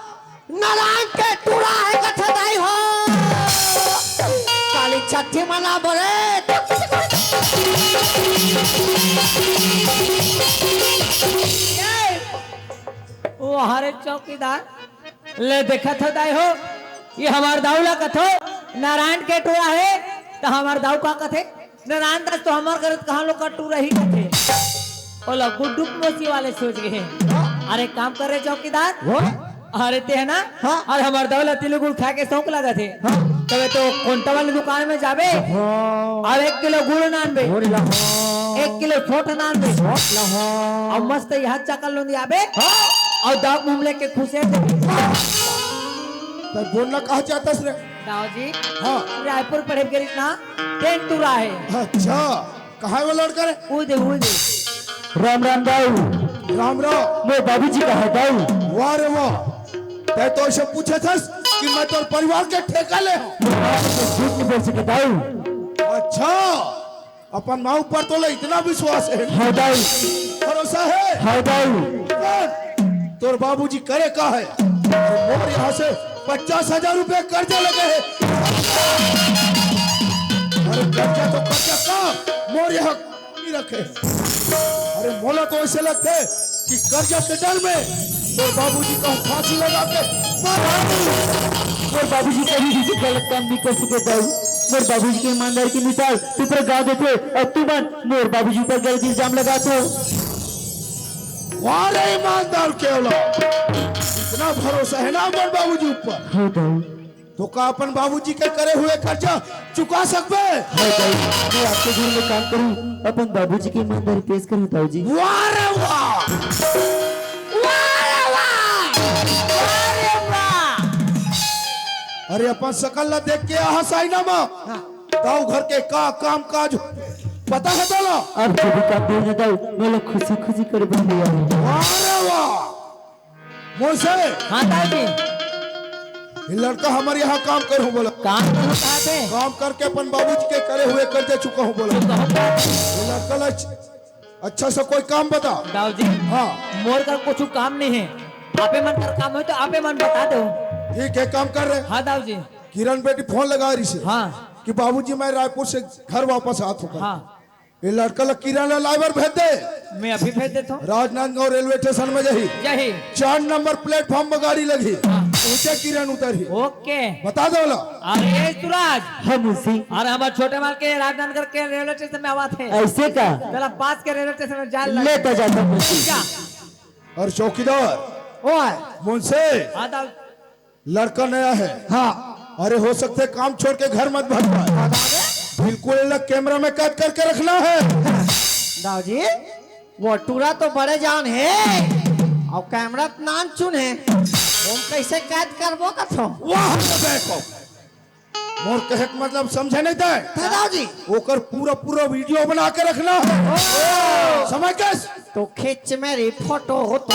नारायण के टूरा हे कथे दाई हो। काली छठी मनाबो रे। वाह रे चौकीदार, ले देखत हो दाई हो, ये हमर दाऊ ला कथो, नारायण के टूरा हे, त हमर दाऊ का कथे, नारायण दास तो हमर घर त कहाँ लोग का टूरा ही कथे। ओला गुड्डू मौसी वाले सोच गे हे। अरे काम कर रे चौकीदार। वो? अरे ते हे ना? हाँ। अरे हमर दाऊ ला तिली गुड़ खाए के शौक लगथे। हाँ। तबे तो कोंटा वाले दुकान में जाबे। हाँ। अउ एक किलो गुड़ नानबे। गुड़ ला, हाँ। एक किलो सोंठ नानबे। सोंठ ला, हाँ। अउ मस्त यहाँ चकल लोंदी आबे। हाँ। अउ दाऊ मुँह में लेके खुश हे। त बोलना कहाँ चाहता रे? दाऊ जी। हाँ। रायपुर पढ़े गे रिहिस ना, तेन टूरा हे। अच्छा, कहाँ हे वो लड़का रे? वो दे, वो दे। राम राम दाऊ। राम राम। मोर बाबूजी कहाँ हे दाऊ? वाह रे वाह। ए, तो ऐसे पूछे थस कि मैं तोर परिवार के ठेका ले हूँ। झूठ नहीं बोल सके दाऊ। अच्छा, अपन माँ ऊपर तोला इतना विश्वास है? हाँ दाऊ। भरोसा है? हाँ दाऊ। कर। तोर बाबूजी करे का है? मोर यहाँ से पचास हजार रुपया कर्जा लगे है। अरे कर्जा तो कर्जा का, मोर यहाँ नहीं रखे। अरे मोला तो ऐसे लगथे कि कर्जा के डर में तोर बाबूजी का फांसी लगा के मार डालहूं। मोर बाबूजी कभी भी गलत काम नहीं कर सके दाऊ। मोर बाबूजी के ईमानदारी के मिसाल तू पूरा गांव देथे अउ तुमन मोर बाबूजी पर गलत इल्जाम लगाथो। वाह रे ईमानदार के औलाद, इतना भरोसा है ना अपन बाबूजी ऊपर। हाँ दाऊ। तो का अपन बाबूजी के करे हुए कर्जा चुका सकबे? हाँ दाऊ, मैं आपके घर में काम करूँ, अपन बाबूजी की ईमानदारी पेश करूँ दाऊ जी। वाह रे वाह! वाह रे वाह! वाह रे वाह! अरे अपन सकल ला देख के हंसाई ना माँ। हाँ। दाऊ घर के का काम काज पता है तोला? अब जो भी काम दे ना दाऊ, मैं लोग खुशी खुशी कर बन गया हूँ। वाह रे वाह! मोसे, हाँ दाऊ जी। ये लड़का हमारे यहाँ काम करो बोला। काम करो कहाँ पे? काम करके अपन बाबूजी के करे हुए कर्जा चुका हूँ बोला। चुका हूँ। ये लड़का ला अच्छ-, अच्छा सा कोई काम बता। दाऊ जी। हाँ। मोर कर कुछ काम नहीं है, आपे मन कर काम हो तो आपे मन बता दो। ठीक है, काम कर रहे। हाँ दाऊ जी। किरण बेटी फोन लगा रही से हाँ। कि बाबूजी मैं रायपुर से घर वापस आत हूँ। हाँ। ये लड़का ला किरण ला लाए बर भेज दे। मैं अभी भेज देता हूँ। राजनांदगांव रेलवे स्टेशन में जाही। जाही। चार नंबर प्लेटफॉर्म में गाड़ी लगही। हाँ। ऊंचे किरण उतरही। ओके। बता दो ला। अरे सुराज। हाँ मुंशी। अरे हमारे छोटे माल के राजनांदगांव के रेलवे स्टेशन में आवा थे। ऐसे का? चला पास के रेलवे स्टेशन में जान लग। लेता जाता मुंशी। जा। और चौकीदार। ओए। मुंशी। हाँ दाऊ। लड़का नया है। हाँ। अरे हो सकते काम छोड़ के घर मत भाग पाए। बिल्कुल अलग कैमरा में कैद करके रखना है। दाऊ जी, वो टूरा तो बड़े जान है और कैमरा तो नान चुन है, हम कैसे कैद करबो कथो? वाह रे बेको, मोर कहे के मतलब समझे नहीं तै? दाऊ जी। ओकर पूरा पूरा वीडियो बना के रखना है। समझ गए? तो खींच मेरी फोटो हो तो।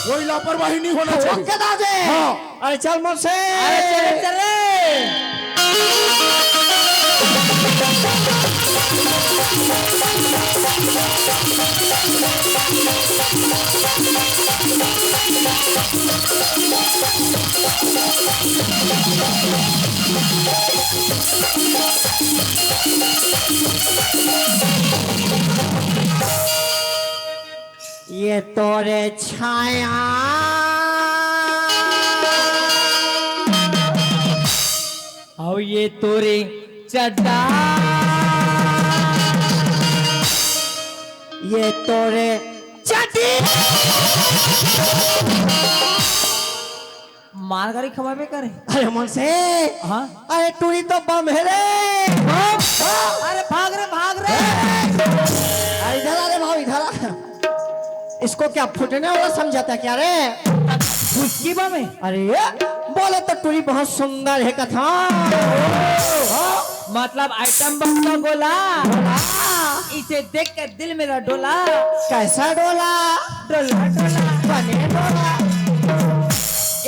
कोई लापरवाही नहीं होना चाहिए। ओके दाऊ जी। हाँ। अरे चल मुंशी। अरे चल, चल रे। ये तोरे छाया, और ये तोरे चड्डा, ये तोरे चड्डी। मार गाड़ी खवाबे करे। अरे मुंशी। हाँ? अरे टूरी तो बम है रे। बम? हाँ। अरे भाग रे, भाग रे। अरे इधर आ रे भाव, इधर आ। इसको क्या फूटने वाला समझाता क्या रे? उसकी बम है? अरे बोले तो टूरी बहुत सुंदर है कथा। हाँ? मतलब आइटम बम का गोला। गोला। इसे देख के दिल मेरा डोला। कैसा डोला? डोला, डोला। बने डोला।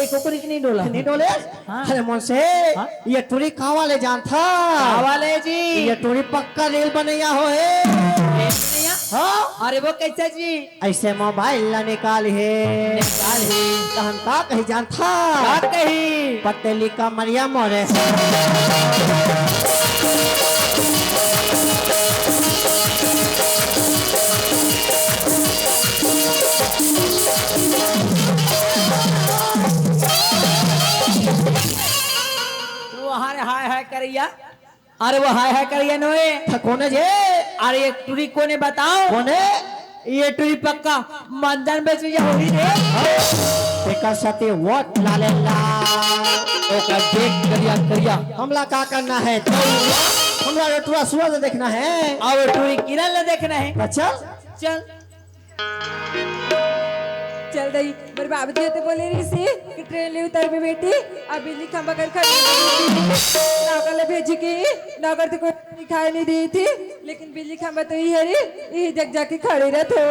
एक ओकरी के नहीं डोला। नहीं डोले? हाँ। अरे मुंशी, हाँ? ये टूरी का वाले जानथा? का वाले जी? ये टूरी पक्का रेल बनैया हो है। रेल बनैया? हाँ। अरे वो कैसे जी? ऐसे मोबाइल ला निकाल हे। निकाल हे। तहन का कही जानथा? का कही? पतली कमरिया मोरे। वो हाय हाय हाय करैया। अरे वो हाय हाय करिए नोए। त कोने जे? अरे ये टुरी कोने बताओ? कोने? ये टुरी पक्का मंदन बेच रही होही रे। तेकर साथे वोट ला ले ला। ओकर देख करिया करिया। हमला का करना है? हमरा टुरा सूरज देखना है। और टुरी किरण ले देखना है। अच्छा? चल। चल दई, मोर बाबूजी ह तो बोले रहिस हे कि ट्रेन ले उतरबे बेटी, अब बिजली खंभा कर खड़ी नौकर ले भेजी के, नौकर तो कोई दिखाई नहीं दी थी। लेकिन बिजली खंभा तो इही हरे, इही जग जाके खड़े रहिथे।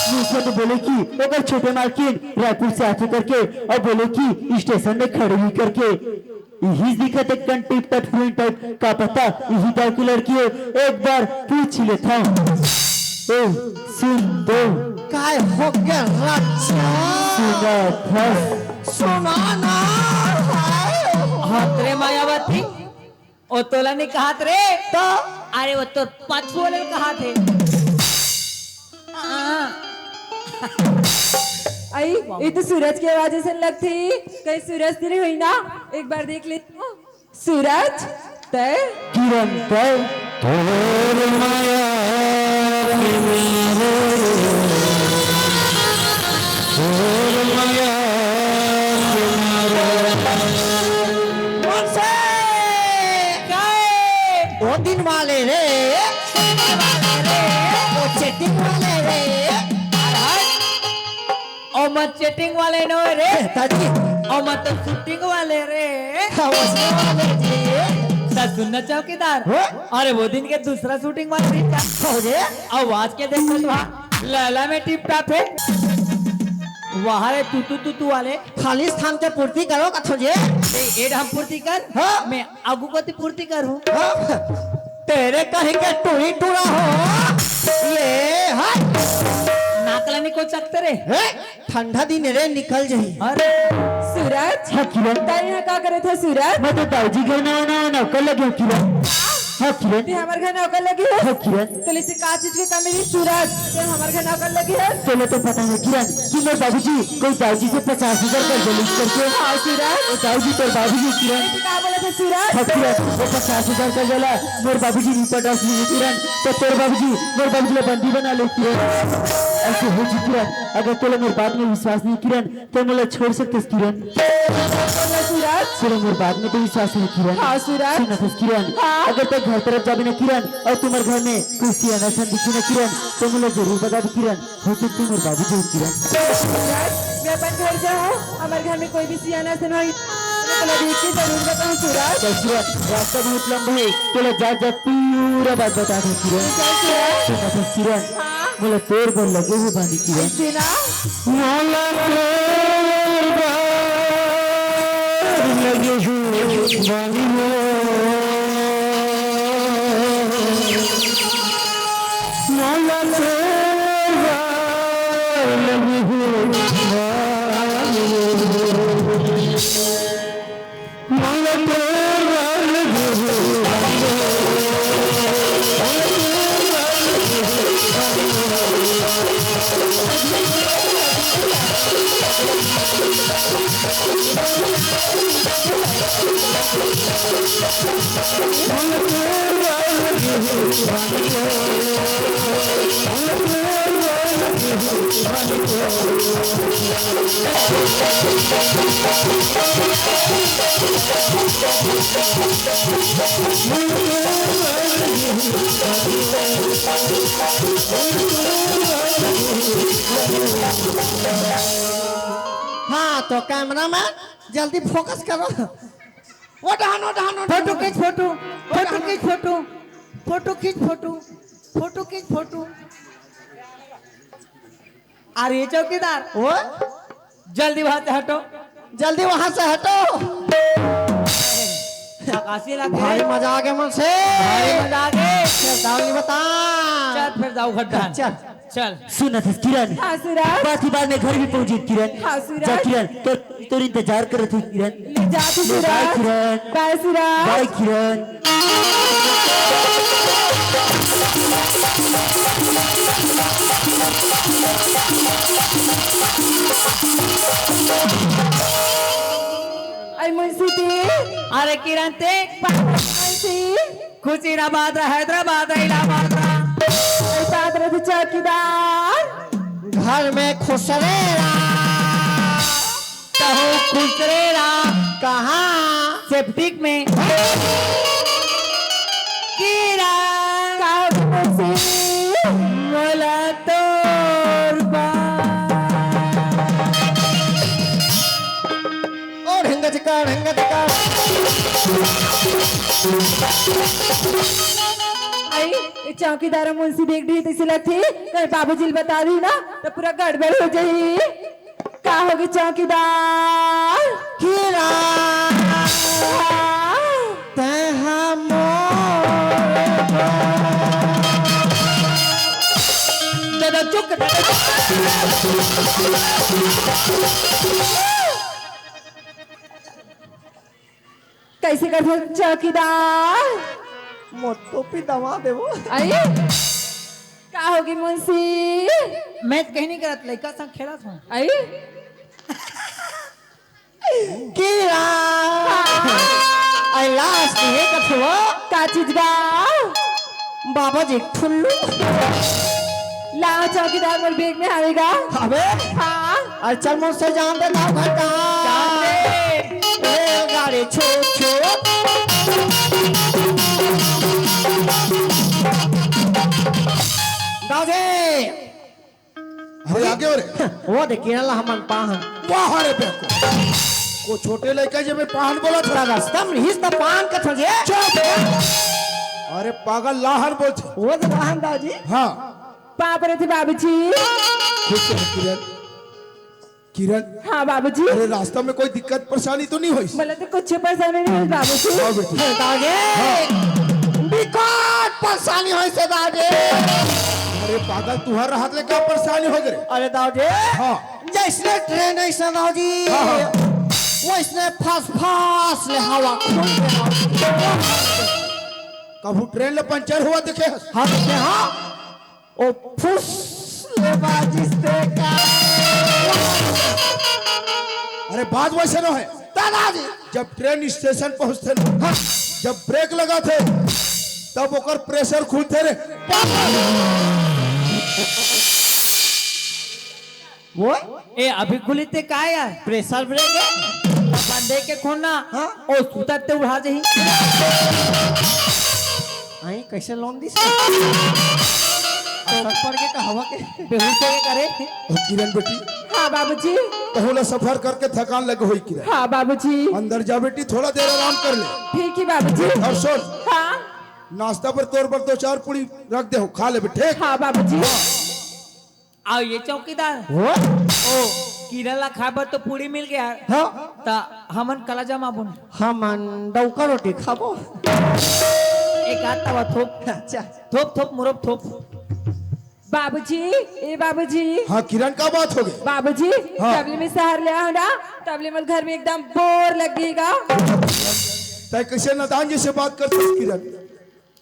मुझसे तो बोले कि ओकर छोटे मालकिन रायपुर से आथे करके, अउ बोले कि स्टेशन में खड़े होही करके। इही दिखत हे कंटिप तटपुरी टाइप, का पता इही दाऊ के लड़की हो। एक बार पूछ ही लेथंव। ए, सुन तो। काय हो गे रचा? सुनत हस? सुना ना। हाय। हत रे मायावती, ओ तोला नइ कहत रे। त? अरे, ओ तोर पाछू वाले ल कहत हे। हाँ। अई, ये तो सूरज के आवाज असन लगथे। कहीं सूरज तो नइ होही ना? एक बार देख लेथंव। सूरज, तैं? किरण, तैं? तोर माया के मारे रे, तोर माया के मारे। कौन से? काय? ओ दिन वाले रे, ओ चेटिंग वाले रे। अरे हट। ओमन चेटिंग वाले नोहे रे। ए, ताजी। ओमन तो शूटिंग वाले रे। हाँ, वैसने वाले जी। त सुन ना चौकीदार। हो? अरे वो दिन के दूसरा शूटिंग वाले दिन का। हो रे। अउ आज के देख तो वहाँ लैला में टिप टाप हे। वहाँ रे तू तू तू तू वाले। खाली स्थान के पूर्ति करो कथो जे। ए, एड हम पूर्ति कर। हाँ। मैं आगू कोती पूर्ति करहूँ। हाँ। तेरे कहीं के टूरी टूरा हो। ये, हाँ। नाक ला नइ कोचकते रे। हे, ठंडा दिन रे, निकल जाही। अरे। सूरज, हाँ, किरण। तैं यहाँ का करत हस सूरज? मैं तो दाऊ जी घर नवा नवा नौकर लगे हँव किरण। हाँ, किरण। तैं हमर घर नौकर लगे हस? हाँ, किरण। तोला से का चीज के कमी हे सूरज? तैं हमर घर नौकर लगे हस? तोला तो पता हे किरण कि मोर बाबूजी कोई दाऊ जी से पचास हजार कर्जा लिस करके। हाँ, सूरज। ओ दाऊ जी, तोर बाबूजी किरण। तैं का बोलत हस सूरज? हाँ, किरण, ओ पचास हजार कर्जा ला मोर बाबूजी नइ पटा सकिस किरण, त तोर बाबूजी मोर बाबूजी ला बंदी बना ले किरण। अइसे होही किरण, अगर तोला मोर बात में विश्वास नइ हे किरण, तैं मोला छोड़ सकथस किरण। बोला सूरज। तोला मोर बात में तो विश्वास हे किरण। हाँ, सूरज। सुनत हस किरण। हाँ। अगर तैं घर तरफ जाबे ना किरण, अउ तुम्हर घर में कोई सियान असन दिखही ना किरण, त मोला जरूर बताबे किरण। हो सकथे मोर बाबूजी होही किरण। सूरज, मैं अपन घर जाहूँ, हमर घर में कोई भी सियान असन होही, मैं तोला देख के जरूर बताहूँ सूरज। चल किरण, रास्ता बहुत लंबा हे, तोला जात जात पूरा बात बता देहूँ किरण। चल सूरज। सुनत हस किरण। हाँ। मोला तोर बर लगे हे बानी किरण। अइसे ना। मोला तोर बर लगे हे बानी हो। मोला तोर बर लगे हे बानी हो। हाँ, तो कैमरामैन, जल्दी फोकस करो। वो डहान, वो डहान, वो फोटो डहान। खींच, फोटो। वो फोटो डहान। खींच, फोटो। फोटो खींच, फोटो। फोटो खींच, फोटो। अरे चौकीदार। वो? जल्दी वहां से हटो। जल्दी वहां से हटो। आकाशी लग गए। भारी मजा आ गया मन से। भारी मजा आ गए। चल, दाऊ जी बता। चल, फिर दाऊ घर डहान। चल। चल। सुनत हस किरण। हाँ, सूरज। बात ही बात में घर भी पहुंच जाही किरण। हाँ, सूरज। जा किरण, तोर, तोर इंतजार करत होही किरण। ले जा तू ले बाय सूरज। किरण। बाय सूरज। बाय किरण। अरे मुंशी जी। अरे किरण ते। मुंशी। खुशीराबाद रा, हैदराबाद रा, इलाहाबाद रा। ऐसा रहे चौकीदार। घर में खुसरे रा। कहूँ खुसरे रा। कहाँ? सेप्टिक में। की आई, ये चौकीदार मुंशी देख दी तइसे लगथे, कहीं बाबूजी ल बता दी ना, त पूरा गड़बड़ हो जाही। का होगे चौकीदार? हीरा, हाँ। तैं हा मोर दादा चुप कर, दादा चुप। कइसे करथो चौकीदार? मोर टोपी दबा देबो। आई? का होगे मुंशी? मैं तो कहीं नहीं करत, लइका संग खेलत हूँ। आई? कीरा। हाँ। आई लाश नहीं कथो। का चीज बा? बाबा जी ठुल्लू। ला चौकीदार मोर बैग में आवेगा। अबे। हाँ। अरे चल मुझसे जान दे गाँव घर का। जान दे। रेलगाड़ी छूट छूट। दादी। अरे आगे हो रे। वो देखिए ना हमन पाहन। वाह रे बेको। वो छोटे लड़का जे में पाहन बोला था। रास्ता में हिस त पान का थोड़े। चुप। अरे पागल लाहन बोलथे। वो तो लाहन दादी। हाँ। पाप रे थे बाबूजी। खुश रह किरण। किरण। हाँ बाबूजी। अरे रास्ता में कोई दिक्कत परेशानी तो नहीं होइस? मतलब तो कुछ परेशानी नहीं होइस बाबूजी। हाँ बेटी। दादी। हाँ। बिकट परेशानी होइस दादी। अरे पागल तुहर रहत ले का परेशानी हो गए? अरे दादी। हाँ। जैसने ट्रेन ऐसा दादी। हाँ, हाँ। वैसने फस फस ले हवा खुल के दादी। कभू ट्रेन ले पंचर हुआ देखे हस? हाँ देखे हाँ। ओ फुस ले बाजिस ते का। अरे बात वैसे न है। दादाजी। जब ट्रेन स्टेशन पहुंचथे ना, हाँ। जब ब्रेक लगाथे, तब ओकर प्रेशर खुलथे रे। वो? ए, अभी खुली ते का यार? प्रेशर ब्रेक है। तब बंदे के खोलना, हाँ। ओ सुतत ते उड़ा जही। आई, कैसे लोन दिस? असर पड़ के का हवा के? बेहोश हो के करे। ओ किरण बेटी। हाँ बाबूजी। कहूँ ला सफर करके थकान लगे होई किरण। हाँ बाबूजी। अंदर जा बेटी, थोड़ा देर आराम कर ले। ठीक है बाबूजी। और सुन। हाँ। नाश्ता पर तोर पर दो चार पूड़ी रख दे हो, खा ले बेटे। हाँ बाबूजी। आओ ये चौकीदार। वो? ओ, किरण ला खाए बर तो पूड़ी मिल गया। हाँ। त हमन कला जमा बुन। हमन डौका रोटी खाबो। एक आध तवा थोप। अच्छा। थोप, थोप, मुरब थोप। बाबूजी, ए बाबूजी। हाँ, किरण का बात हो गई? बाबूजी, हाँ। तबले में शहर ले आओ ना, तबले में घर में एकदम बोर लगेगा। तय कैसे नादान जैसे बात करते हो किरण?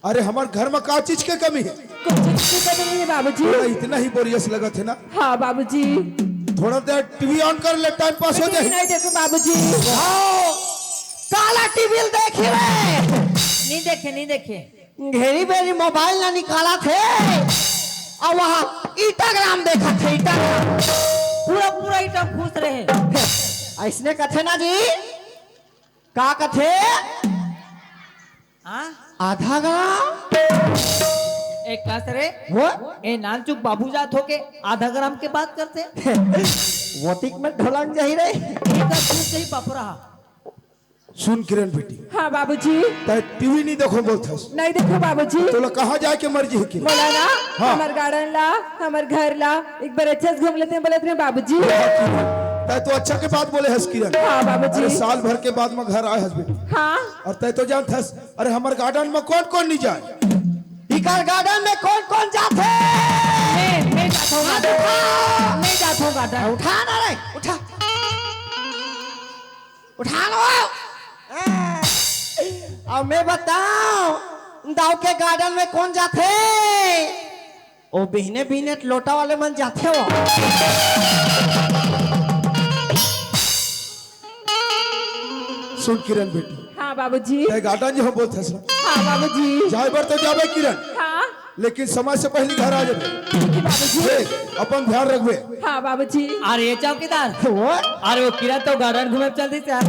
अरे, हमार घर में का चीज के कमी है? कुछ चीज की कमी नहीं है, बाबूजी। तोला इतना ही बोरियस लगत है ना? हाँ, बाबूजी। थोड़ा देर टीवी ऑन कर ले, टाइम पास हो जाए। नहीं देखो, बाबूजी। हाँ, काला टीवी देखे रे। नहीं देखे, नहीं देखे। घेरी बेरी मोबाइल ना निकाला थे, और वहाँ Instagram देखा थे, Instagram। पूरा, पूरा Instagram खुश रहे। ऐसने कथे ना जी, का कथे? हाँ? आधा ग्राम? ए, कस रे? वो? ए, नानचुक बाबू जात होके आधा ग्राम के बात करथे? वोतिक में ढोलक जाही रे। ई का झूठ नहीं बपरा। सुन किरण बेटी। हाँ बाबूजी। तय टीवी नहीं देखो बोलथस। नहीं देखो बाबूजी। तोला कहाँ जाए के मर्जी है किरण? बोला ना, हाँ। हमर गार्डन ला, हमर घर ला, एक बार अच्छा से घूम लेते हैं, बोलत रहे बाबूजी। तय तो अच्छा के बात बोले हस किरण। हाँ बाबूजी। अरे साल भर के बाद में घर आए हस बेटी। हाँ। और तय तो जानत हस, अरे हमर गार्डन में कौन कौन नहीं जाए? इकर गार्डन में कौन कौन जाथे? मैं, मैं जाथों हाथ गार्डन। उठा। मैं जाथों गार्डन। उठा ना रे, उठा। उठा लो। अब मैं बताऊं, दाऊ के गार्डन में कौन जाथे? ओ बिहने बिहने लोटा वाले मन जाथे हो। सुन किरण बेटी। हाँ बाबूजी। तय गार्डन जो हम बोलते हैं। हाँ बाबूजी। जाए बर तो जाबे किरण। हाँ। लेकिन समय से पहले घर आ जाबे। ठीक है बाबूजी। देख, अपन ध्यान रखबे। हाँ बाबूजी। अरे ये चौकीदार। वो? अरे वो किरण तो गार्डन घूमे चल दी यार।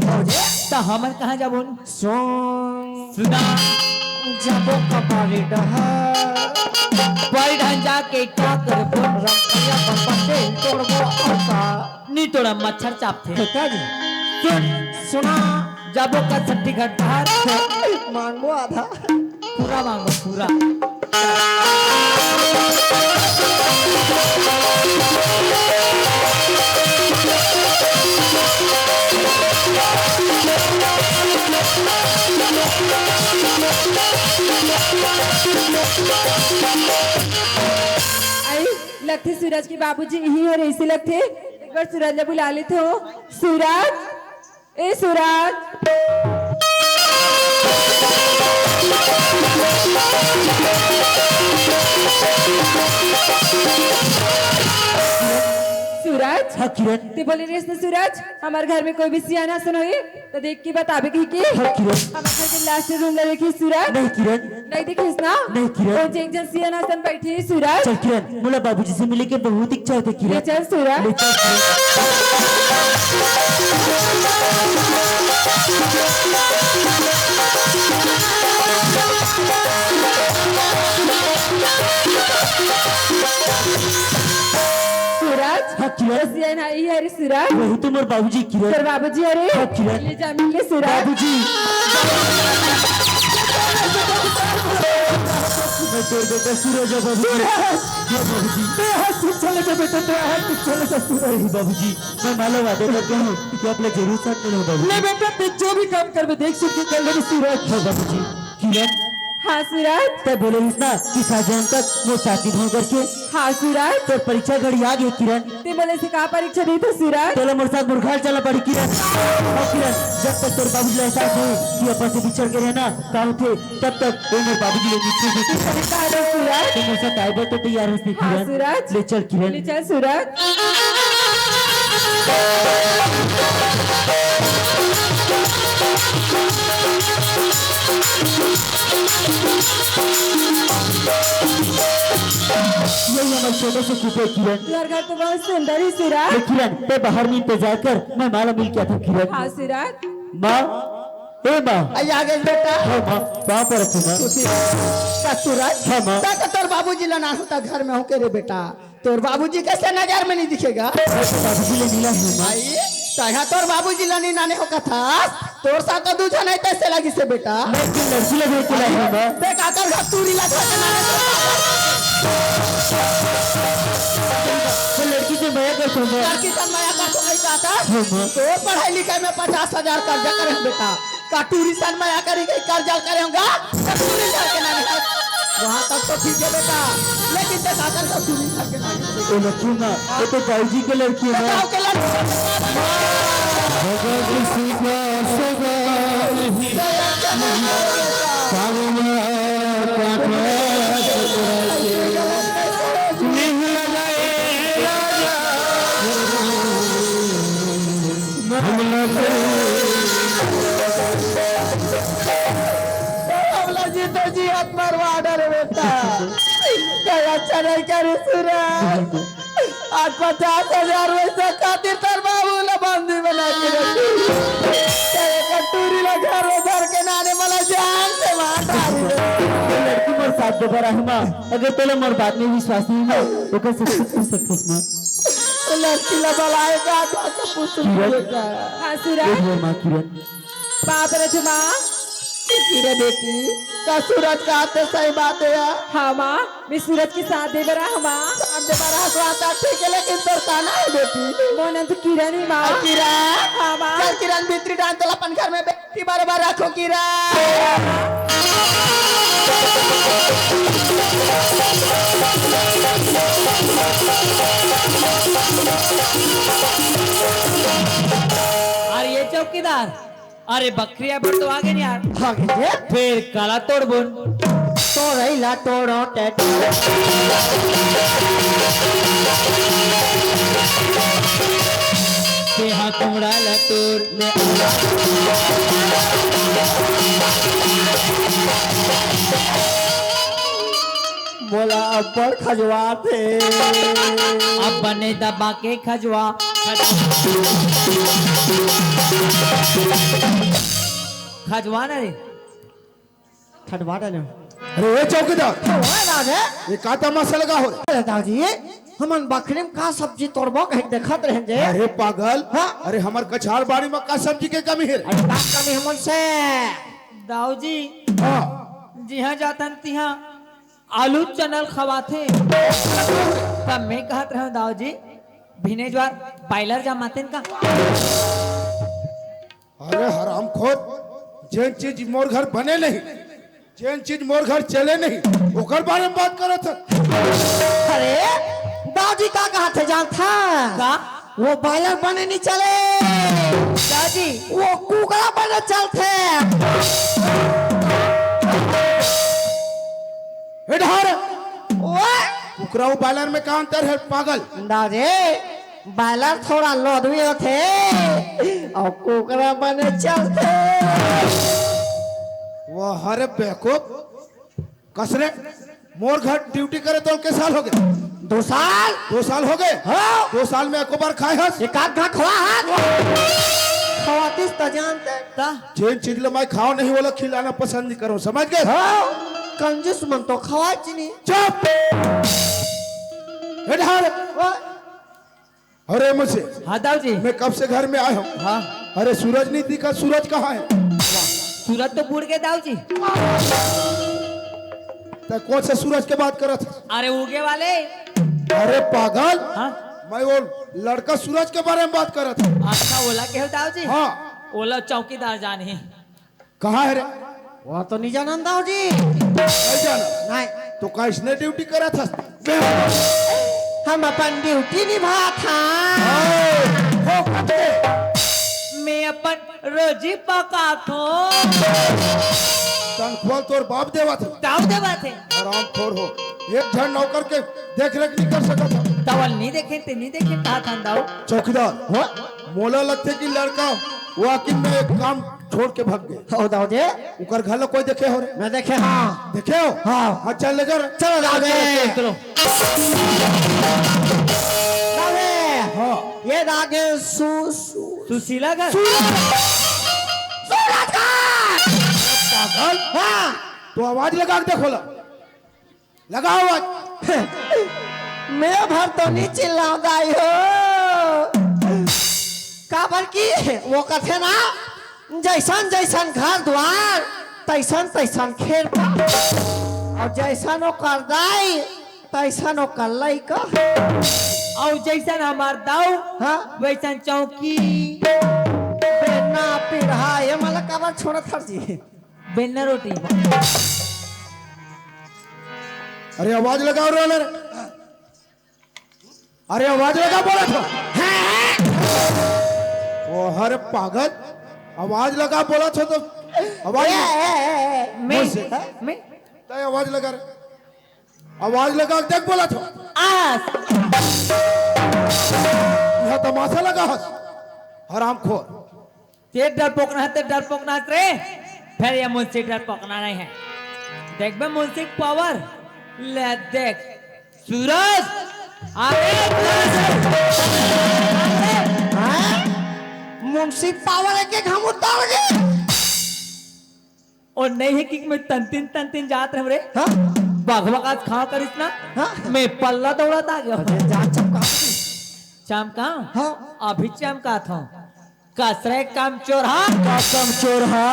तो हमन कहाँ जाबो? सुन। सुना। जाबो कपारी डहर। परी ढान जाके का करबो? रमकलिया बम्बा के तोड़बो औसा। नी तोड़ा मच्छर चापथे। पिताजी। सुन। सुना। जाबो का छट्ठी घाट बाहर। मांगो आधा। पूरा मांगो, पूरा। आई, लगथे सूरज के बाबूजी इही हरे, अइसे लगथे। एक बार सूरज ला बुला लेथंव। सूरज, ए सूरज। सूरज। हाँ किरण। ते बोले रेहेस ना सूरज, हमर घर में कोई भी सियान असन होही त देख के बताबे कहिके। हाँ किरण। हमर घर के last room ला देखिस सूरज। नहीं किरण। नहीं देखिस ना? नहीं किरण। ओ जे एक झन सियान असन बइठे हे सूरज। चल किरण, मोला बाबूजी से मिले के बहुत इच्छा होथे किरण। ले चल सूरज। ले चल किरण। सूरज। हाँ किरण। सियान हा इही हरे सूरज। वही तो मोर बाबूजी किरण। तोर बाबूजी हरे। हाँ किरण। ले जा मिल ले सूरज। बाबूजी। मैं तोर बेटा सूरज हंव बाबूजी। सूरज! हाँ बाबूजी। तैं हा शिक्षा ले जा बेटा, तैं हा शिक्षा ले जा सूरज। नहीं बाबूजी, मैं माँ ला वादा करके हंव कि अब ले जरूर साथ मिलहूं बाबूजी। ले बेटा, तैं जो भी काम करबे देख सुन के कर लेबे सूरज। हाँ बाबूजी। किरण। हाँ सूरज। तैं बोले रहिस ना कि शाहजहां तक मोर साथ निभाहूं करके। हाँ सूरज। तोर परीक्षा घड़ी आ गे किरण। तैं मोला से का परीक्षा देथस सूरज? तोला मोर साथ मुरघाल चलना पड़ही किरण। हाँ किरण, जब तक तोर बाबूजी ला एहसास होही कि अपन से बिछड़ के रहना का होथे, तब तक वो मोर बाबूजी ले नीचे से। तैं सही कहा रे सूरज। तैं मोर साथ आए बर तो तैयार हस हाँ किरण। सूरज। ले चल किरण। ले चल सूरज। यही हमर छोटे से कुटिया किरण। तोर घर तो बहुत सुंदर हे सूरज। ले किरण, तैं बाहर में इंतजार कर, मैं माँ ला मिल के आथंव किरण। हाँ सूरज। माँ, ए माँ। आई आ गे बेटा। हाँ माँ, पाँव परत हंव माँ। खुशी। का सूरज? हाँ माँ। तैं तो तोर बाबूजी ला नानहू त घर में होके रे बेटा। तोर बाबूजी कइसे नजर में नइ दिखे गा? मैं तो बाबूजी ले मिला हूँ माँ। आई, तैं हा तोर बाबूजी ला नइ नाने हों कथस, तोर साथ तो दू झन हे तइसे लगिस हे बेटा। मैं एक लड़की ला देख के लाई हूँ माँ। तैं काकर घर टूरी ला धर के नाने हों? मैं लड़की से मया करथों माँ। लड़की से मया करथों कहिके काकर? हाँ माँ। तोर पढ़ाई लिखाई में पचास हजार कर्जा करे हंव बेटा। का टूरी सन मया करही कहिके कर्जा करे हों गा, त टूरी सन के नानी हस। वहाँ तक तो ठीक हे बेटा, लेकिन तैं काकर का टूरी सन के नानी हस। ए लड़की ना, ये तो ताऊ जी के लड़की हे ना। ताऊ के लड़की। भगत सिंह का सगा नहीं, कारमा काटा ससुरा के। नहीं लगाए राजा। हमला से। हमला जी तो जी हाथ मरवा डाले बेटा। कहीं अच्छा नहीं करे सूरज। आज पचास हजार वइसा खातिर तोर बाबू ला बंदी बना के रखी। कहीं कटोरी ला घर में धर के नाने वाला जान से मार डाली। ये लड़की मोर साथ दे बर आहे माँ। अगर तोला मोर बात में विश्वास नहीं ना, ओकर से कुछ पूछ सकथस माँ। वो लड़की ला बुलाए का, तो सब पूछ किरण। लेता। हाँ, सूरज। एक बार माँ किरण। बाप रे माँ। किरण बेटी, का सूरज का आते सही बात हे यार। हाँ माँ, मैं सूरज के साथ दे बरा हूँ माँ। साथ दे बरा हूँ, तो ठीक है, लेकिन तोर का नाम हे बेटी? मोर नाम तो किरण हे माँ। आ, किरण? हाँ माँ। चल किरण, भीतरी डाल, चल अपन घर में बे- कि बार बार रखो किरण। अरे ये चौकीदार, अरे बकरिया बड़ तो आगे नहीं यार। भागे जे। फिर काला तोड़ बुन। तोड़ई ला तोड़ो टेटो। तेहा कुमड़ा ला तोड़। मोला अब्बड़ खजवात हे। अब बने दबा के खजवा। खजवा ना रे। खजवा डाले। अरे ए चौकीदार, खजवा ना रे। ये का तमाशा लगा हो? अरे दाऊ जी, हमन बखरी में का सब्जी तोड़बो कहे देखत रहेन जे। अरे पागल। हाँ? अरे हमर कछार बाड़ी में का सब्जी के कमी हे रे? अरे का कमी हमन से? दाऊ जी, हाँ। जिहाँ जाथन तिहाँ आलू चनल खवाथे। तब मैं कहत रहूं दाऊ जी, भिनेजवार बायलर जमातेन का? अरे हरामखोर, जेन चीज मोर घर बने नहीं, जेन चीज मोर घर चले नहीं, ओकर बारे में बात करत हस। अरे दाऊ जी का कहत हे जानत हस? का? वो बायलर बने नहीं चले। दाऊ जी। वो कुकरा बने चलथे। ए ढार। ओए। कुकरा अउ बायलर में का अंतर हे पागल? दाऊ जी, बायलर थोड़ा लोदवी होथे अउ कुकरा बने चलथे। वाह रे बेवकूफ, कस रे, मोर घर ड्यूटी करे तोला के साल होगे? दो साल। दो साल होगे? हाँ। दो साल में एको बार खाए हस? एक आध घा खवा हस। खवातिस त जानते। ता? जेन चीज ल मैं खाओ नहीं, वोला खिलाना पसंद नहीं करूं, समझ गए? हाँ, कंजूस मन तो खवाच नहीं। चुप! ए ढार! वाह। अरे मुझे, हाँ दाऊ जी। मैं कब से घर में आया हूँ। हाँ। अरे सूरज नहीं दिखा, सूरज कहाँ है? सूरज तो बुड़ गए दाऊ जी। त कौन से सूरज के बात करत हस? अरे उगे वाले। अरे पागल। हाँ। मैं वो लड़का सूरज के बारे में बात करत हूँ। अच्छा, ओला केहो दाऊ जी? हाँ। ओला चौकीदार जान ही। कहाँ है रे? वो तो नहीं जानन दाऊ जी। नहीं जाना? नहीं। तो का इसने ड्यूटी करत हस? हम अपन ड्यूटी निभात हन। हाँ, हो कते। मैं अपन रोजी पकात हूँ। तनख्वाह तोर बाप देवत हे। दाऊ देवत हे। हरामखोर हो, एक झन नौकर के देख रेख नहीं कर सकत हस। तवल नहीं देखे ते नहीं देखे कहा था दाऊ। चौकीदार। हो? मोला लगथे कि लड़का वाकई में एक काम छोड़ के भाग गए। हो दाऊ जी। ओकर घर ला कोई देखे हो रे? मैं देखे हाँ। देखे हो? हाँ। हाँ, चल ले जा रे। चलो दाऊ जी। चलो, चलो। दाऊ जी। हाँ। ये दागे सु, सु, सुशीला घर। सूरज। सूरज घर। पागल। हाँ। तो आवाज लगा के देखो ला। लगाओ आज। मैं भर तो नहीं चिल्लाऊं दाई हो। काबर की वो कथे ना, जैसन जैसन घर द्वार, तैसन तैसन खेत। और जैसन ओकर दाई, तैसन ओकर लइका। और जैसन हमार दाऊ, हाँ? वैसन चौकी। बेना पिढ़ा, ये मला काबर छोड़त हर जी। बेलना रोटी। अरे आवाज लगाओ रे, रे। अरे आवाज लगा बोलत हो। ओ हर पागल, आवाज लगा बोलत हो तो आवाज ए, ए, ए, ए। मैं, मुझसे। मैं। तय आवाज लगा रे। आवाज लगा देख बोलत हो। आस। यह तमाशा लगा हस। हरामखोर। ते डरपोकना हे, ते डरपोकना रे। फिर ये मुंशी डरपोकना नहीं है। देख बे मुंशी पावर, ले देख सूरज, अरे सूरज, अरे। हाँ? मुंशी पावर एक एक हम उतार गए। और नहीं है कि मैं तंतिन तंतिन जात रहे रे। हाँ? बघवा का खाओ करिस ना। हाँ? मैं पल्ला दौड़त आ गया। अरे जा चमका। चमका? हाँ। अभी चमका था। कसरे कमचोरहा। का कमचोरहा?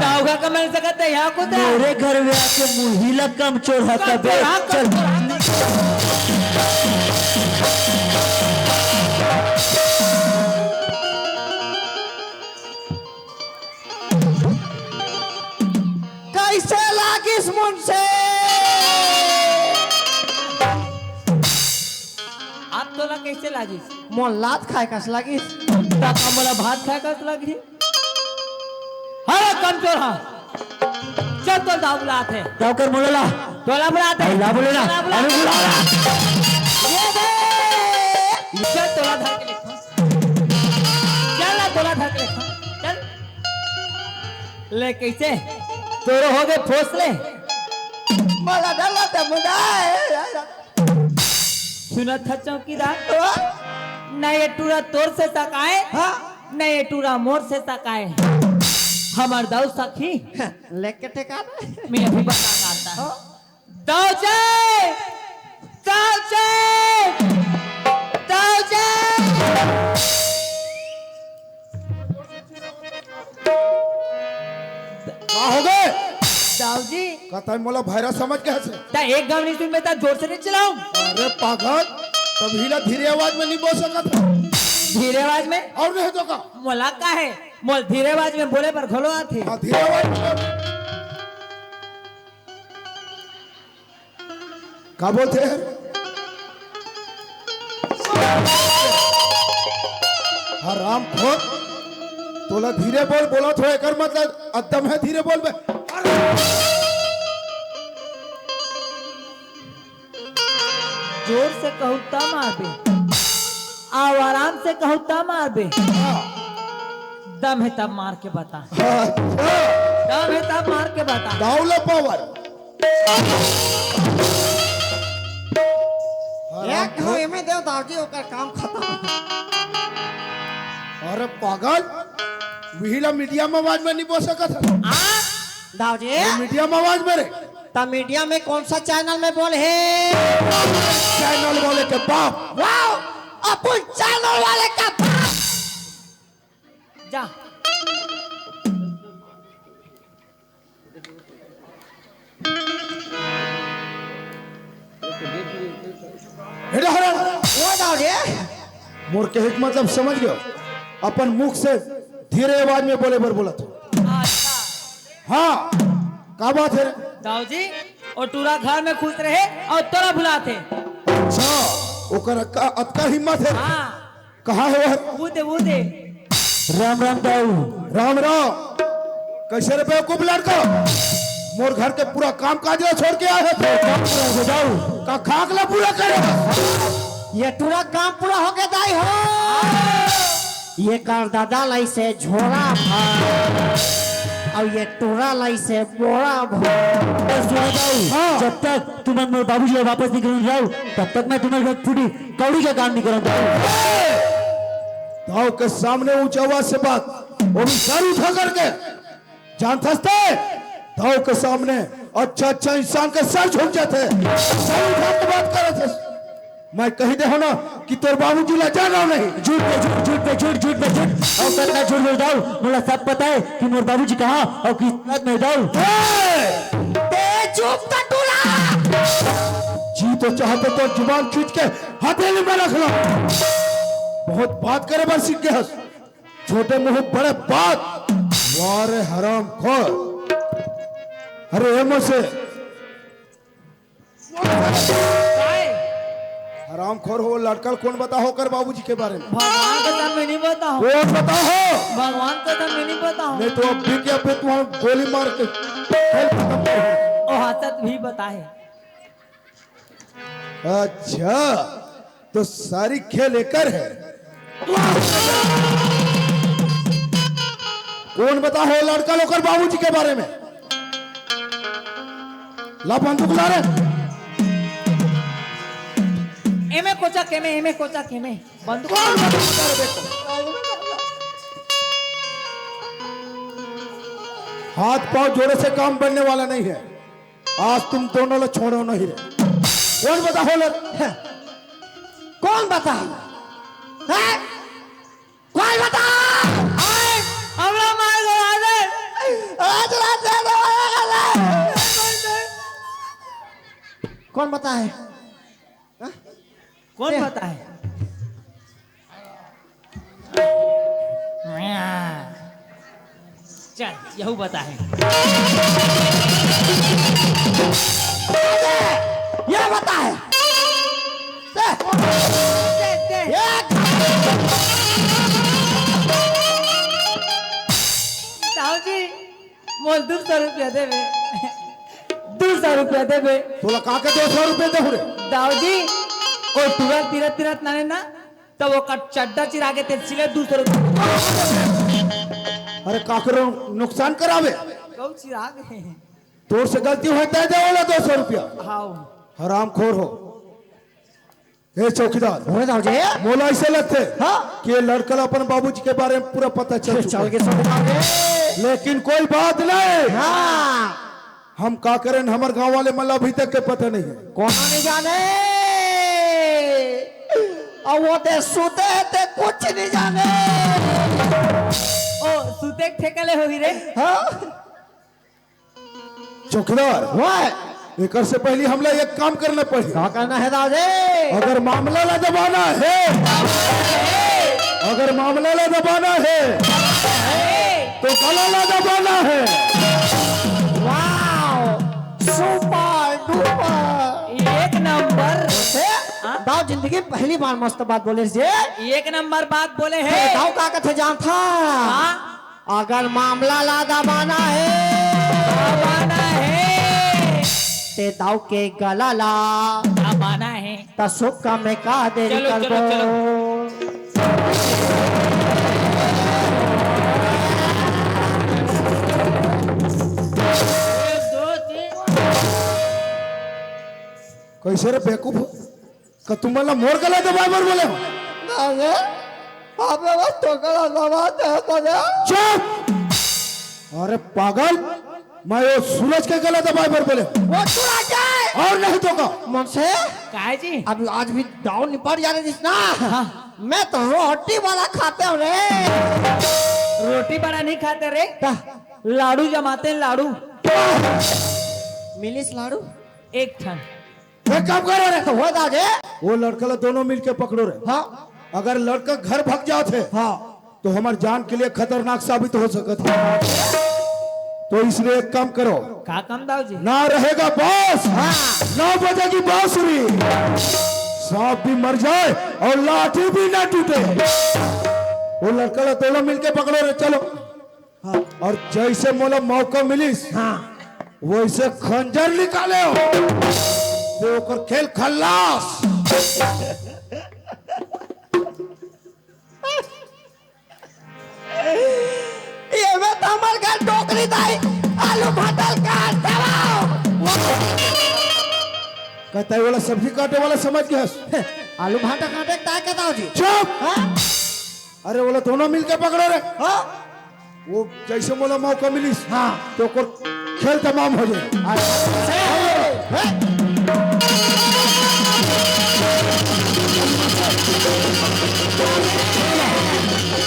ताऊ का कमल सकत है यहाँ को तो। मेरे घर में आके मुही ला कमचोरहा कबे। कमचोरहा, चल। कमचोरहा, कमचोरहा। कैसे लागिस मुंशी? आप तोला कैसे लागिस? मोला लात खाए कस लागिस। त का मोला भात खाए कस लागिस? अरे कमचोरहा। चल तो दाऊ बुलात हे। दाऊ कर मोला ला। तोला बुलात हे। ला बोले ना। तोला बुलात हे। अरे बुला ला। ये दे। चल तोला धर के लेखा। चल ना तोला धर के लेखा। चल। ले कैसे? तोरो हो गए फोसले। मला डर लगता मुंडा। सुनत ह चौकीदार, हाँ? न ये टूरा तोर से सकाए, हाँ? न ये टूरा मोर से सकाए। हमर दाऊ सखी। लेके ठेकाना। मैं अभी बता आता। हाँ? दाऊ जी, दाऊ जी! दाऊ जी! का हो गे? दाऊ जी। कतई मोला भैरा समझ गे हस? त एक घांव नइ सुनबे त जोर से नइ चिल्लाहूं। अरे पागल, तभीला धीरे आवाज में नइ बोल सकत हस। धीरे आवाज में? अउ नहीं तो का? मोला का हे, मोला धीरे आवाज में बोले बर घलो आथे। हां, धीरे आवाज में बोल। का बोलथे? हरामखोर, तोला धीरे बोल, बोलत हों, एकर मतलब अदम हे धीरे बोलबे। जोर से कहूं त मारबे, अउ आराम से कहूं त मारबे। दम हे तब मार के बता। अच्छा। दम हे तब मार के बता। दाऊ ला पावर। एक घांव एमे देव दाऊ जी, ओकर काम खतम। अरे पागल, उही ला मीडियम आवाज में नइ बोल सकत हस। आ? दाऊ जी। अरे मीडियम आवाज में रे। त मीडियम में कौन सा चैनल में बोले हे? चैनल वाले के बाप। वाओ, अपन चैनल वाले का बाप। जा। Hello, hello. ओ दाऊ रे। मोर कहे के मतलब समझ गेव, अपन मुख से धीरे आवाज में बोले बर बोलत हों। अच्छा। हां, का बात हे रे? दाऊ जी, ओ टूरा घर में खुश रहे अउ तोला भुलाथे। अच्छा, ओकर अतका, अतका हिम्मत हे? हां। कहां हे वो? वो दे, वो दे। राम राम दाऊ। राम राम। कइसे रे बेवकूफ लड़का? मोर घर के पूरा काम काज ला छोड़ के आए हस। काम पूरा हो जाऊ। का खाक ला पूरा करे हस? ये टूरा काम पूरा हो गे दाई हो। ये कर दादा लाइसे झोरा भर, अउ ये टूरा लाइसे बोरा भर। बस सुनो दाऊ, हां। जब तक तुमन मोर बाबूजी ला वापस नइ करव, तब तक मैं तुम्हर घर फूटी कौड़ी के काम नइ करव। दाऊ के सामने ऊंचा आवाज से बात, वो भी सर उठा करके, जानथस ते? दाऊ के सामने अच्छा अच्छा इंसान के सर झुक जाथे, सर उठा के बात करत हस। मैं कहि दे हों ना कि तोर बाबूजी ला जानव नहीं। झूठ पे झूठ, झूठ पे झूठ, झूठ पे झूठ। अउ कतना झूठ बोल दाऊ, मोला सब पता हे कि मोर बाबूजी कहां अउ किस हालत में हे दाऊ। हे! बे चुप त टूरा। जी तो चाहत हे तोर जुबान खींच के हथेली में रख लंव। बहुत बात करे बर सीख गे हस। छोटे मुंह बड़े बात। वाह रे हरामखोर। अरे ए मोसे। काय? हरामखोर हो, लड़का ल कोन बताहू ओकर बाबूजी के बारे में? भगवान कसम मैं नइ बताहूं। कोन बताहू? भगवान कसम मैं नइ बताहूं। नहीं तो अब भी क्या पे तुम्हारा गोली मार के खेल खत्म कर दूं। ओ हंसत भी बताहे। अच्छा, तो सारी खेल एकर हे। कोन बताहू लड़का ल ओकर बाबूजी के बारे में? ला बंदूक ला रे। एमे कोचक, एमे, एमे कोचक, एमे। बंदूक। कोन बताहू रे बेटा? हाथ पांव जोड़े से काम बनने वाला नहीं है। आज तुम दोनों ला छोड़ो नहीं रे। कोन बताहू ले? कोन बताहू? हैं? कोन बताहू? आए, हमला मार दो, आ जाए। आज रात दे दो, आ जाए। कोन बताहू? हैं? कोन दे। बताहू? चल, यहू बताहू। ये बताहू। दे। दे, दे। ये दाऊ जी, मोला दू सौ रुपया देबे। दू सौ रुपया देबे। तोला का के दू सौ रुपया देहूं रे? दाऊ जी, ओ टूरा तीरथ तीरथ नाने ना, तब ओकर चड्डा चिरा गे ते सिले दू सौ रुपया। अरे काकरो नुकसान कराबे। कहूं चिरा गे। तोर से गलती होय ते दे ओला दू सौ रुपया। हाव। हरामखोर हो। ए चौकीदार, हो जाओ जे। मोला अइसे लगथे हाँ। कि ये लड़का ला अपन बाबूजी के बारे में पूरा पता चल चुका चल है। के सब जाओ जे। लेकिन कोई बात नहीं। हाँ। हम का करें, हमर गांव वाले मन ला अभी तक के पता नहीं है। कोनो नहीं जाने। अउ वो दे सुते हे, ते कुछ नहीं जाने। ओ, सुते के ठेका ले होही रे। हाँ? चौकीदार, वाह। एकर से पहले हमला एक काम करना पड़ी। का करना हे दाऊ जी? अगर मामला ला दबाना हे, अगर मामला ला दबाना हे, तो गला ला दबाना हे। Wow, super duper. एक नंबर। ए, हाँ? दाऊ, जिंदगी में पहली बार मस्त बात बोले जी। एक नंबर बात बोले हे। ए, दाऊ का कथे जानथा? हाँ? अगर मामला ला दबाना हे, दबाना हे। ते दाऊ के गला ला दबाना हे। त सुख का में का देरी चलो, चलो, करबो? चलो। कैसे रे बेवकूफ? का तुमन ला मोर गला दबाए बर बोले हो? ना रे, अबे बस तो गला दबा दे, दबा दे। चुप! अरे पागल, मैं वो सूरज के गला दबाए बर बोले। वो सूरज है। और नहीं तो का? मन से? काय जी? अब आज भी दाऊ निपट जाने दिस ना। हाँ। मैं तो रोटी बड़ा खाते हूँ रे। रोटी बड़ा नहीं खाते रे। का? लाडू जमाते हैं, लाडू। मिलिस लाडू? एक ठन। एक काम करो रे, तो हो दाजे। वो लड़का ला दोनों मिलके पकड़ो रे। हाँ। अगर लड़का घर भाग जात हे, हाँ। तो हमार जान के लिए खतरनाक साबित हो सकत हे। तो इसलिए एक काम करो। का काम दाऊ जी? ना रहेगा बांस, हाँ। ना बजेगी बांसुरी, सांप भी मर जाए और लाठी भी ना टूटे। वो लड़का ला दोनों मिलके पकड़ो रे, चलो। हाँ। और जैसे मोला मौका मिलिस, हाँ। वैसे खंजर निकाले हो, तो ओकर खेल खल्लास। ये में तो हमर घर डोकरी दाई आलू भटल काट देवाओ। कतई वाला सब्जी काटे वाला समझ गया। आलू भाटा काटे के ताय के दाऊ जी। चुप। हाँ? अरे, वो ला दोनों मिलके पकड़ो रे। हाँ? वो जैसे मोला मौका मिलिस, हाँ। तो ओकर खेल तमाम हो जाए। अच्छा।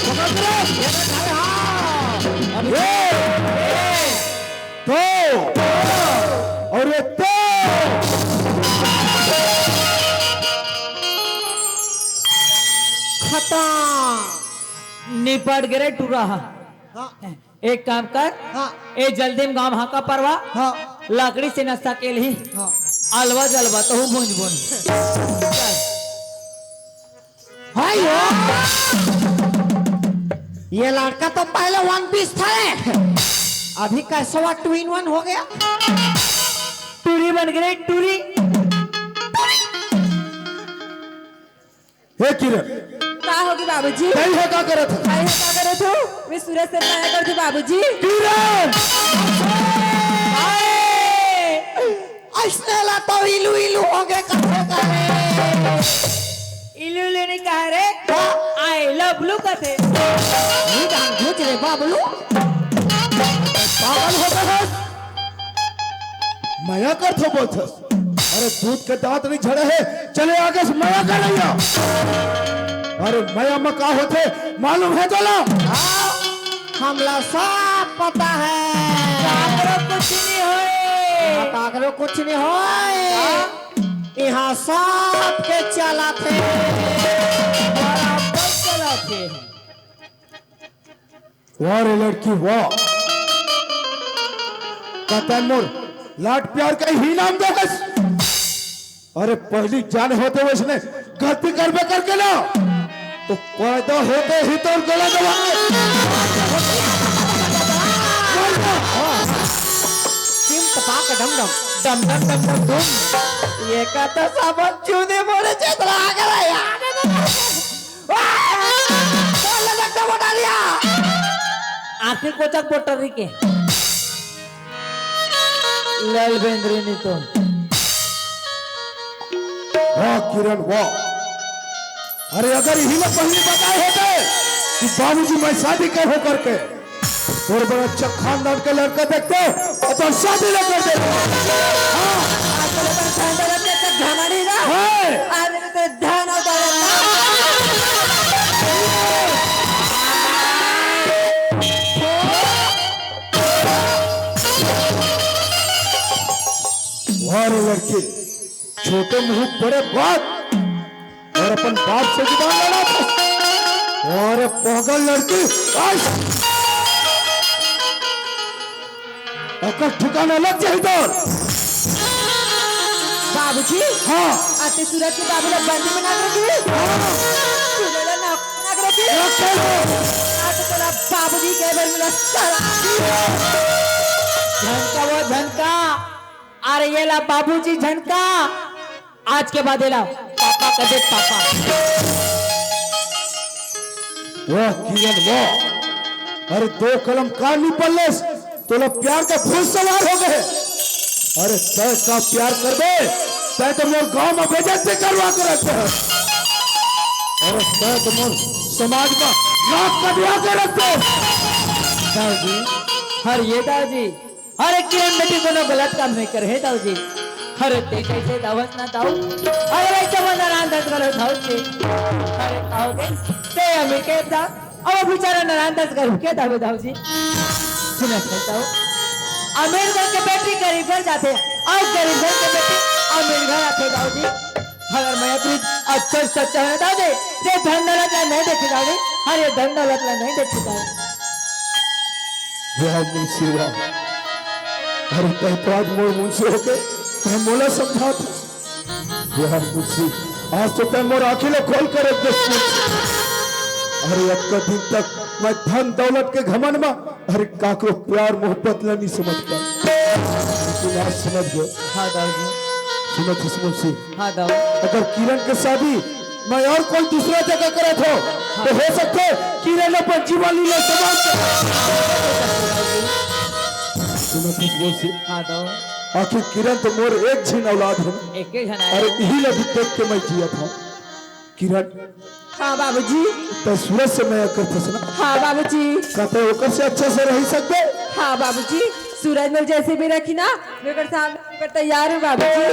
पकड़ रे। ये, तो, और ये तो। खत्म। निपट गे रे टूरा। हाँ। एक काम कर, हाँ। ए जल्दी में गांव हाका परवा, हाँ। लकड़ी से नस्ता के ली, हाँ। अलवा जलवा तो हूँ भूंज भूंज। भाई हो, ये लड़का तो पहले वन पीस था रे, अभी कैसे हुआ टू इन वन हो गया? टूरी बन गए टूरी। हे किरण, का होगे बाबूजी? कहीं है का करत है? कहीं है का करत हो? मैं सूरज से मया कर दू बाबूजी। किरण! अइसने ला तो इलू इलू होगे कथे करे। इलू इलू नहीं कहा रे। हाँ। I love you कथे। ये जान बुझ रे बाबलू। पागल हो गए। मया करथो बोलथस। अरे दूध के दांत नहीं झड़े हे, चले आगे से मया कर रही है। अरे मया में का होथे मालूम हे तोला? हाँ, हमला सब पता हे। काकरो कुछ नहीं होय। हाँ, काकरो कुछ नहीं होय। हाँ। इहाँ सब के चलत हे। बराबर चलत हे। वाह रे लड़की, वाह। कतन मोर लाड प्यार का ही नाम देस। अरे पहली जाने होते वैसने गलती करबे करके ना, तो पैदा होते ही तोर गला दबा। टिम टपाक डम डम। डम डम डम डम डम। ये का तो साबत चूने मोरे चेतरा आ गया यार। आखिर कोचक बोटर रही के। लाल बेंद्री नहीं तो। वाह किरण, वाह। अरे अगर इही ला पहली बताए होते कि बाबूजी मैं शादी करहूं करके, तोर बड़ा अच्छा खानदान के लड़का देखते और तोर शादी ले कर देते। हाँ। आज तो अपन खानदान के सब घमंडी ना। हाँ। आज तो ध्यान और दौलत ना। अरे लड़की, छोटे मुंह बड़े बात, अउ अपन बाप से जुबान लड़ाथे। अरे पागल लड़की, आज अकल ठिकाना लग जाही तोर। बाबूजी। हाँ। अते सूरज के बाबू ला बंदी बना के रखी। हाँ। सूरज ला नौकर बना के रखी। रखे लो। आज तो तोला बाबूजी के बर मिला साला। झनका वो झनका, अरे ये ला बाबूजी झनका। आज के बाद एला पापा कहे, पापा। वाह किरण वाह, अरे दो कलम कान नी पल्लेस, तोला प्यार के भूत सवार हो गए। अरे तय का प्यार करबे, तय तो मोर गांव में बेइज्जती करवा के रख दे। अरे तय तो मोर समाज में नाक कटवा के रख दे। दाऊ जी, अरे ये दाऊ जी, अरे किरण बेटी कोनो गलत काम नहीं करे हे दाऊ जी। अरे ते कैसे दावत ना दाऊ। अरे भाई जब नारायण दत्त करो दाऊ जी। अरे दाऊ जी, ते अमीर के दा, अब बेचारा नारायण दत्त करो के दावे दाऊ जी। सुना था दाऊ, अमीर घर के बेटी गरीब घर जाथे, अउ गरीब घर के बेटी अमीर घर आथे दाऊ जी। अगर मैं अपनी अक्षर सच्चा है दाऊ जी, ये धन दौलत ला नहीं देखी दाऊ जी। अरे धन दौलत ला नहीं देखी दाऊ जी। वाह मुंशी वाह। अरे तय तो आज मोर मुंशी होके तय मोला समझात हस। वाह मुंशी, आज तो तय मोर आंखी ला खोल के रख दे। अरे अतका दिन तक मैं धन दौलत के घमंड में, अरे काकरो प्यार मोहब्बत ला नहीं समझ पाए, लेकिन आज समझ गए। हाँ दाऊ जी। सुनत हस मुंशी, हाँ दाऊ। अगर किरण के शादी मैं और कोई दूसरा जगह करत हो, तो हो सकथे किरण अपन जीवन लीला समाप्त कर। सुनत हस मुंशी, हाँ दाऊ। आखिर किरण तो मोर एक झिन औलाद हे ना। एके झन आय। अरे इही ला भी देख के मैं जियत हूँ। किरण, हाँ बाबूजी। तय सूरज से मया करथस ना? हाँ बाबूजी। का तय ओकर से अच्छा से रह सकबे? हाँ बाबूजी, सूरज मोर जैसे भी रखी ना, मैं ओकर सामने ओकर तैयार हूँ बाबूजी।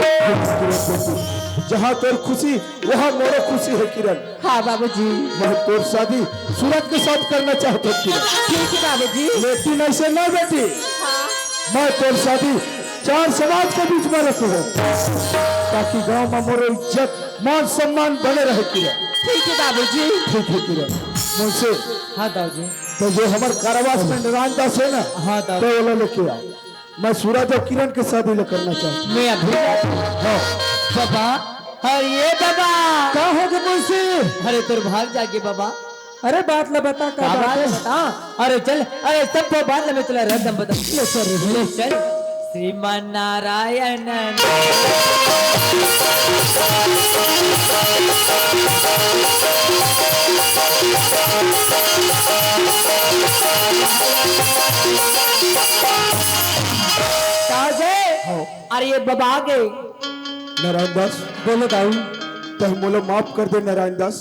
जहाँ तोर खुशी, वहाँ मोरो खुशी है किरण। हाँ बाबूजी। मैं तोर शादी सूरज के साथ करना चाहत हूँ किरण। ठीक है बाबूजी। लेकिन ऐसे ना बेटी, हाँ। मैं तोर शादी चार समाज के बीच में रखूँ, ताकि गांव में मोरो इज्जत मान सम्मान बने रहे किरण। ठीक है बाबूजी। ठीक है किरण। मुंशी, हाँ दाऊ जी। तो जो हमर कारावास में नारायण दास है ना, हाँ दाऊ। तो ओला लेके आओ। मैं सूरज और किरण के शादी ला करना चाहता हूँ। मैं अभी जाता हूँ। हाँ। बाबा, अरे बाबा। का हो गे मुंशी? अरे तोर भाग जागे बाबा। अरे बात ला बता, का का बात बात है? है बता? अरे चल, अरे सब तो बात ला मैं तुला रद्दम बता। ले चल रे। ले चल। श्रीमान नारायण। का हो गे? हाँ। अरे ये बाबा आ गे। नारायण दास। बोलो दाऊ। तय मोला माफ कर दे नारायण दास।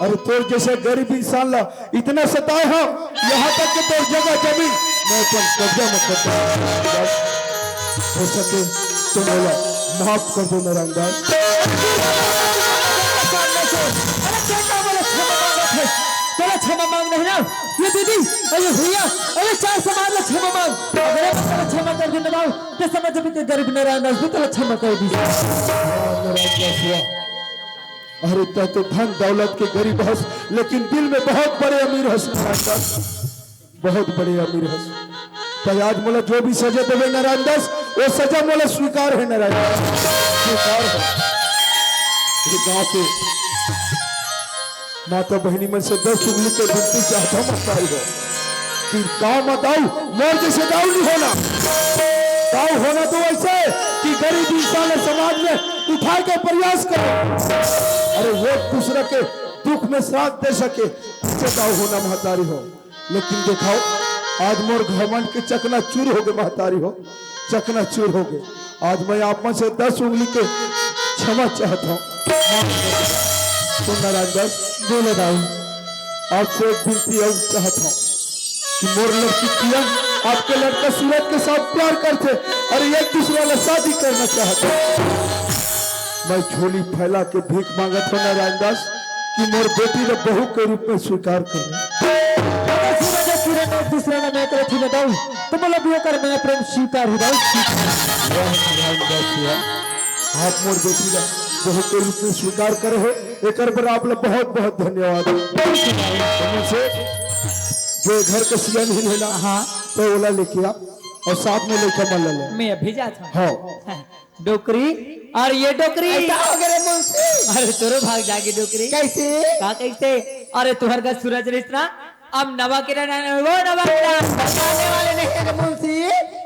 अरे तोर जैसे गरीब इंसान ला इतना सताए हो, यहाँ तक कि तोर जगह जमीन मैं अपन कब्जा में कर दूं। हो सके तो मोला माफ कर दो नारायण दास। अरे बेटा, बोले क्षमा मांगत है। बोले क्षमा मांग नहीं ना। ये दीदी, अरे भैया, अरे चार समाज ला क्षमा मांग। अगर मैं तोला क्षमा कर दूं ना बाबू, तो समझ में कि गरीब नारायण दास भी तोला क्षमा कर दी। नारायण दास हुआ। अरे तय तो धन दौलत के गरीब हस, लेकिन दिल में बहुत बड़े अमीर हस नारायण दास, बहुत बड़े अमीर हस। तय आज मोला जो भी सजा देवे नारायण दास, वो सजा मोला स्वीकार है नारायण दास, स्वीकार है। ये गांव के माता बहिनी मन से दस उंगली के विनती चाहत हूँ महतारी हो। कि गांव में दाऊ, मोर जैसे दाऊ नहीं होना। दाऊ होना तो वैसे कि गरीब इंसान ला समाज में उठाए के प्रयास करे। अरे वो दूसरा के दुख में साथ दे सके, ऐसे दाऊ होना महतारी हो। लेकिन देखाओ, आज मोर घमंड के चकनाचूर हो गे महतारी हो, चकनाचूर हो गे। आज मैं आप मन से दस उंगली के क्षमा चाहत हूँ। सुन नारायण दास, बोलो दाऊ। आपसे एक विनती और चाहत हूँ कि मोर लड़की किरण आपके लड़का सूरज के साथ प्यार करथे और एक दूसरा ला शादी करना चाहत हे। मैं झोली फैला के भीख मांगत हूँ नारायण दास कि मोर बेटी ला बहू के रूप में स्वीकार कर ले। अगर सूरज और किरण एक दूसरा ला मैं करत ही ना दाऊ, तो मोला भी ओकर मैं प्रेम स्वीकार हो दाऊ। वाह नारायण दास वाह। आप मोर बेटी ला बहू के रूप में स्वीकार करे हो, एकर बर आप ला बहुत बहुत धन्यवाद। तो मुझसे जो घर के सियान ही है ना, हाँ। तो ओला लेके आ और साथ में लेके मन ले। मैं अभी जात हूँ। हाँ। डोकरी, और ये डोकरी। ऐसा हो गया रे मुंशी। अरे तोरो भाग जागे डोकरी। कैसे? का कैसे? अरे तुहर का सूरज रिश्ता अब नवा किरण आने, वो नवा किरण। आने वाले नहीं है रे मुंशी,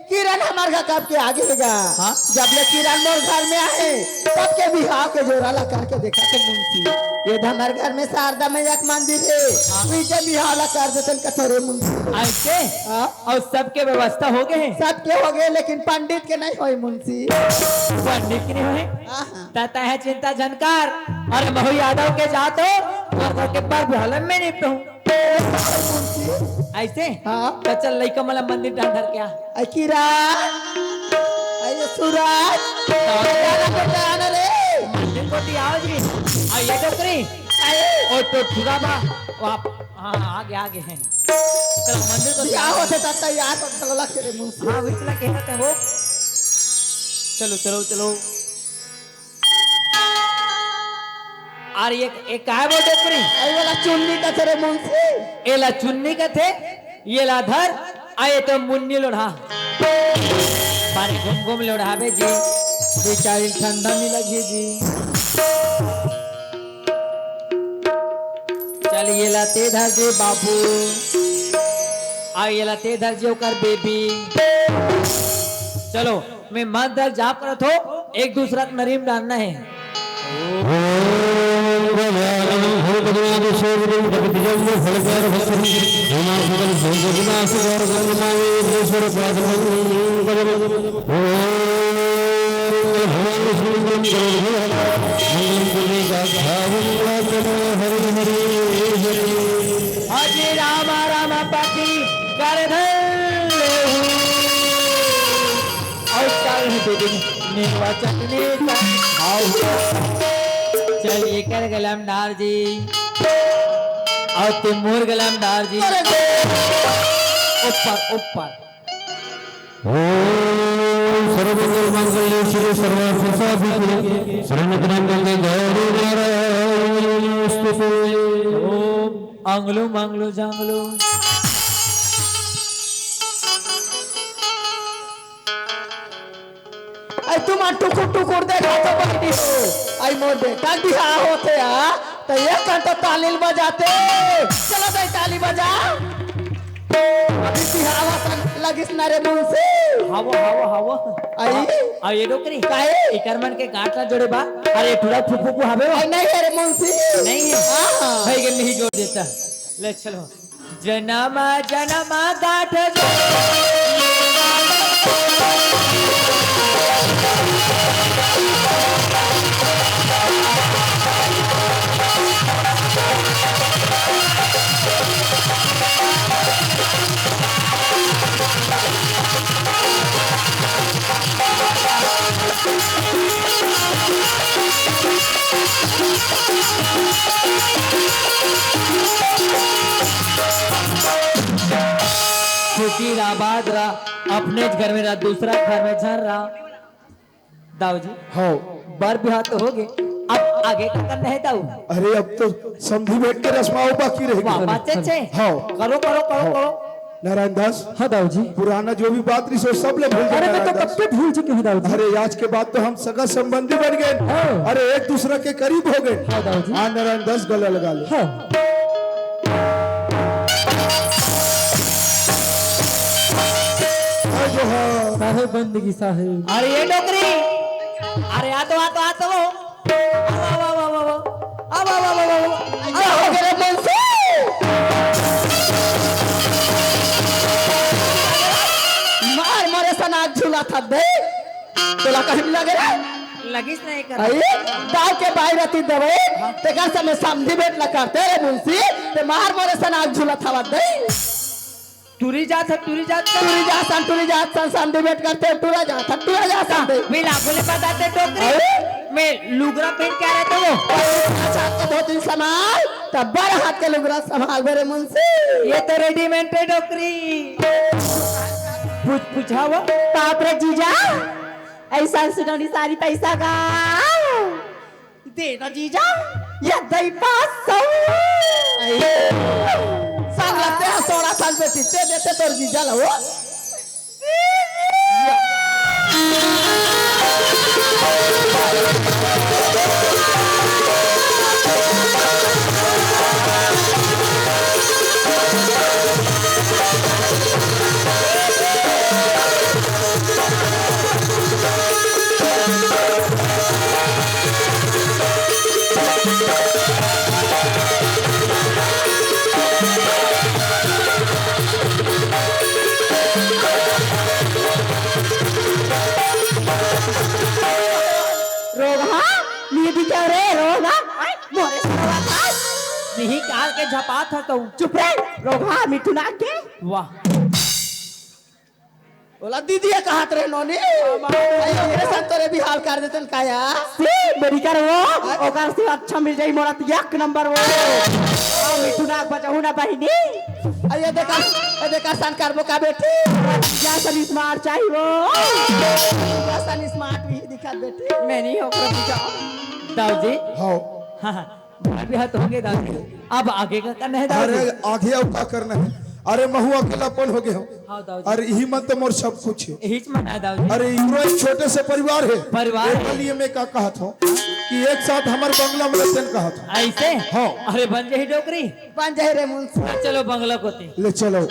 किरण हमार घर कब के आगे है गा। हाँ? जब ले किरण मोर घर में आए, तब के बिहाव के जोरा ला करके देखा थे मुंशी। ये तो हमार घर में शारदा मैया के मंदिर है, हाँ। पीछे बिहाव ला कर देते कथो रे मुंशी। ऐसे? हाँ? और सबके व्यवस्था हो गए हैं? सबके हो गए, लेकिन पंडित के नहीं होए मुंशी। पंडित के नहीं होए? हाँ, हाँ। ता तय चिंता झन कर, अरे महू यादव के जात हो, तोर घर के बर बिहाव ला मैं निपटहूँ। ऐसे? हाँ। तो चल लइका मन ला मंदिर डांड धर के आ। अरे किरण, अरे सूरज, तो क्या ना बेटा आना रे। मंदिर कोती आओ जी। आ ये डोकरी। अरे। ओ तो ठुरा बा, वाप-, हाँ, आगे, आगे हैं। चलो मंदिर कोती क्या आओ। होते तत्ता यार, तो चलो लग के रे मुंशी। हाँ, बिचला के होते हो। चलो, चलो, चलो। अरे ये, ये काय बोल डोकरी? अरे वाला चुन्नी कथे रे मुंशी। एला चुन्नी कथे, ये ला धर, आ ये तो मुन्नी लोढ़ा। पानी घूम घूम लोढ़ाबे जी, बेचारी ठंडा मिला जी जी। चल ये ला ते धर जे बाबू, आ ये ला ते धर जे ओकर बेबी। चलो मैं मंत्र जाप करत हो, एक दूसरा के नरीम डालना है। ओम गजानन भूतगणादिसेवितं भक्तिजं फलचारुभक्षितं भीमासुतं भूतविनाशकारकं नमामि विघ्नेश्वरपादपङ्कजम्। ओम भगवान विष्णु मंगलम करोड़भव मंगलम पुण्य गाथावं वाचन हरि हरि हरि। अजय रामा रामा पाती कर धर लेहू। और चल दे दे निर्वाचन ने आओ। चल एकर गलम डार जी। और ते मोर गलम डार जी। ऊपर, ऊपर। ओम सर्वमंगल मांगल्ये शिवे सर्वार्थ साधिके शरण्य त्र्यंबके गौरी नारायणी नमोस्तुते। ओम आंगलू मांगलू जांगलू। अरे तुम टुकुर टुकुर देखा तो बैठी हो। आई मोर बेटा बिहाव होते आ, तो एक घंटा तालिल बजाते। चलो भाई ताली बजा। अभी बिहाव असन लगिस ना रे मुंशी। हावो, हावो, हावो। आई? आ, ये डोकरी। काहे? इकर मन के गांठ ला जोड़े बा। अरे, टूरा फुफू को हवे? आई नहीं है रे मुंशी। नहीं है? हाँ, हाँ। भाई के नहीं जोड़ देता। ले चलो। जनमा जनमा गांठ जो सुखी रहा, आबाद रहा, अपनेच घर में रहा, दूसरा घर में झन रहा। दाऊ जी, हाँ। बर बिहाव तो हो गे, अब आगे का करना है दाऊ? अरे, अब तो समधी भेंट के रस्माओ बाकी रह वाह, गई। बात अच्छे। हाँ। करो, करो, करो, हाँ। करो। नारायण दास। हाँ दाऊ जी। पुराना जो भी बात रही सो सब ले भूल जा अरे, मैं तो नारायण दास। कब के भूल चुके हूँ दाऊ जी। अरे, आज के बाद तो हम सगा संबंधी बन गए। हाँ। अरे, एक दूसरा के करीब हो गए। हाँ दाऊ जी। हाँ नारायण दास, गला लगा ले। हाँ। जय जोहार। साहेब बंदगी साहेब। अरे ये डोकरी, अरे आ तो, आ तो, आ तो। आवा, आवा, आवा, आवा, आवा। आवा, आवा, आवा, आवा। आवा, हो गए रे मुंशी। मार मारे सनाक झूला था बे। तोला कहीं लगे रे? लगिस नहीं कर। अरे, दाव के बाई रती दवे, तेकर समय समधी भेंट ला करते रे मुंशी, ते मार मारे सनाक झूला था बे। टूरी जात ह, टूरी जात ह। टूरी जात सन, टूरी जात सन, समधी भेंट करते, टूरा जात ह, टूरा जात सन। बिला बोले बताते डोकरी। अरे? मैं लुगरा पहन के आ रहे थे वो। अच्छा, तो धोती समाल, तब बड़ हाथ के लुगरा संभाल मेरे मुंशी। ये तो रेडीमेड है डोकरी। पूछ, पूछा वो। बाप रे जीजा। ऐसा सुनौनी सारी पैसा का दे ना जीजा। या दई पाँच सौ। संग लगते हैं सोलह साल में कितने देते तोर जीजा ला वो। रोगहा, ये भी क्या रे रोगहा? आय, मोरे सवा था। यही काल के झपात ह कहूँ। चुप रे, रोगहा मिठुना के। वाह। ओला दीदी ये कहत रहे नोनी। अरे, ये संतोरे भी हाल कर देतन काया। से बड़ी कर वो, आय। ओकर से अच्छा मिल जाई मोला त एक नंबर वो। आ, मिठुना के बचाऊ ना बहिनी। अरे, ये देखा, ये देखा सन करबो का बेटी। या सन स्मार्ट चाहिए वो। या सन स्मार्ट भी दिखा बेटी। मैं नहीं हो कर पूछा। दाऊ जी। हाँ। हाँ, हाँ। भाई भी हाथ होंगे दाऊ जी। अब आगे का करना है दाऊ अरे जी? आगे अब का करना है? अरे महू अकेलापन हो गए हो। हाँ दाऊ जी। अरे यही मन तो मोर सब कुछ है। यही मन है दाऊ जी। अरे इकरो एक छोटे से परिवार है। परिवार एकर है। लिए मैं का कहत हूँ कि एक साथ हमारे बंगला में रहते कहत हूँ। ऐसे? हाँ। अरे बन जाही डोकरी। बन जाही रे मुंशी। चलो बंगला कोती। ले चलो।